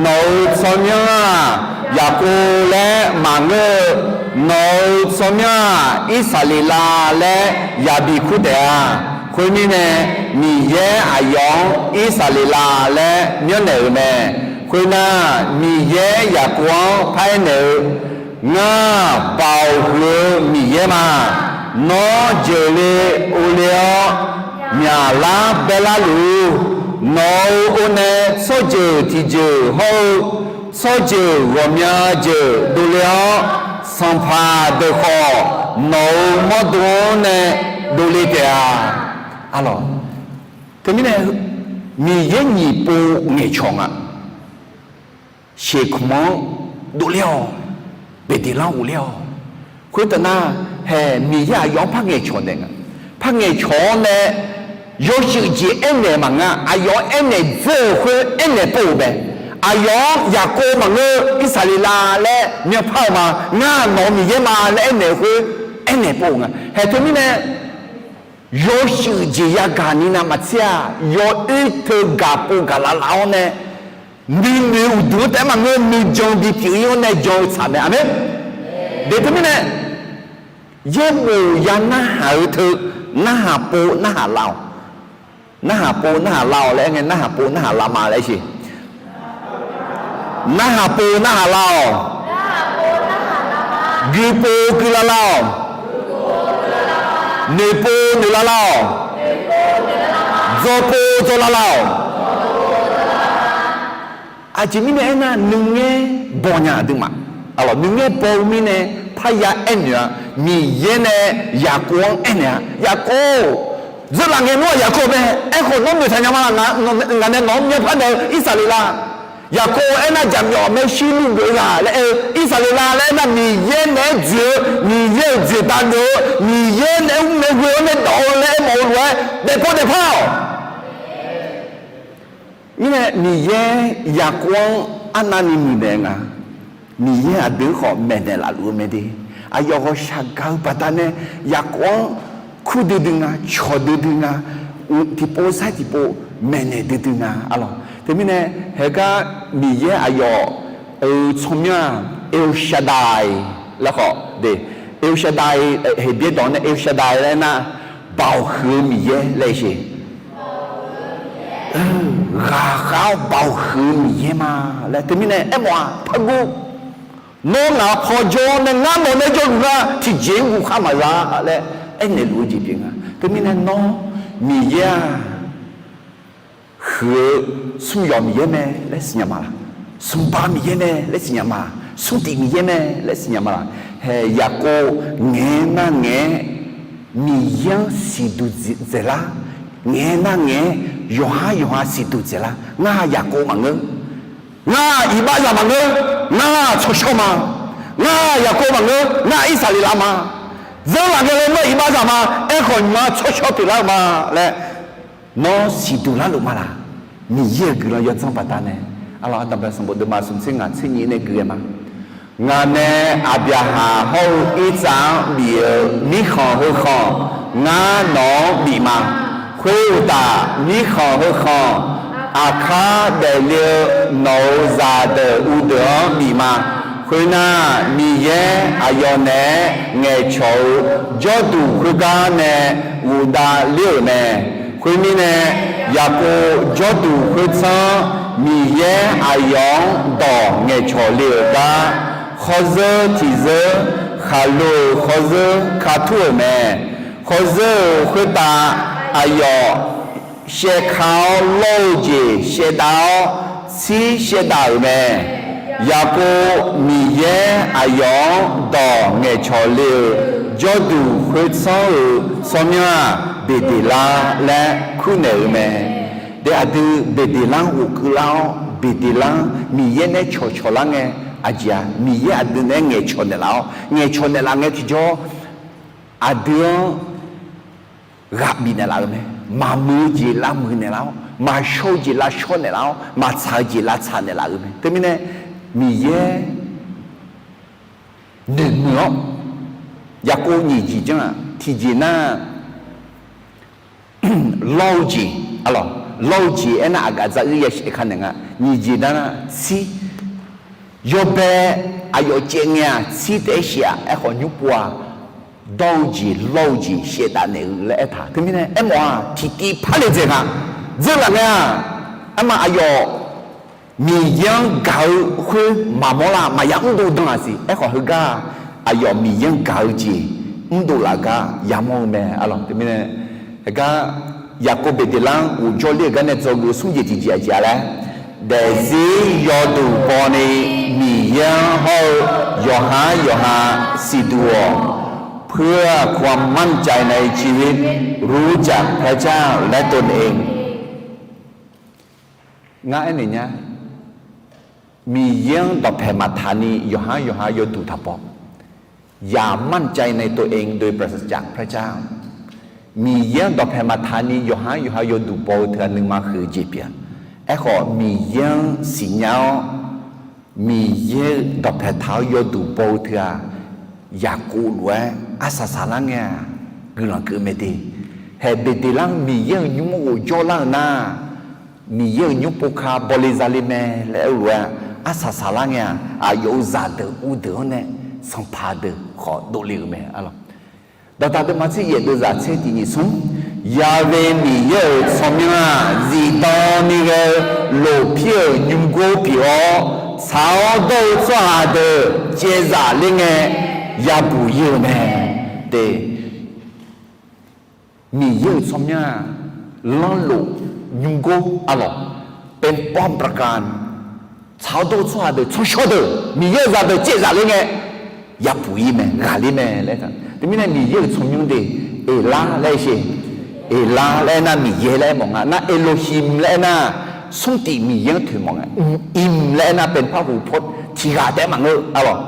nawq-euq tsawrmyanr-aq, Yaqkov laer maqngeur-eu, nawq-euq tsawrmyanr-aq, Irsaqleqlav laer yabi kur taef-a. Khoermirnae, Miqyaer aqyawf-anr Irsaqleqlav laer myanrnaeq-euq mae. Khoernar, Miqyaer Yaqkov-anr paraer naeq-eu, Ngar, Baoq huiq-eu Miqyaer ma. Nawr jeuqle ovle-awr, myaqlar baerlar luf-ur. Nawq-euq onae tsawrjeuq tiqjeuq hawr-eu, tsawrjeuq ghawqmya jeuq dovle-awr, sanqpaq deuq khawf nawq-euq mawrdo-anr nae dovle taef-a. Arlawq, teumirnae Miqyaer nyiq pov ngaeqcawq nga. Sheqkmq-anr dovler-awq, Beqdeqlar-anr ghofler-awq. Khoertav nar, hae Miqyaer aqyawf-anr par ngaeqcawq naeq nga. Par ngaeqcawq-awr nae yawshuif jeq aernaeq maqnga. Aqyawf-anr aernaeq dzeur-euq khoer aernaeq pov-euq mae. Aqyawf-anr Yaqkov maqngeur, Irsaqleqlav laer myanrpar-eu ma. Ngar nawq-euq Miqyaer ma laer aernaeq-eu khoer aernaeq pov-euq nga. Hae teumirnae yawshuif jeq yagaq ni navmaqtser-aq, yawoer teu gaq pov gaq laf laf-awr nae, nuinoeq uqduq-anr taef-aer maqngeur, nuijan bipyeuf ir-anr nae jan-eu tsaq mae. Aqmeq. Deq teumirnae, yaerbof ya narhaq-eu teu, narhaq pov narhaq lav-awq. Narhaq pov narhaq lav-awq laer aer ngae, narhaq pov narhaq lav ma laer siq. Narhaq pov narhaq lav-awq. Guipov guilav lav-awq. Noeqpov noeqlav lav-awq. Dzawpov dzawlav lav-awq. Aqjeq mirnae aernar, nuingaer bawnya aqduimaf. Arlawq, nuingaer baw-eu mirnae parya aernaeq-a. Miqyaer nae Yaqkov-anr aernaeq-a, Yaqkov, dzeurlaf ngae nawr-aq Yaqkov mae. Aerkhawf nawr noeqtaq nya ma laq, ngaq nae nawq-anr myanrpar naeq-eu Irsaqleqlav. Yaqkov aernar, jaqmyawf maershuir luf geuf-eu ghaq laer aer-eu, Irsaqleqlav laer aernar, Miqyaer naeq-aer dzoeq-eu, Miqyaer-euq dzoeqdav geuf-eu, Miqyaer naeq-aer mr nae ghoe-awr nae dawq-eu laer aermawf-eu lof-aer daefpov daefpar-awq. Mirnae Miqyaer Yaqkov-anr arnavni muiqnaeq nga. Miqyaer aqdui-anr khawf maeqnaeq laf luf-eu mae de. Aqyawf ghawqshaq gaq-eu baqdanae Yaqkov-anr kur duidui nga, cawq duidui nga, tiqpov sar tiqpov maeqnaeq duidui nga. Arlawq, teumirnae haegar Miqyaer aqyawf-euq tsawrmyanr-aq, El Shaddai laer khawf de. El Shaddai, Heqbyaer dawq nae El Shaddai laer nar, Baoq huiq-eu Miqyaer laer siq. Ghaqkhav-awr baoq huiq-eu Miqyaer ma laer teumirnae aermawf-aq, pargor, nawr ngaq-anr paw jawr nae ngar nawq nae jawrluf nar tiqjeq-anr guvkhar maqza laer aernaeq luf-eu jeq pyeuf nga. Teumirnae nawr Miqyaer-aq, huiq-eu smr yawq Miqyaer mae laer siqnya ma laq? Smrba Miqyaer mae laer siqnya ma laq? Smrtif Miqyaer mae laer siqnya ma laq? Hae Yaqkov ngaeq-aer nar ngaeq-aer Miqyaer-anr siqduq dzaeqlar, ngaeq-aer nar ngaeq-aer yawqhar yawqha siqduq dzaeqlar. Ngar Yaqkov maqngeur. Ngar iqbaxzaq maqngeur. Ngar tsawrshawr ma. Ngar Yaqkov maqngeur. Ngar Irsaqleqlav ma. Dzeurlaf ngae laer nawr iqbaxzaq ma. Aerkhawf nymq-mr tsawrshawr pyeuflar-eu ma laer nawr siqduq larluf ma laq? Miqyaer-euq guiqlanq yawdzanr baqdanae, arlawq, Aqdanqbae sanqbof deuvma smq tser ngaq tser nyiq nae gui-aer ma. Ngaq nae Aqbyaqhaq hawr-eu Irtsav-anr bif-eu mirkhanq heukhanq, ngar nawq-anr bif ma. Khoeruqtaf, mirkhanq heukhanq aqkar daefle-eu nawq-euq zaqdeuq uvdeuq-anr bif ma. Khoernar, Miqyaer aqyawf naeq-aer ngaeqcawq-eu jawrduq khoergar nae ghofdav ler-euq mae. Khoermirnae, Yaqkov jawrduq khoertsanr-anr Miqyaer aqyawf-anr dawq ngaeqcawq le-euq gar, khawrzeur tiqzeur khaqlo-euq khawrzeur ka tur-euq mae. Khawrzeur-euq khoertav aqyawf shaevka-awr lawr-eu jeq shaevdav-awr, tsir shaevdav-euq mae. Yaqkov Miqyaer aqyawf-anr dawq ngaeqcawq le-euq jawrduq khoertsanr-euq tsawrmyanr-aq, Beqdeqlar laer kurnaeq-euq mae. De aqdui beqdeqlar-anr ghofkeuvlar-awr, beqdeqlar-anr Miqyaer nae cawqcawq lar ngae, aqjeq-aq, Miqyaer aqdui naeq-aer ngaeqcawq naeqlaf-awr, ngaeqcawq naeqlaf ngae tiqjawr, aqdui-anr ghaq bif naeqlaf-eu mae. Maqmuiq-eu jeq lavmuiq naeqlaf-awr, maqshawr-eu jeq lavshawr naeqlaf-awr, maqtsaq-eu jeq lavtsaq naeqlaf-eu mae. Teumirnae, Miqyaer noeqmuiq-awr, Yaqkov nyiq jeq janr-aq, tiqjeq nar, lawr-eu jeq, arlawq, lawr-eu jeq aernar, aqgaf dzaruir yashaef ka naeq nga. Nyiq jeq nar, tsir, yawbae aqyawf caev ngae-aq, tsir taef-aer shif-aq, aerkhawf nymr pov-aq, dawr-eu jeq, lawr-eu jeq shaevdav naeq-eu laer aertaq. Teumirnae aermawf-aq, tiqtiv par le dzaeq nga. Dzeurlaf ngae-aq, arma aqyawf Miqyaer-anr gaq-eu khoer maqmawr lar, maqya mrdov dan-aq siq. Aerkhawf heugar aqyawf Miqyaer-anr gaq-eu jeq mrdov laf gar yamawr-eu mae, arlawq. Teumirnae, heugar Yaqkov beqdeqlar-anr ghofjawr ler-euq gar nae dzawgeuf-eu smr jeq tiqjeq aqjeq-a laer, daefzir yawduq bawni Miqyaer-anr hawr-eu yawqhar yawqha siqduq-awq. เพื่อความมั่นใจในชีวิต รู้จักพระเจ้าและตนเอง Ngar aernaeq nya, Miqyaer-anr dawqpaeq maqtaq ni yawqhar yawqha yawduq taq baw. อย่ามั่นใจในตัวเองโดยปราศจากพระเจ้า Miqyaer-anr dawqpaeq maqtaq ni yawqhar yawqha yawduq baw-eu teu-aq nuima huiq-eu jeq pyeuf-a. Aerkhawf Miqyaer-anr siqnya-awr, Miqyaer-euq dawqpaeq taq-awr yawduq baw-eu teu-aq, Yaqkov lof-aer arsaq saqlar ngae-aq, guiqlanq keuv mae de. Haeq beqdeqlar-anr Miqyaer-euq nymr-anr ghofjawr lar-euq nar, Miqyaer-euq nymr pov ka bawle zale mae laer aer-eu lof-aer arsaq saqlar ngae-aq, aqyawf-euq zaqdeuq uvdeuq-anr nae sanqpaq deuq khawf dovle-euq mae, arlawq. Dawqdaq deuvma tser yaef deuvzaq tser tiq nyiq smr, Yahweh Miqyaer-euq tsawrmyanr-aq, zifdan ni ghae-eu lofpir-euq nymrgor pyeuf-awr, tsaq-awr dawr-eu tsawrhaq deuq caevzaf ler ngae yabuq ir-eu mae de. Miqyaer-euq tsawrmyanr-aq, lanrlof nymrgor, arlawq, เป็นป้อมปราการ tsaq-awr dawr-eu tsawrhaq deuq, tsawrshawr deuq, Miqyaer-euq zaqdeuq caevzaf ler ngae yabuq ir mae, ghaqler mae laer. Teumirnae Miqyaer-euq tsawrmyanr de, Eqlar laer sher. Eqlar laer aernar Miqyaer laer aermawf nga. Nar Elohim laer aernar, smrtif Miqyaer-anr toeqmawf nga. Im laer aernar, เป็นพหูพจน์ tiqghaq taef-aer maqngeur, arlawq,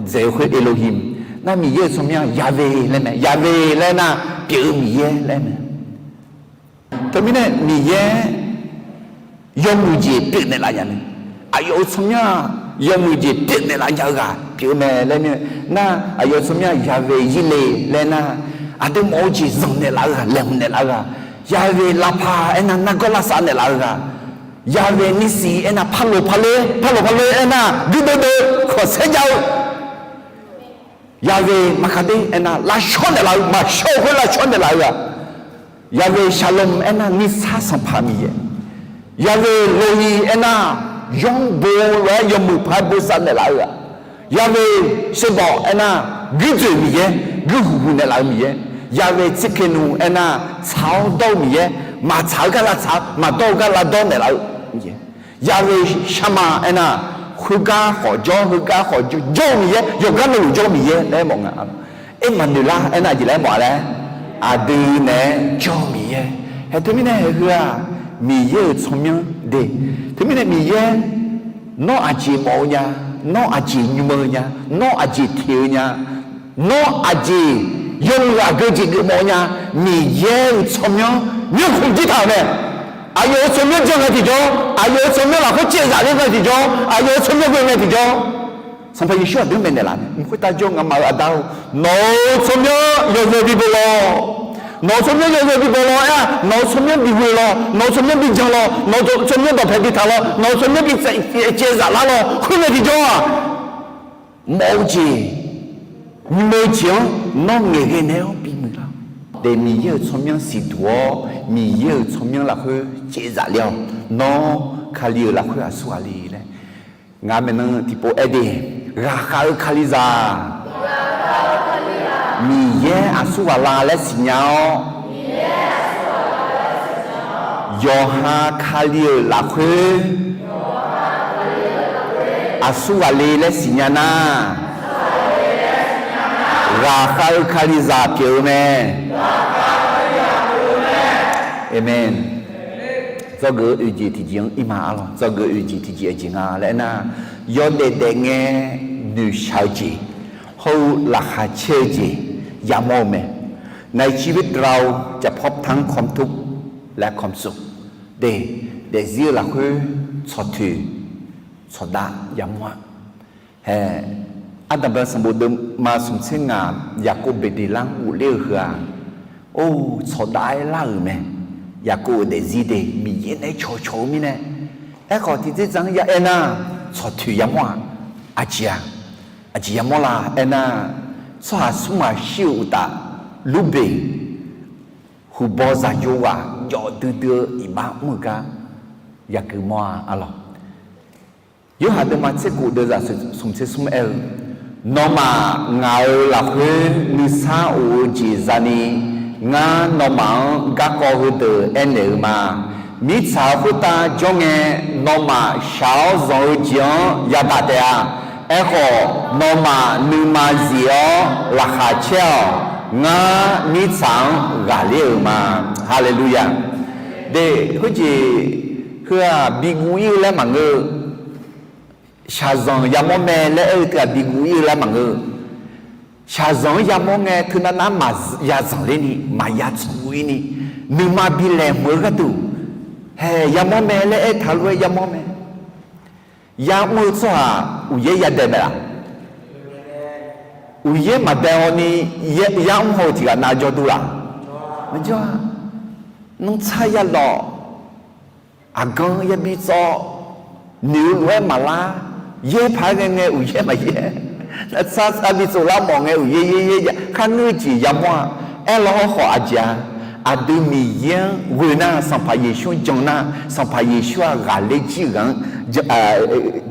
dzaeq-eu khoer Elohim. Nar Miqyaer-euq tsawrmyanr Yahweh laer mae. Yahweh laer aernar, pyeuf-eu Miqyaer laer mae. Teumirnae Miqyaer yawmuiq jeq pyeufnaeq laf nya mae. Aqyawf-euq tsawrmyanr-aq, yawmuiq jeq pyeufnaeq laf nya-eu ghaq pyeuf-eu mae laer mir-a. Nar aqyawf-euq tsawrmyanr Yahweh Yireh laer aernar, aqdui mawf-eu jeq zanqnaeq laf-eu ghaq, laeqhmq naeq laf-eu ghaq. Yahweh Lapha aernar, nargawr lavsav naeq laf-eu ghaq. Yahweh Nissi aernar, parloq parler, parloq parler aernar, guirdeuv deuv khanqsaer jav-eu Yahweh Maqkaqder aernar, lavshawr naeqlaf-eu, maqshawr-eu khoer lavshawr naeqlaf-eu ghaq. Yahweh Shalom aernar, nuisar sanqpaq Miqyaer. Yahweh Rohi aernar, yawr bo lof-aer yawmuiq paq-aer bosav naeqlaf-eu ghaq. Yahweh Shebaw aernar, guirdzoeq Miqyaer, guir huqhuq naeqlaf-eu Miqyaer. Yahweh Tsidkenu aernar, tsaq-awr dawr-eu Miqyaer, maqtsaq-eu gar lavtsaq-awr, maqdawr-eu gar lavdawr naeqlaf-eu Miqyaer. Yahweh Shammah aernar, khoergar khawf jawr, heugar khawf jawr-eu Miqyaer, yawqgar navluf jawr-eu Miqyaer laer mawf nga. Emmanuel aernar, aqjeq laer mawf-a laer, aqdui naeq-aer jawr-eu Miqyaer. Haeq teumirnae haeq heu-aq, Miqyaer-euq tsawrmyanr de. Teumirnae Miqyaer, nawr aqjeq mawf-eu nya, nawr aqjeq nymr-eu nya, nawr aqjeq teq-eu nya, nawr aqjeq yawmuiq aqgeu jeq geufmawf-eu nya, Miqyaer-euq tsawrmyanr nymrkhmq jir taq-euq mae. Aqyawf-euq tsawrmyanr jan ngae tiqjawr, aqyawf-euq tsawrmyanr lafkhoer caevzaf ler ngae tiqjawr, aqyawf-euq tsawrmyanr ghoe ngae tiqjawr, Sanqpaq Yeqsur aqdui-anr maeqnaeq laf-a. Mq khoertav jawr ngamaf-euq Aqda-or, nawq-euq tsawrmyanr yawzeu bi baw lawr. Nawq-euq tsawrmyanr yawzeu bi baw lawr-aer-aq, nawq-euq tsawrmyanr bi ghoe lawr, nawq-euq tsawrmyanr bi jan lawr, nawq-euq tsawrmyanr dawqpae bi taq lawr, nawq-euq tsawrmyanr bi caevzaf lar lawr, khoer ngae tiqjawr-a, mawf-eu jeq, nymr-eu jeq-anr nawr ngaeqghae naeq-awr bimuiq lar. Daef Miqyaer-euq tsawrmyanr siqduq-awr, Miqyaer-euq tsawrmyanr lafkhoer caevzaf ler-awq. Nawr Kali-euq lafkhoer aqsur ghaq le laer. Ngaq maeqnan tiqpov aer de. Ghaqkhav-eu Kalizaq, Miqyaer aqsur ghaq la laer siqnya-awr, yawqha Kali-euq lafkhoer aqsur ghaq le laer siqnya nar, ghaqkhav-eu Kalizaq pyeuf-eu mae. Aqmeq. Dzawgeuf-eu oeq jeq tiqjeq-anr ir ma arlawq. Dzawgeuf-eu oeq jeq tiqjeq aqjeq nga laer aernar, yawdaef daef ngae noeqshaq-eu jeq hawr-eu laqkhaq caer-eu jeq yamawr-eu mae. ในชีวิตเราจะพบทั้งความทุกข์และความสุข de, daefzir-eu lafkhoer tsawqtoeq tsawqdav yamawr-a. Hae, ardanqbae sanqbof deuvma smq tser ngaq Yaqkov beqdeqlar-anr ghofler-eu heu-aq, or, tsawqdav-aer lar-euq mae. Yaqkov-euq daefzir de Miqyaer naeq-aer cawqcawq-eu mirnae, aerkhawf tiqdzerdzaq-anr ya aernar, tsawqtoeq yamawr-aq, aqjeq-aq, aqjeq yamawr la aernar, tsawrhaq smr ghaq shir-eu uqtaf, Lurbeq huqbaw zaqyo ghaq jawf duidui-eu iqbax mr-eu gar yagui mawr-a arlawq. Yorhaq deuvma tser khof deuvzaq smq tser smr aer-eu, Nawmaf ngaq-euq lafkhoer nuisar of-eu jeq zani, ngar nawmaf-anr garkawv heudeuq aernaeq-eu ma. Mirtsaq-euq khoertav jawr ngae, nawmaf shaq-awr zanq-eu jeq-anr yadaq taef-a. Aerkhawf, nawmaf nuima zif-awr laqkhaq caer-awq. Ngar mirtsaq-anr ghaqler-euq ma. Haleluya! De, khoerjeq heu-aq biguv ir-eu laer maqngeur-eu, shaqzanq yamawr mae laer aer-eu teu-aq biguv ir-eu laer maqngeur-eu. Shaqzanq-anr yamawr ngae teunav nav-anr maqya zanqler ni, maqya tsawrguv ir ni, nuima bi laeqhmq-eu gharduq, hae, yamawr mae laer aertaq lof-aer yamawr mae. Yar mr-eu tsawrhaq uqyaer yadae mae laf? Uqyaer maqdae-awr ni, yar mr haw-eu tiq ghaq nav jawr dur laf? Maqjawr-a. Nanrtsar yalawf, aqgan yabi tsawv, noeq-eu lof-aer maqlar, yaer paq-aer ngae ngae uqyaer maqyaer, nanrtsar yabi tsov lar mawf ngae uqyaer yaer yaer ya kharngeur jeq yamawr-a. Aerlawr hawrkhawf aqjeq-a, aqdui Miqyaer-anr ghoe nar, Sanqpaq Yeqsur-anr jan nar, Sanqpaq Yeqsur-aq ghaqler jir-eu ghaq-anr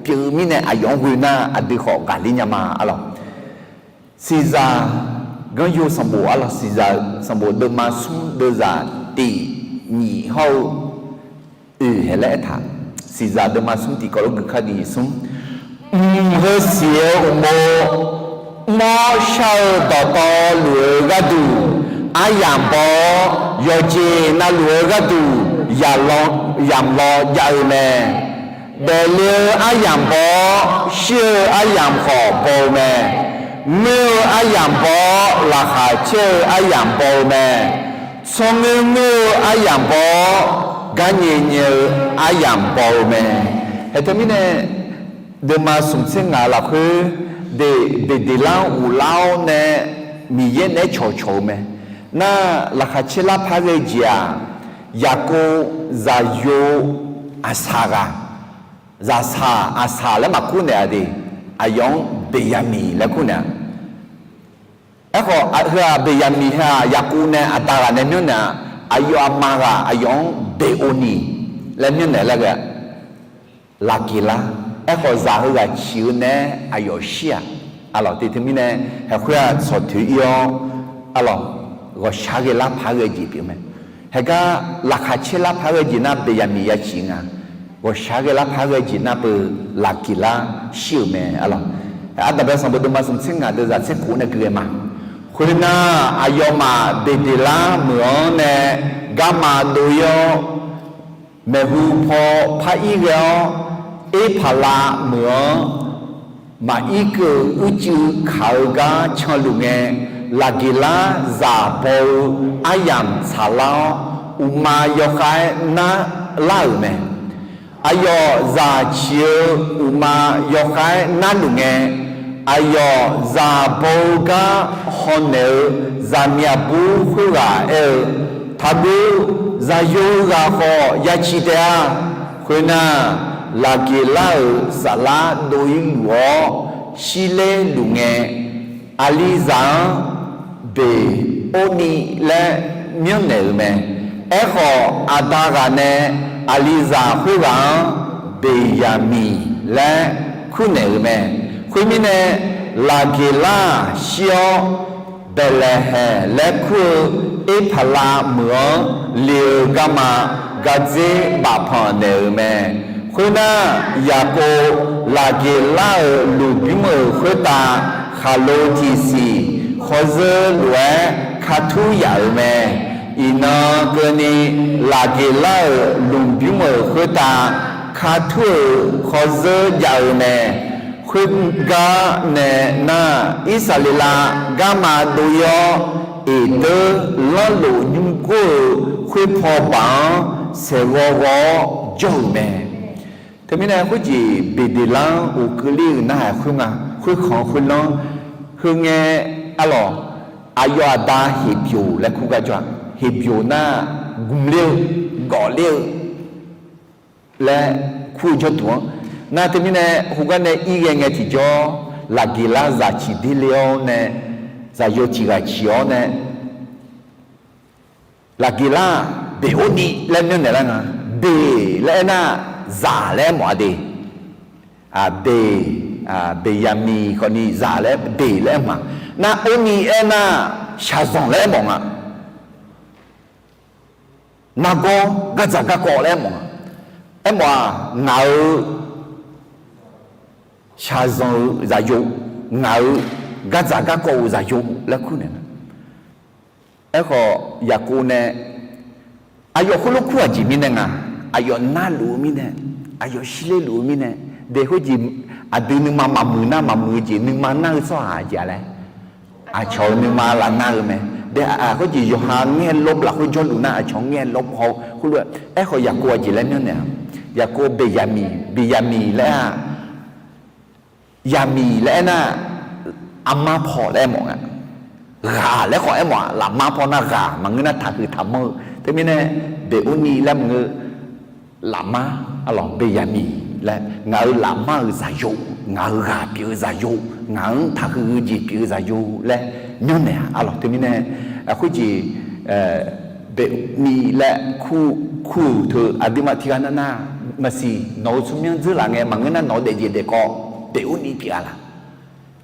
pyeuf-eu mirnae aqyawf-anr ghoe nar aqdui khawf ghaqler nya ma arlawq. Siqzaq ganryo sanqbof arlawq, Siqzaq sanqbof deuvma smr deuvzaq tiq nyiq hawr-eu oeq hae laer aertaq. Siqzaq deuvma smr tiq kawv lof gui kar nyiq smr, mq heu siq-eu uqmov, mr-awr shar-eu dawqtawvluf-eu gharduq aryamq baw-awr, yawqjeq navluf-eu gharduq yamq law jav-eu mae. Daefle-eu aryamq baw-awr, shir-eu aryamq khawf baw-eu mae. Ngoer-eu aryamq baw-awr, laqkhaq caer-eu aryamq baw-eu mae. Tsawrngoer ngoer-eu aryamq baw-awr, garnyae nyae-eu aryamq baw-eu mae. Haeq teumirnae, deuvma smq tser ngaq lafkhoer, de, beqdeqlar-anr ghoflar-awr nae, Miqyaer naeq-aer cawqcawq-eu mae. Nar, laqkhaq caer lar par ghae jeq-aq, Yaqkov zaqyo aqsaq ghaq, zaqsaq aqsaq laer maqkur naeq-a de, aqyawf-anr Beqyaqmiq laer kur naeq-a. Aerkhawf heu-aq Beqyaqmiq heu-aq Yaqkov nae aqda ghaq nae myanrnaeq-a, aqyawf aqma ghaq aqyawf-anr Beqoniq laer myanrnaeq laer ghae-a. Laqgeqlar. Aerkhawf zaq heughaq ciq-eu nae-aer aqyawf shir-aq, arlawq, te teumirnae, haeq khoer-aq tsawqtoeq ir-awr, arlawq, ghawqshaq ghae lar par ghae jeq pyeuf mae. Haeq gar laqkhaq caer lar par ghae jeq nar Beqyaqmiq yaciq nga. Ghawqshaq ghae lar par ghae jeq nar beu Laqgeqlar shir-euq mae, arlawq. Aqdaq bae sanqbof deuvma smq tser ngaq deuvzaq tser khof nae gui ghae ma. Khoernar, aqyawfmaf Beqdeqlar meuq-anr nae garma dov ir-awr, maeqhu paw par ir ghae-awr, Erpaqlav meuq-anr maqir keuv-euq uicuiv kaq-eu gar canluf ngae, Laqgeqlar zaq baw-eu aryamq tsaqlar-awr, uqma yawkhav-aer narlar-euq mae. Aqyawf zaq ciq-eu uqma yawkhav-aer narluf ngae, aqyawf zaq baw-eu gar hawnaeq-eu zaqmiq aqbur khoerghaq aer-eu, Taqguv, zaqyo ghaq khawf yaciq taef-a. Khoernar, Laqgeqlar-euq saflar dov ir luf-awr shirler luf ngae, Aqlizaq-anr Beqorni laer myanrnaeq-euq mae. Aerkhawf, aqda ghaq nae Aqlizaq khoerghaq-anr Beqyaqmiq laer kurnaeq-euq mae. Khoermirnae, Laqgeqlar-aq shir-awr, Baeqlaeqhaeq laer kur-eu Erpaqlav meuq-anr le-eu garma gardzer bafpanq naeq-euq mae. Khoernar, Yaqkov Laqgeqlar-euq lmqbymr-euq khoertav khaqlo tiqsiq khawrzeur lof-aer kartur yaf-euq mae. Iqnan keuvni, Laqgeqlar-euq lmqbymr-euq khoertav ka tur-euq khawr zeur jav-eu mae. Khoergar nae nar, Irsaqleqlav garma dov-ir-awr, eqdeur lanrlof nymrgor-eu khoerpaw baq-anr saeqghaw ghaw-awr jawr-euq mae. Teumirnae khoerjeq Beqdeqlar-anr uqkeuvler-euq narhaq khoernga, khoerkhanq khoerlanr, heu ngae, arlawq, aqyawf aqda Heqbyoq laer kur gar jawr-a. Heqbyoq nar, gmqler-eu, gawfler-eu laer kur-eu jawrduq-anr. Nar teumirnae heugar nae ir ghae ngae tiqjawr, Laqgeqlar zaq ciq der le-awr nae, zaqyo tiq ghaq ciq-awr nae, Laqgeqlar-aq, Beqorniv laer myanrnaeq lar nga. Beq laer aernar, zaq laer aermawf-a de. Beq, Beqyaqmiq khawfni zaq laer, Beq laer aerma. Nar Orniv aernar, shaqzanq laer aermawf nga. Nargawr gardzaq garkawv laer aermawf nga. Aermawf-aq, ngaq-euq shaqzanq-euq zaqyo, ngaq-euq gardzaq garkawv-euq zaqyo laer kur naeq nga. Aerkhawf, Yaqkov nae aqyawf khoerlof kur-aq jeq mirnae nga, aqyawf narluf-eu mirnae, aqyawf shirler luf-eu mirnae, de khoerjeq aqdui nuima maqmuiq nar maqmuiq-eu jeq nuima nar-eu tsawrhaq jeq-a laer, aqcawq-euq nuima lafnar-eu mae. De khoerjeq yawqha ngaer lawr lafkhoer jawrluf nar aqcawq ngaer lawr haw-eu khoerlof-aer, aerkhawf Yaqkov aqjeq laer myanrnaeq-a. Yaqkov Beqyaqmiq, Beqyaqmiq laer-aq, Yaqmiq laer aernar, armar paw laer aermawf nga. Ghaq laer khawf aermawf-aq, lafmar paw nar ghaq maqngeur nar taqhuiq taqmanr-eu. Teumirnae Beqorniv laer maqngeur, lafmar, arlawq, Beqyaqmiq laer, ngaq-euq lafmar-euq zaqyo, ngaq-euq ghaq pyeuf-eu zaqyo, ngaq-anr taqhuiq-eu jeq pyeuf-eu zaqyo laer myanrnaeq-a. Arlawq, teumirnae khoerjeq Beqorniv laer kur, kur-euq teu aqduimaf tiqghaq navnav maqsiq, nawq-euq tsawrmyanr dzeurlaf ngae maqngeur nar nawq-eu daefjeq daefkawv Beqorniv pyeuf-a laq?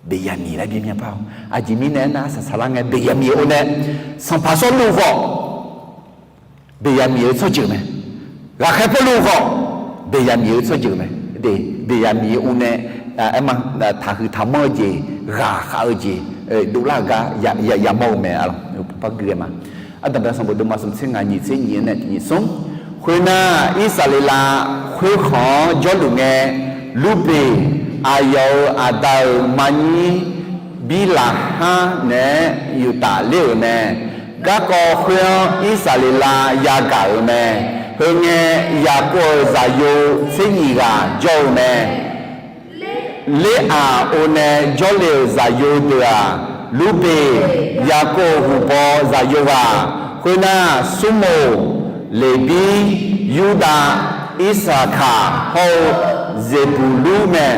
Beqyaqmiq laer bimyan par-awq. Aqjeq mirnae aernar, arsaq saqlar ngae Beqyaqmiq-eu or nae, Sanqpaq Sawrluv khawf Beqyaqmiq-eu tsawrjeuq mae. Ghaqkhaer Pawrluv khawf Beqyaqmiq-eu tsawrjeuq mae. De, Beqyaqmiq-eu or nae, aerma, taqhuiq taqmanr-eu jeq, ghaq khav-eu jeq, dovlar-euq gar yamawr-eu mae. Arlawq, par gui ghae ma. Ardanq bae sanqbof deuvma smq tser ngaq nyiq tser nyiq-anr nae tiq nyiq smr. Khoernar, Irsaqleqlav khoerkhanq-anr jawrluf ngae, Lurbeq, aqyawf-euq aqda-euq maqnyir Birlaqhar naeq-aer yuftaf ler-euq mae. Garkawv khoer-anr Irsaqleqlav yagaq-euq mae. Heu ngae, Yaqkov-euq zaqyo tser nyiq ghaq jawr-eu mae. Leraq or nae jawrle-euq zaqyo deuq-aq, Lurbeq, Yaqkov-euq huqbaw zaqyo ghaq, khoernar, Smrmuq, Leqbir, Yurdav, Irsaqkaq hawr-eu Zeqbuqlur mae.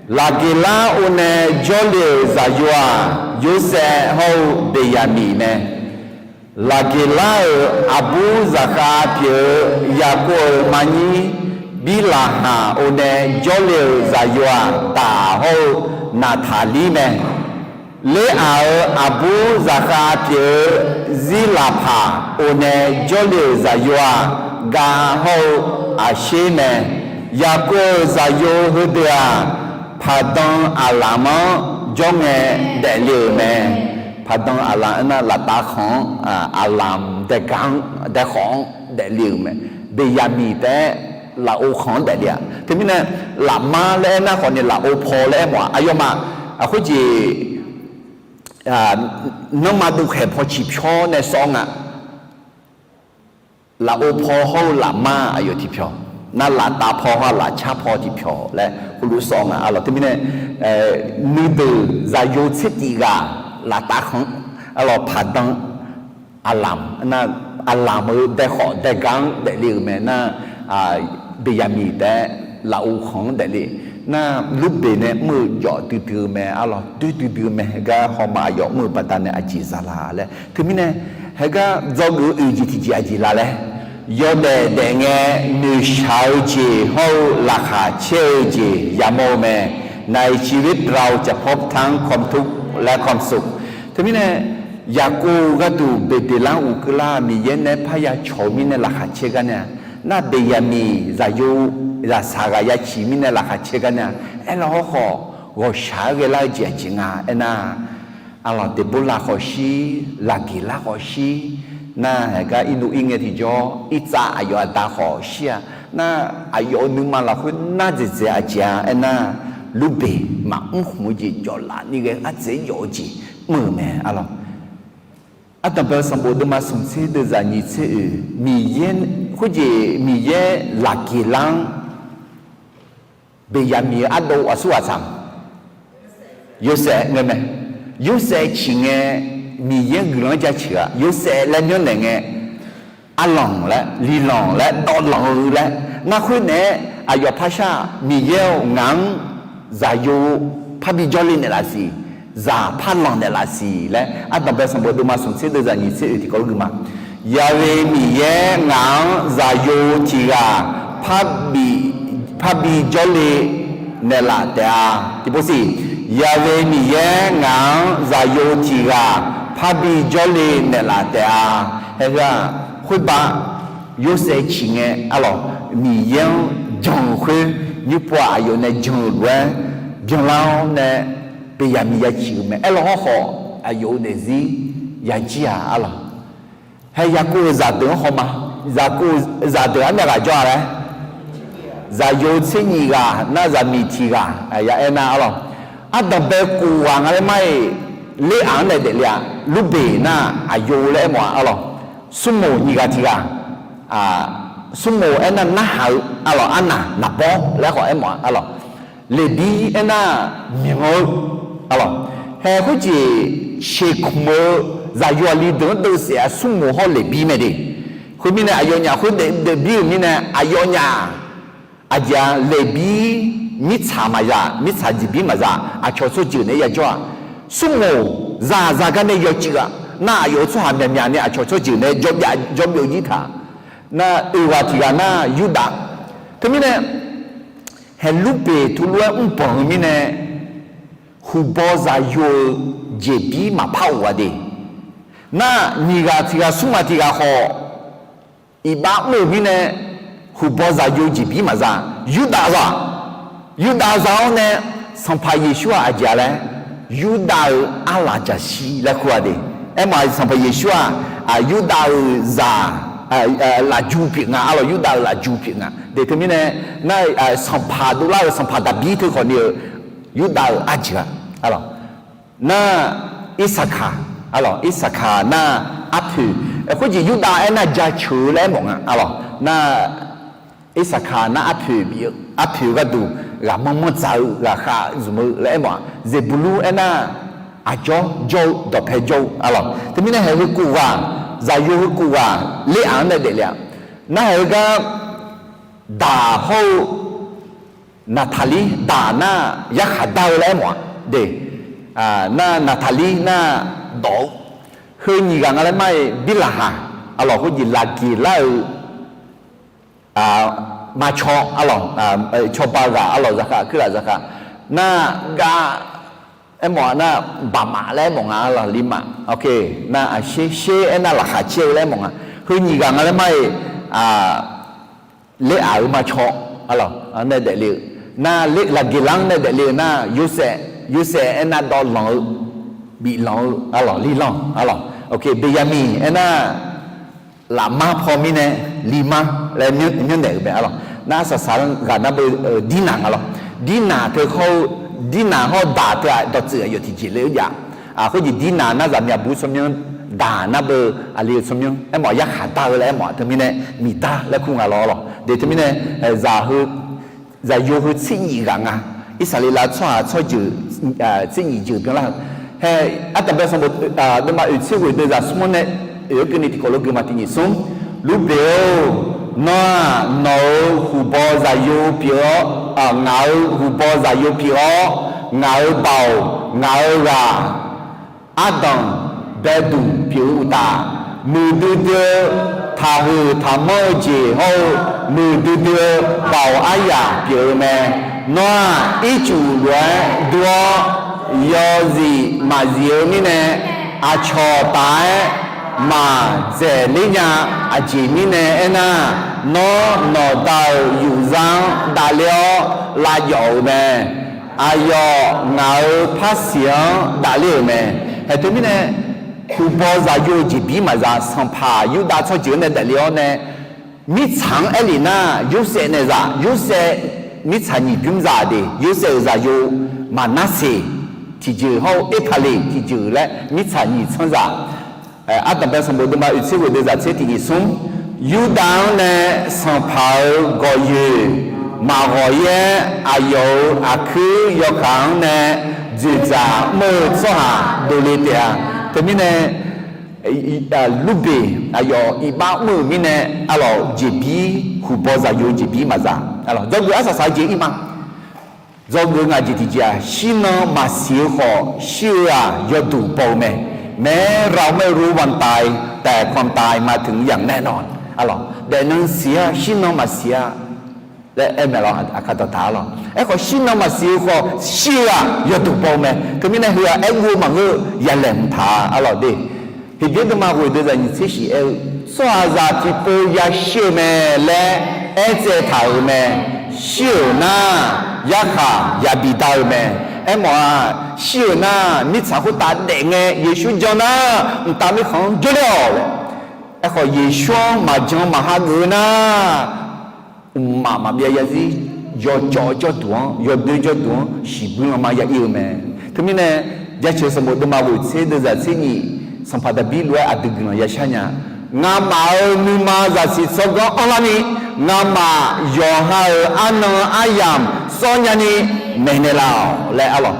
Laqgeqlar or nae jawrle-euq zaqyo-aq, Yorsaev hawr-eu Beqyaqmiq mae. Laqgeqlar-euq aqbur zaqkhav pyeuf-eu Yaqkov-euq maqnyir Birlaqhaq or nae jawrle-euq zaqyo-aq, Daq hawr-eu Naqtaqlir mae. Leraq-euq aqbur zaqkhav pyeuf-eu Zirlaqpaq or nae jawrle-euq zaqyo-aq, Gav hawr-eu Aqsher mae. Yaqkov-euq zaqyo heudeuq-aq, Paqdan Aqlamq-anr jawr ngae daefle-euq mae. Paqdan Aqlamq aernar, laftav khanq-anr, Aqlamq daega-anr daekhawf-anr daefle-euq mae. Beqyaqmiq taef-aer lafov khanq-anr daefle-a. Teumirnae, lafmar laer aernar khawfni lafov paw laer aermawf-a. Aqyawfmaf khoerjeq nanrma dovkhaeq paw ciqpyawr nae sawr nga. Lafov paw hawr-eu lafmar aqyawf tiqpyawq, nar laftav paw hawr-eu lafcar paw tiqpyawq laer heulof sawr nga. Arlawq, teumirnae nuideuq zaqyo tser tif ghaq laftav khanq-anr, arlawq, Paqdan Aqlamq nar, Aqlamq-euq daekhawf daega-anr daefle-euq mae nar, Beqyaqmiq taef-aer lafov khanq-anr daefle nar, Lurbeq nae mr-eu jawf duidui-eu mae. Arlawq, doer duidui-eu mae. Heugar hawma aqyawf mr-eu baqdanae aqjeq zala laer. Teumirnae, heugar dzawgeuf-eu oeq jeq tiqjeq aqjeq la laer, yawdaef daef ngae noeqshaq-eu jeq hawr-eu laqkhaq caer-eu jeq yamawr-eu mae. ในชีวิตเราจะพบทั้งความทุกข์และความสุข Teumirnae, Yaqkov gharduq Beqdeqlar uqkeuvlar Miqyaer nae parya cawq-eu mirnae laqkhaq caer gar nae-a, nar Beqyaqmiq zaqyo, zaqsaq ghaq ya ciq mirnae laqkhaq caer gar nae-a, aerlar hawrkhawf ghawqshaq-aer ghaelar-eu jeq aqjeq nga aernar, Aqlawq, Deqborlav khawf shir, Laqgeqlar khawf shir, Nar haeq gar irnov ir ngae tiqjawr, irtsav aqyawf aqda khawf shir-a. Nar aqyawf-euq nuima lafkhoer nar dzaeqdzaeq aqjeq-a aernar, Lurbeq maqmr khmq-eu jeq jawflaf ni ghae ardzaeq-aer jawf-eu jeq mr-euq mae arlawq. Ardanqbae sanqbof deuvma smq tser deuvzaq nyiq tser oeq, Miqyaer, khoerjeq Miqyaer laqgeq lar-anr Beqyaqmiq-eu ardov aqsur ghaq tsaq, Yorsaev ngae mae. Yorsaev ciq ngae, Miqyaer-anr guiqlanq-anr jaceuq-aq, Yorsaev laer myanrnaeq ngae, arlanq laer, lilanq laer, dawvlanq-eu laer, nar khoernaeq-aer aqyawf parshar, Miqyaer-or, ngaq-anr zaqyo parbi jawrle naeqlaf siq, zaq parlanq naeqlaf siq laer, Ardanqbae sanqbof deuvma smq tser deuvzaq nyiq tser oeq tiqkawv lof gui ma. Yaqve Miqyaer ngaq-anr zaqyo tiq ghaq parbi, parbi jawrle naeqlaf taef-a. Tiqpov siq, Yaqve Miqyaer ngaq-anr zaqyo tiq ghaq parbi jawrle naeqlaf taef-a. Haeq heu-aq, khoerbav Yorsaev ciq ngae arlawq, Miqyaer-anr jan-euq khoer, nymrpov-aq aqyawf nae jan-euq lof-aer byanlar-awr nae, Beqyaqmiq ya ciq-euq mae. Aerlawq hawrkhawf aqyawf-euq daefzir yajir-aq arlawq. Hae Yaqkov-euq zaqdeuq-anr haw ma. Yaqkov-euq zaqdeuq armyav ghaq jawr-a laer, zaqyo tser nyiq ghaq nar zaqmiq tiq ghaq ya aernar arlawq. Ardanqbae kof ghaq nga laer mar-iq, Ler-aq-anr nae daefle-a. Lurbeq nar aqyo laer aermawf-a arlawq. Smrmoq nyiq ghaq tiq ghaq, smrmoq aernar narhaq-eu arlawq, arnaq naqbawr laer khawf aermawf-a arlawq. Leqbir aernar myanq-eu arlawq. Hae khoerjeq ceqkmq-eu zaqyo aqli deuq-anr deuvsaef-a, smrmoq hawr leqbir mae de. Khoermirnae aqyawfnyaf khoer daefbir-euq mirnae aqyawfnyaf aqjeq-a leqbir mirtsaq maqzaq, mirtsaq jeqbir maqzaq, aqcawq tsawrjeuq naeq-aer yajawr-aq, smrmoq zaqzaq gar nae yawcuiv-aq, nar aqyawf-euq tsawrhaq myaqmyaq ni aqcawq tsawrjeuq naeq-aer jawrbyaf jawrbyov jir taq. Nar oeq ghaq tiq ghaq nar Yurdav. Teumirnae hae Lurbeq tuvlof-aer mrbanq-eu mirnae, huqbaw zaqyo-euq jeqbir maqpar of-a de. Nar nyiq ghaq tiq ghaq smr ghaq tiq ghaq khawf iqbax mr-euq mirnae, huqbaw zaqyo jeqbir maqza. Yurdav za, Yurdav za-awr nae Sanqpaq Yeqsur-aq aqjeq-a laer, Yurdav-euq arlaqjaqshir laer kur-a de. Aermawf-aq Sanqpaq Yeqsur-aq, Yurdav-euq zaq, lafju pyeuf nga arlawq, Yurdav-euq lafju pyeuf nga de. Teumirnae nar, sanqpaq dovlar-euq sanqpaq Daqbir teu khawf ni-eu Yurdav-euq arjeuq-a arlawq. Nar Irsaqkaq arlawq, Irsaqkaq nar arpoeq, khoerjeq Yurdav aernar jaceuq-eu laer aermawf nga arlawq. Nar Irsaqkaq nar arpoeq bif-eu, arpoeq gharduq ghaqmanr manr dzaq-eu ghaqkhav zmq-eu laer aermawf-aq, Zeqbuqlur aernar aqjawr jawr-eu dawqpae jawr-eu arlawq. Teumirnae haeq heu kof ghaq, zaqyo heu kof ghaq Ler-aq-anr nae daefle-a. Nar haeq heu gar daq hawr-eu Naqtaqlir, daq nar yarkhaq dar-eu laer aermawf-a de. Nar Naqtaqlir nar dawq-eu, heu nyiq ghaq nga laer mar-iq Birlaqhaq arlawq, khoerjeq laqgeq lar-euq marcaw arlawq, cawba ghaq arlawq, zaqkhav kuirlaf zaqkhav nar gav aermawf-a nar, baqmaf laer aermawf nga arlawq, limaf. Nar aqsher sher aernar laqkhaq caer-eu laer aermawf nga. Heu nyiq ghaq nga laer mar-iq Ler-aq-euq marcaw arlawq, nae daefle-eu nar, laqgeqlar-anr nae daefle-eu nar, Yorsaev, Yorsaev aernar dawvlanq-eu, biflanq-eu arlawq, lilanq arlawq. Beqyaqmiq aernar lafmar paw mirnae, limar laer myanrnaeq-euq mae arlawq. Nar arsaqsaq-anr ghaq nar beu, Dirnaq nga lawq. Dirnaq teu hawr-eu, Dirnaq hawr-eu daq teu-aq dawqtsuif aqyawf tiqjeq le-eu jav. Khoerjeq Dirnaq nar zaqmyaq buq-eu tsawrmyanr, daq nar beu aqli-eu tsawrmyanr aermawf, yarkhaq dar-eu laer aermawf-aq teumirnae miqdar laer kur nga lawr lawq. De teumirnae zaq heu, zaqyo heu tser nyif ghaq nga. Irsaqleqlav tsawrhaq tsawrjeuq tser nyif jeuq byanlar-eu. Hae, ardanqbae sanqbof deuvma oeq tser ghoeq deuvzaq smr-anr nae oeq-aer keuvni tiqkawv lof gui ma. Tiq nyif smr. Lurbeq-or, nawr-aq nawq-euq huqbaw zaqyo pyeuf-awr, ngaq-euq huqbaw zaqyo pyeuf-awr, ngaq-euq baoq, ngaq-euq ghaq, ardanq baeduq pyeuf-eu uqtaf, muiqdui dui-eu taqhuiq taqmanr-eu jeq hawr-eu, muiqdui dui-eu baoq aryaq pyeuf-eu mae. Nawr-aq ircuf lof-aer dur-awr, yawzif maqzif-eu mirnae, aqcawq taf-aer maqdzaeq ler nya. Aqjeq mirnae aernar, nawr nawqda-euq yufzar-anr davler-awr lavjawf-euq mae. Aqyawf ngaq-euq parsiq-anr davler-euq mae. Hae teumirnae Huqbaw zaqyo jeqbir maqza, sanqpaq Yurdav tsawrjeuq-anr nae daefle-awr nae, mirtsaq-anr aerlef nar, Yorsaev nae zaq, Yorsaev mirtsaq nyiq bymr zaq de, Yorsaev-euq zaqyo Maqnarseq tiqjeuq hawr-eu Erpaqleq tiqjeuq laer mirtsaq nyiq tsanr zaq. Ardanqbae sanqbof deuvma oeq tser ghoeq deuv zaq tser tiq nyiq smr. Yurdav-anr nae sanqpaq-euq gawqyoeq maqghawq-ir-aer, aqyawf-euq aqkuir yawkaq-anr nae dzoeqdzaq mr-eu tsawrhaq dovle taef-a. Teumirnae, Lurbeq aqyawf iqbax mr-euq mirnae, arlawq jeqbir, huqbaw zaqyo jeqbir maqza. Arlawq dzawgeuf arsaq saq-eu jeq ir ma. Dzawgeuf ngaq jeq tiqjeq-aq, shirnan maqsiq-eu khawf shir-eu-aq yawduq baw-eu mae. แม้เราไม่รู้วันตาย แต่ความตายมาถึงอย่างแน่นอน Arlawq daefnan siq-a, shirnan maqsiq-a laer aer mae lawq. Aqkar dawqtaq arlawq. Aerkhawf shirnan maqsiq-eu khawf shir-eu-aq yawduq baw-eu mae. Teumirnae heu-aq aerguv-eu maqngeur-eu yalaeq mqtaq-a arlawq de. Heqbyaer deuvma ghoeq deuv zaq nyiq tser shif aer-eu, tsawrhaqzaq tiqpov yashir-eu mae laer aertsaev taq-euq mae. Shir-euq nar, yarkhaq yabi dar-eu mae. Aermawf-aq, shir-euq nar, mirtsaq khoertav daefngae Yeqsur jan nar, mqtav mirkhanq-anr jawrler-awq laer. Aerkhawf Yeqsur-anr maqjan maqha geuf-eu nar, mqmaq maqbyav zarzir yawcawv jawrduq-anr, yawdoer jawrduq-anr shiqbuir lanma ya ir-eu mae. Teumirnae, Jaceuq sanqbof deuvma ghoeq tser deuv zaq tser nyiq, sanqpaq Daqbir lof-aer aqdui guiqlanq yashar nya. Ngamaf-euq nuima zaqsiq tsawrganr anrlar ni, ngamaf yawqha-euq arnan aryamq sawr nyani maeqnaeq laf-awq laer arlawq,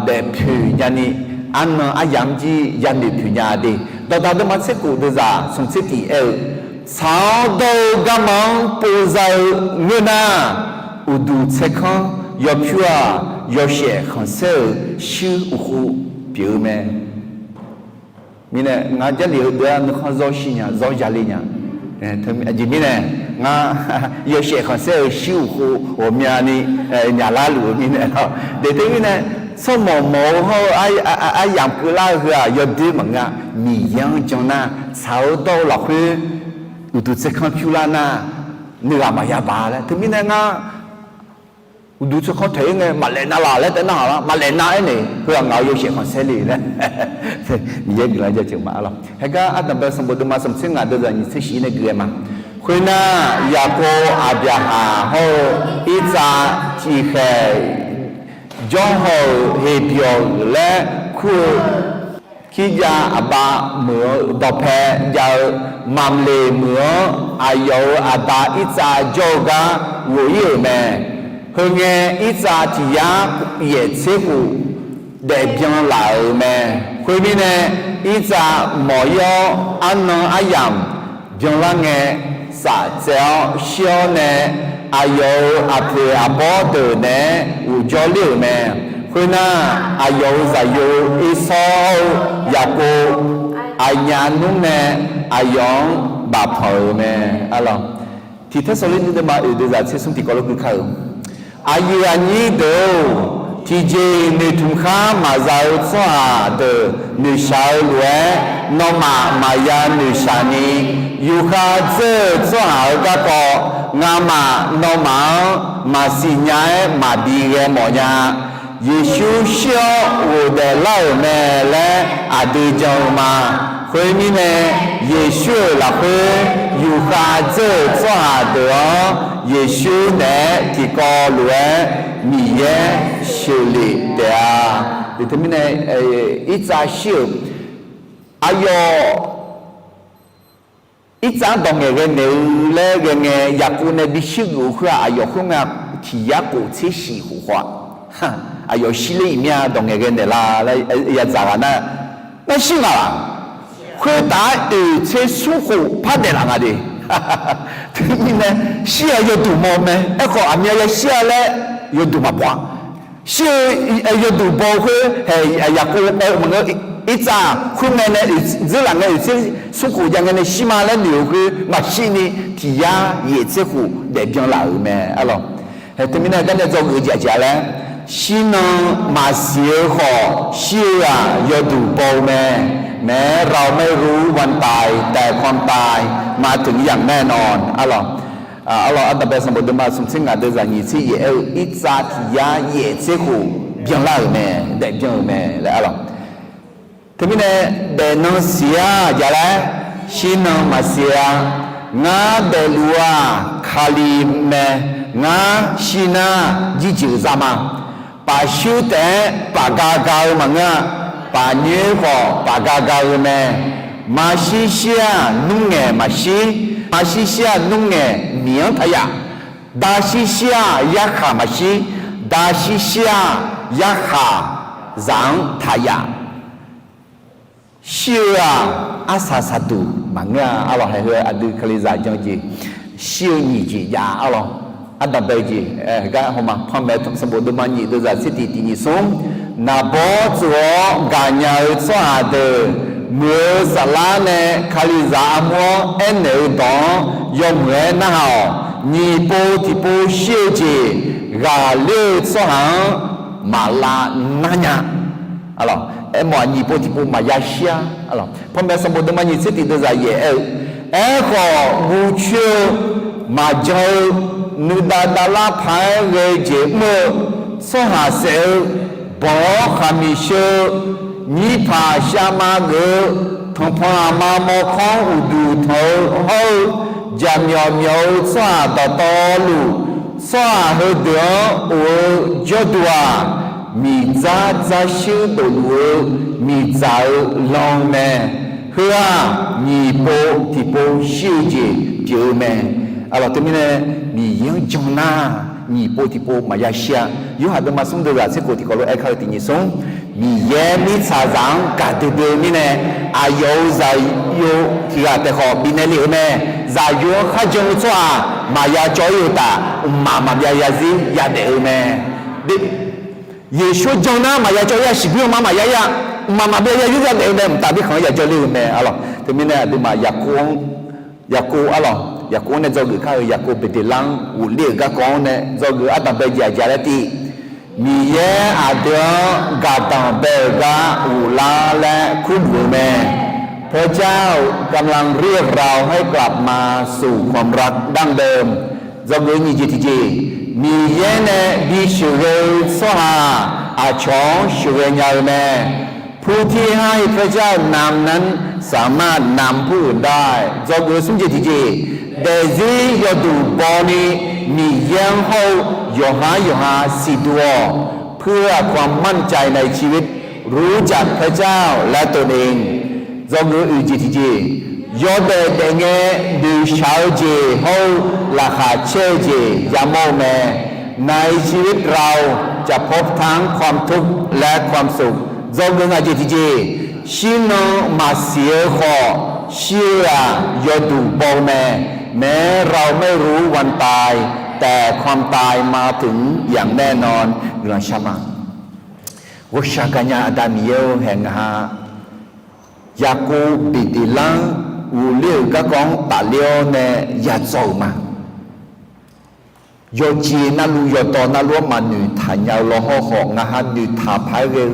daefpoeq nyani, arnan aryamq jir yanoeq poeq nya de. Dawqdaq deuvma tser khof deuv zaq smq tser tiq aer-eu, tsaq-awr dawr-eu garma-anr pov za-eu ngeur nar, uqduq tsaerkanr yawpyur-aq, yawshaef khanqsaer-euq shuir uqkhov pyeuf-eu mae. Mirnae ngar Jarlif heudeuq-aq nuikhanr zawr shir nya, zawr yale nya. Aqjeq mirnae ngar yawshaef khanqsaer-euq shuir uqkhov ghawqmyani nyaqlar luf-eu mirnae lawr. Daefteu mirnae, tsawrmawq mawq-eu hawr-eu aryamq keuvlar-eu heu-aq yawdoer maqngeur-a. Miqyaer-anr jan nar, tsaq-awr dawr-eu lafkhoer uqduq tsaerkanr pyur lar nar, nuighaq maqya baq laer. Teumirnae ngar uqduq tsaerkanr taeq-ir ngae maqlaef nav laq laer taef narhaq lar, maqlaef nav aernaeq, heu-aq ngaq-euq yawshaef khanqsaer le laer Miqyaer guiqlanq jaceuq ma arlawq. Haegar ardanqbae sanqbof deuvma smq tser ngaq deuv zaq nyiq tser shif nae gui-aer ma. Khoernar, Yaqkov aqbyaqhaq hawr-eu Irtsav tiqkhaeq jawrhaw-euq Heqbyawq laer kur-eu Kirjav aqbav meuq-eu dawqpae jav-eu Mamqleq meuq-anr aqyawf-euq aqda Irtsav jawr-eu gar ghof-ir-euq mae. Heungae, Irtsav tiq yar yaeq tser khof daefbyan laf-euq mae. Khoermirnae, Irtsav mawq-ir-awr, arnan aryamq byanlar ngae, saf tsaev-awr shir-awr nae, aqyawf-euq aqpoeq aqbawr deuq naeq-aer ghofjawr ler-euq mae. Khoernar, aqyawf-euq zaqyo Ersawr hawr-eu Yaqkov aqnyaf nmr nae aqyawf-anr bafpanq-euq mae. Arlawq, Tiq Tersaqlirni deuvma oeq deuv zaq tser smr tiqkawv lof gui kar-euq, aqyuif aqnyir deuq-or, tiqjeq-iq noeqtmq khar maqza-eu tsawrhaq deuq noeqshaq-eu lof-aer, nawmaf maqya noeqshaq ni, yufkhav dzeur-eu tsawrhaq-euq garkawv ngamaf nawmaf-anr maqsiq nya-aer maqbi ghae mawf nya. Yeqsur shir-awr ghofdaef lar-euq mae laer aqdui jan-eu ma. Khoermirnae, Yeqsur-euq lafkhoer yufkhav dzeur-euq tsawrhaq deuq-anr Yeqsur naeq-aer tiqkawv lof-aer Miqyaer sheuqlef taef-a. Teumirnae, Irtsav shir-euq aqyawf Irtsav-anr dawq ngaeqghae naeq-eu laer ghae ngae, Yaqkov nae bi shuir geuf-eu khoer-aq, aqyawf khoerngae tiq yar khof tser shif khof khawf-a. Aqyawf shir ler iqmir-a dawq ngaeqghae naeq la laer yadzaq ghaq nar, nar shir ngaq laq? Khoertav-aer oeq tser smr khof par daef laf nga de. Teumirnae, shir-aq yawduq baw mae. Aerkhawf aqmyan yashir-a laer yawduq maqbaw-a. Shir-eu yawduq baw-eu khoer hae, Yaqkov aer-eu maqngeur, Irtsav khoerngae nae dzeur laf ngae oeq tser smr khof jav ngae nae shir ma laer noeq-eu khoer maqshir ni, tiq yar yaeq tser khof daef byan laf-euq mae arlawq. Hae teumirnae garnae dzawgeuf-eu jeq aqjeq-a laer, shirnan maqsiq-eu khawf shir-eu-aq yawduq baw-eu mae. แม้เราไม่รู้วันตาย แต่ความตายมาถึงอย่างแน่นอน arlawq. Arlawq, ardanqbae sanqbof deuvma smq tser ngaq deuv zaq nyiq tser yaeq aer-eu, Irtsav tiq yar yaeq tser khof byanlar-euq mae, daef byan-euq mae laer arlawq. Teumirnae, daefnan siq-a jaqlaer, shirnan maqsiq-a. Ngar daefluf-aq Kali mae. Ngar shirnar jirjeuq zar ma. Pafshuir taef-aer pafga ga-eu maqngeur-a. Pafnyoer khawf pafga ga-eu mae. Maqshir shir-aq nmr ngaeq maqshir. Maqshir shir-aq nmr ngaeq miq-anr taq yaf. Dashir shir-aq yarkhaq maqshir. Dashir shir-aq yarkhaq zaq-anr taq yaf. Shir-eu-aq arsaq saqduq maqngeur-a. Arlawq, haeq heu aqdui Kalizaq jan-eu jeq, shir-eu nyiq jeq jav-a. Arlawq, ardanqbae-eu jeq, gar hawma panmaeq sanqbof deuvma nyiq deuvzaq tser tiq tiq nyiq smr, naqbawr tsuif-awr gaqnya-eu tsawrhaq deuq, muiq-eu saflar nae Kalizaq armur-anr aernaeq-eu dawq-anr yawmuiq-aer narhaq-awq. Nyiq pov tiqpov shir-eu jeq ghaqler-eu tsawrhaq-anr maqlav nar nya. Arlawq, aermawf-aq nyiq pov tiqpov maqya shir-a. Arlawq, panmaeq sanqbof deuvma nyiq tser tiq deuvzaq yaef aer-eu, aerkhawf guv coer-eu maqjan-eu nuidav davlar paq-aer ghae-eu jeq mr-eu tsawrhaq saef-eu, banq-awr khaqmiq sheu-eu, nyirpaq shavma geuf-eu, tanqpanq aqma mawrkawr-anr uqduq tanq-eu hawr-eu, jaqmyawf myawf-eu tsawrhaq dawqtawvluf, tsawrhaq heudeuq-anr of-eu jawrduq-aq, miqdzar dzarshuir dofluf-eu miqdzaq-eu lan mae. Heu-aq nyiq pov tiqpov shir-eu jeq pyeuf-eu mae. Arlawq, teumirnae Miqyaer-anr jan nar nyiq pov tiqpov maqya shir-a. Yorhaq deuvma smr deuvzaq tser khof tiqkawv lof-aer kar-eu tiq nyiq smr, Miqyaer mirtsaqzaq-anr gaqdui dui-eu mirnae, aqyawf-euq zaqyo tiq ghaq taef khawf bifnaeq lef-eu mae. Zaqyo-anr kharjan-eu tsawrhaq maqya cawv-ir-eu uqtaf, mqmaq maqbyav zarzir yadaef-eu mae. Yeqsur jan nar maqya cawv-ir-a, siqbuir-anr ma maqya-ir-a, mqmaq maqbyav zarzir yadaef-eu mae. Mqtav birkhanq-anr yajawr ler-eu mae. Arlawq, teumirnae aqduimaf Yaqkov, Yaqkov arlawq, Yaqkov-anr nae dzawgeuf kar-eu, Yaqkov Beqdeqlar-anr ghofler-euq garkawv-anr nae dzawgeuf ardanqbae jeq aqjeq laer tiv, Miqyaer aqdui-anr gaqdanq bae-euq gar ghoflar laer kurluf-eu mae. พระเจ้ากำลังเรียกเราให้กลับมาสู่ความรักดั้งเดิม Dzawgeuf nyiq jeq tiqjeq, Miqyaer nae bisheuqghae-eu tsawrhaq aqcawq-anr sheuqghae nya-eu mae. ผู้ที่ให้พระเจ้านำนั้นสามารถนำผู้อื่นได้ Dzawgeuf smr jeq tiqjeq, daefzir yawduq bawni Miqyaer-anr hawr-eu yawqhar yawqha siqduq-awq. เพื่อความมั่นใจในชีวิต รู้จักพระเจ้าและตนเอง Dzawgeuf oeq jeq tiqjeq, yawdaef daefngae noeqshaq-eu jeq hawr-eu laqkhaq caer-eu jeq yamawr-eu mae. ในชีวิตเราจะพบทั้งความทุกข์และความสุข Dzawgeuf ngaq jeq tiqjeq, shirnan maqsiq-eu khawf, shir-eu-aq yawduq baw-eu mae. แม้เราไม่รู้วันตาย แต่ความตายมาถึงอย่างแน่นอน Guiqlanq shar ma. Ghawqshaq gaqnya Aqda Miqyaer-or, haeq ngaq ha Yaqkov Beqdeqlar-anr ghofler-euq garkawv-anr tafler-awr nae yadzaw-euq ma. Yawqjeq navluf yawqdawq navluf-anr maqnoeqtaq nya-eu lawhawr khawf, ngaq ha noeqtaq paq-aer ghae-eu,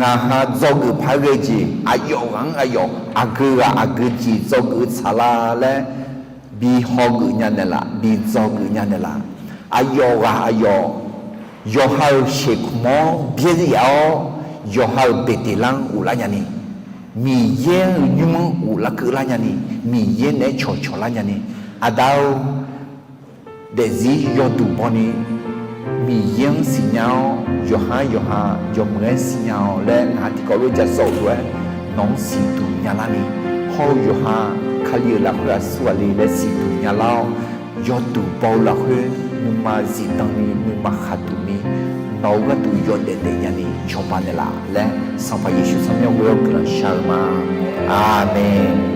ngaq ha dzawgeuf paq-aer ghae-eu jeq aqyawf ghaq-anr aqyawf, aqgeu ghaq aqgeu jeq dzawgeuf-eu tsaqlar laer bi hawgeuf nya naeqlaf, bi dzawgeuf nya naeqlaf. Aqyawf ghaq aqyawf, yawqha-euq sheuqkmq-anr byaerdzae yaf-awr, yawqha-euq Beqdeqlar-anr ghoflar nyani, Miqyaer-euq nymr-anr ghoflar keuvlar nyani, Miqyaer naeq-aer cawqcawq lar nyani, Aqda-or, daefzir yawduq bawni Miqyaer-anr siqnya-awr, yawqha-anr yawqha yawmuiq-aer siqnya-awq laer ngaq ha tiqkawv lof-aer ja sawr-euq lof-aer nawq-anr siqduq nyalar ni, hawr-eu yawqha Kali-euq lafkhoer aqsur ghaq le laer siqduq nyalar-awr, yawduq baw-eu lafkhoer nuima zifdan ni, nuima khaqduq ni, nawq-euq gharduq yawdaef daef nyani cawba naeqlaf laer, Sanqpaq Yeqsur tsawrmyanr ghoe-awr guiqlanq shar-eu ma. Aqmeq.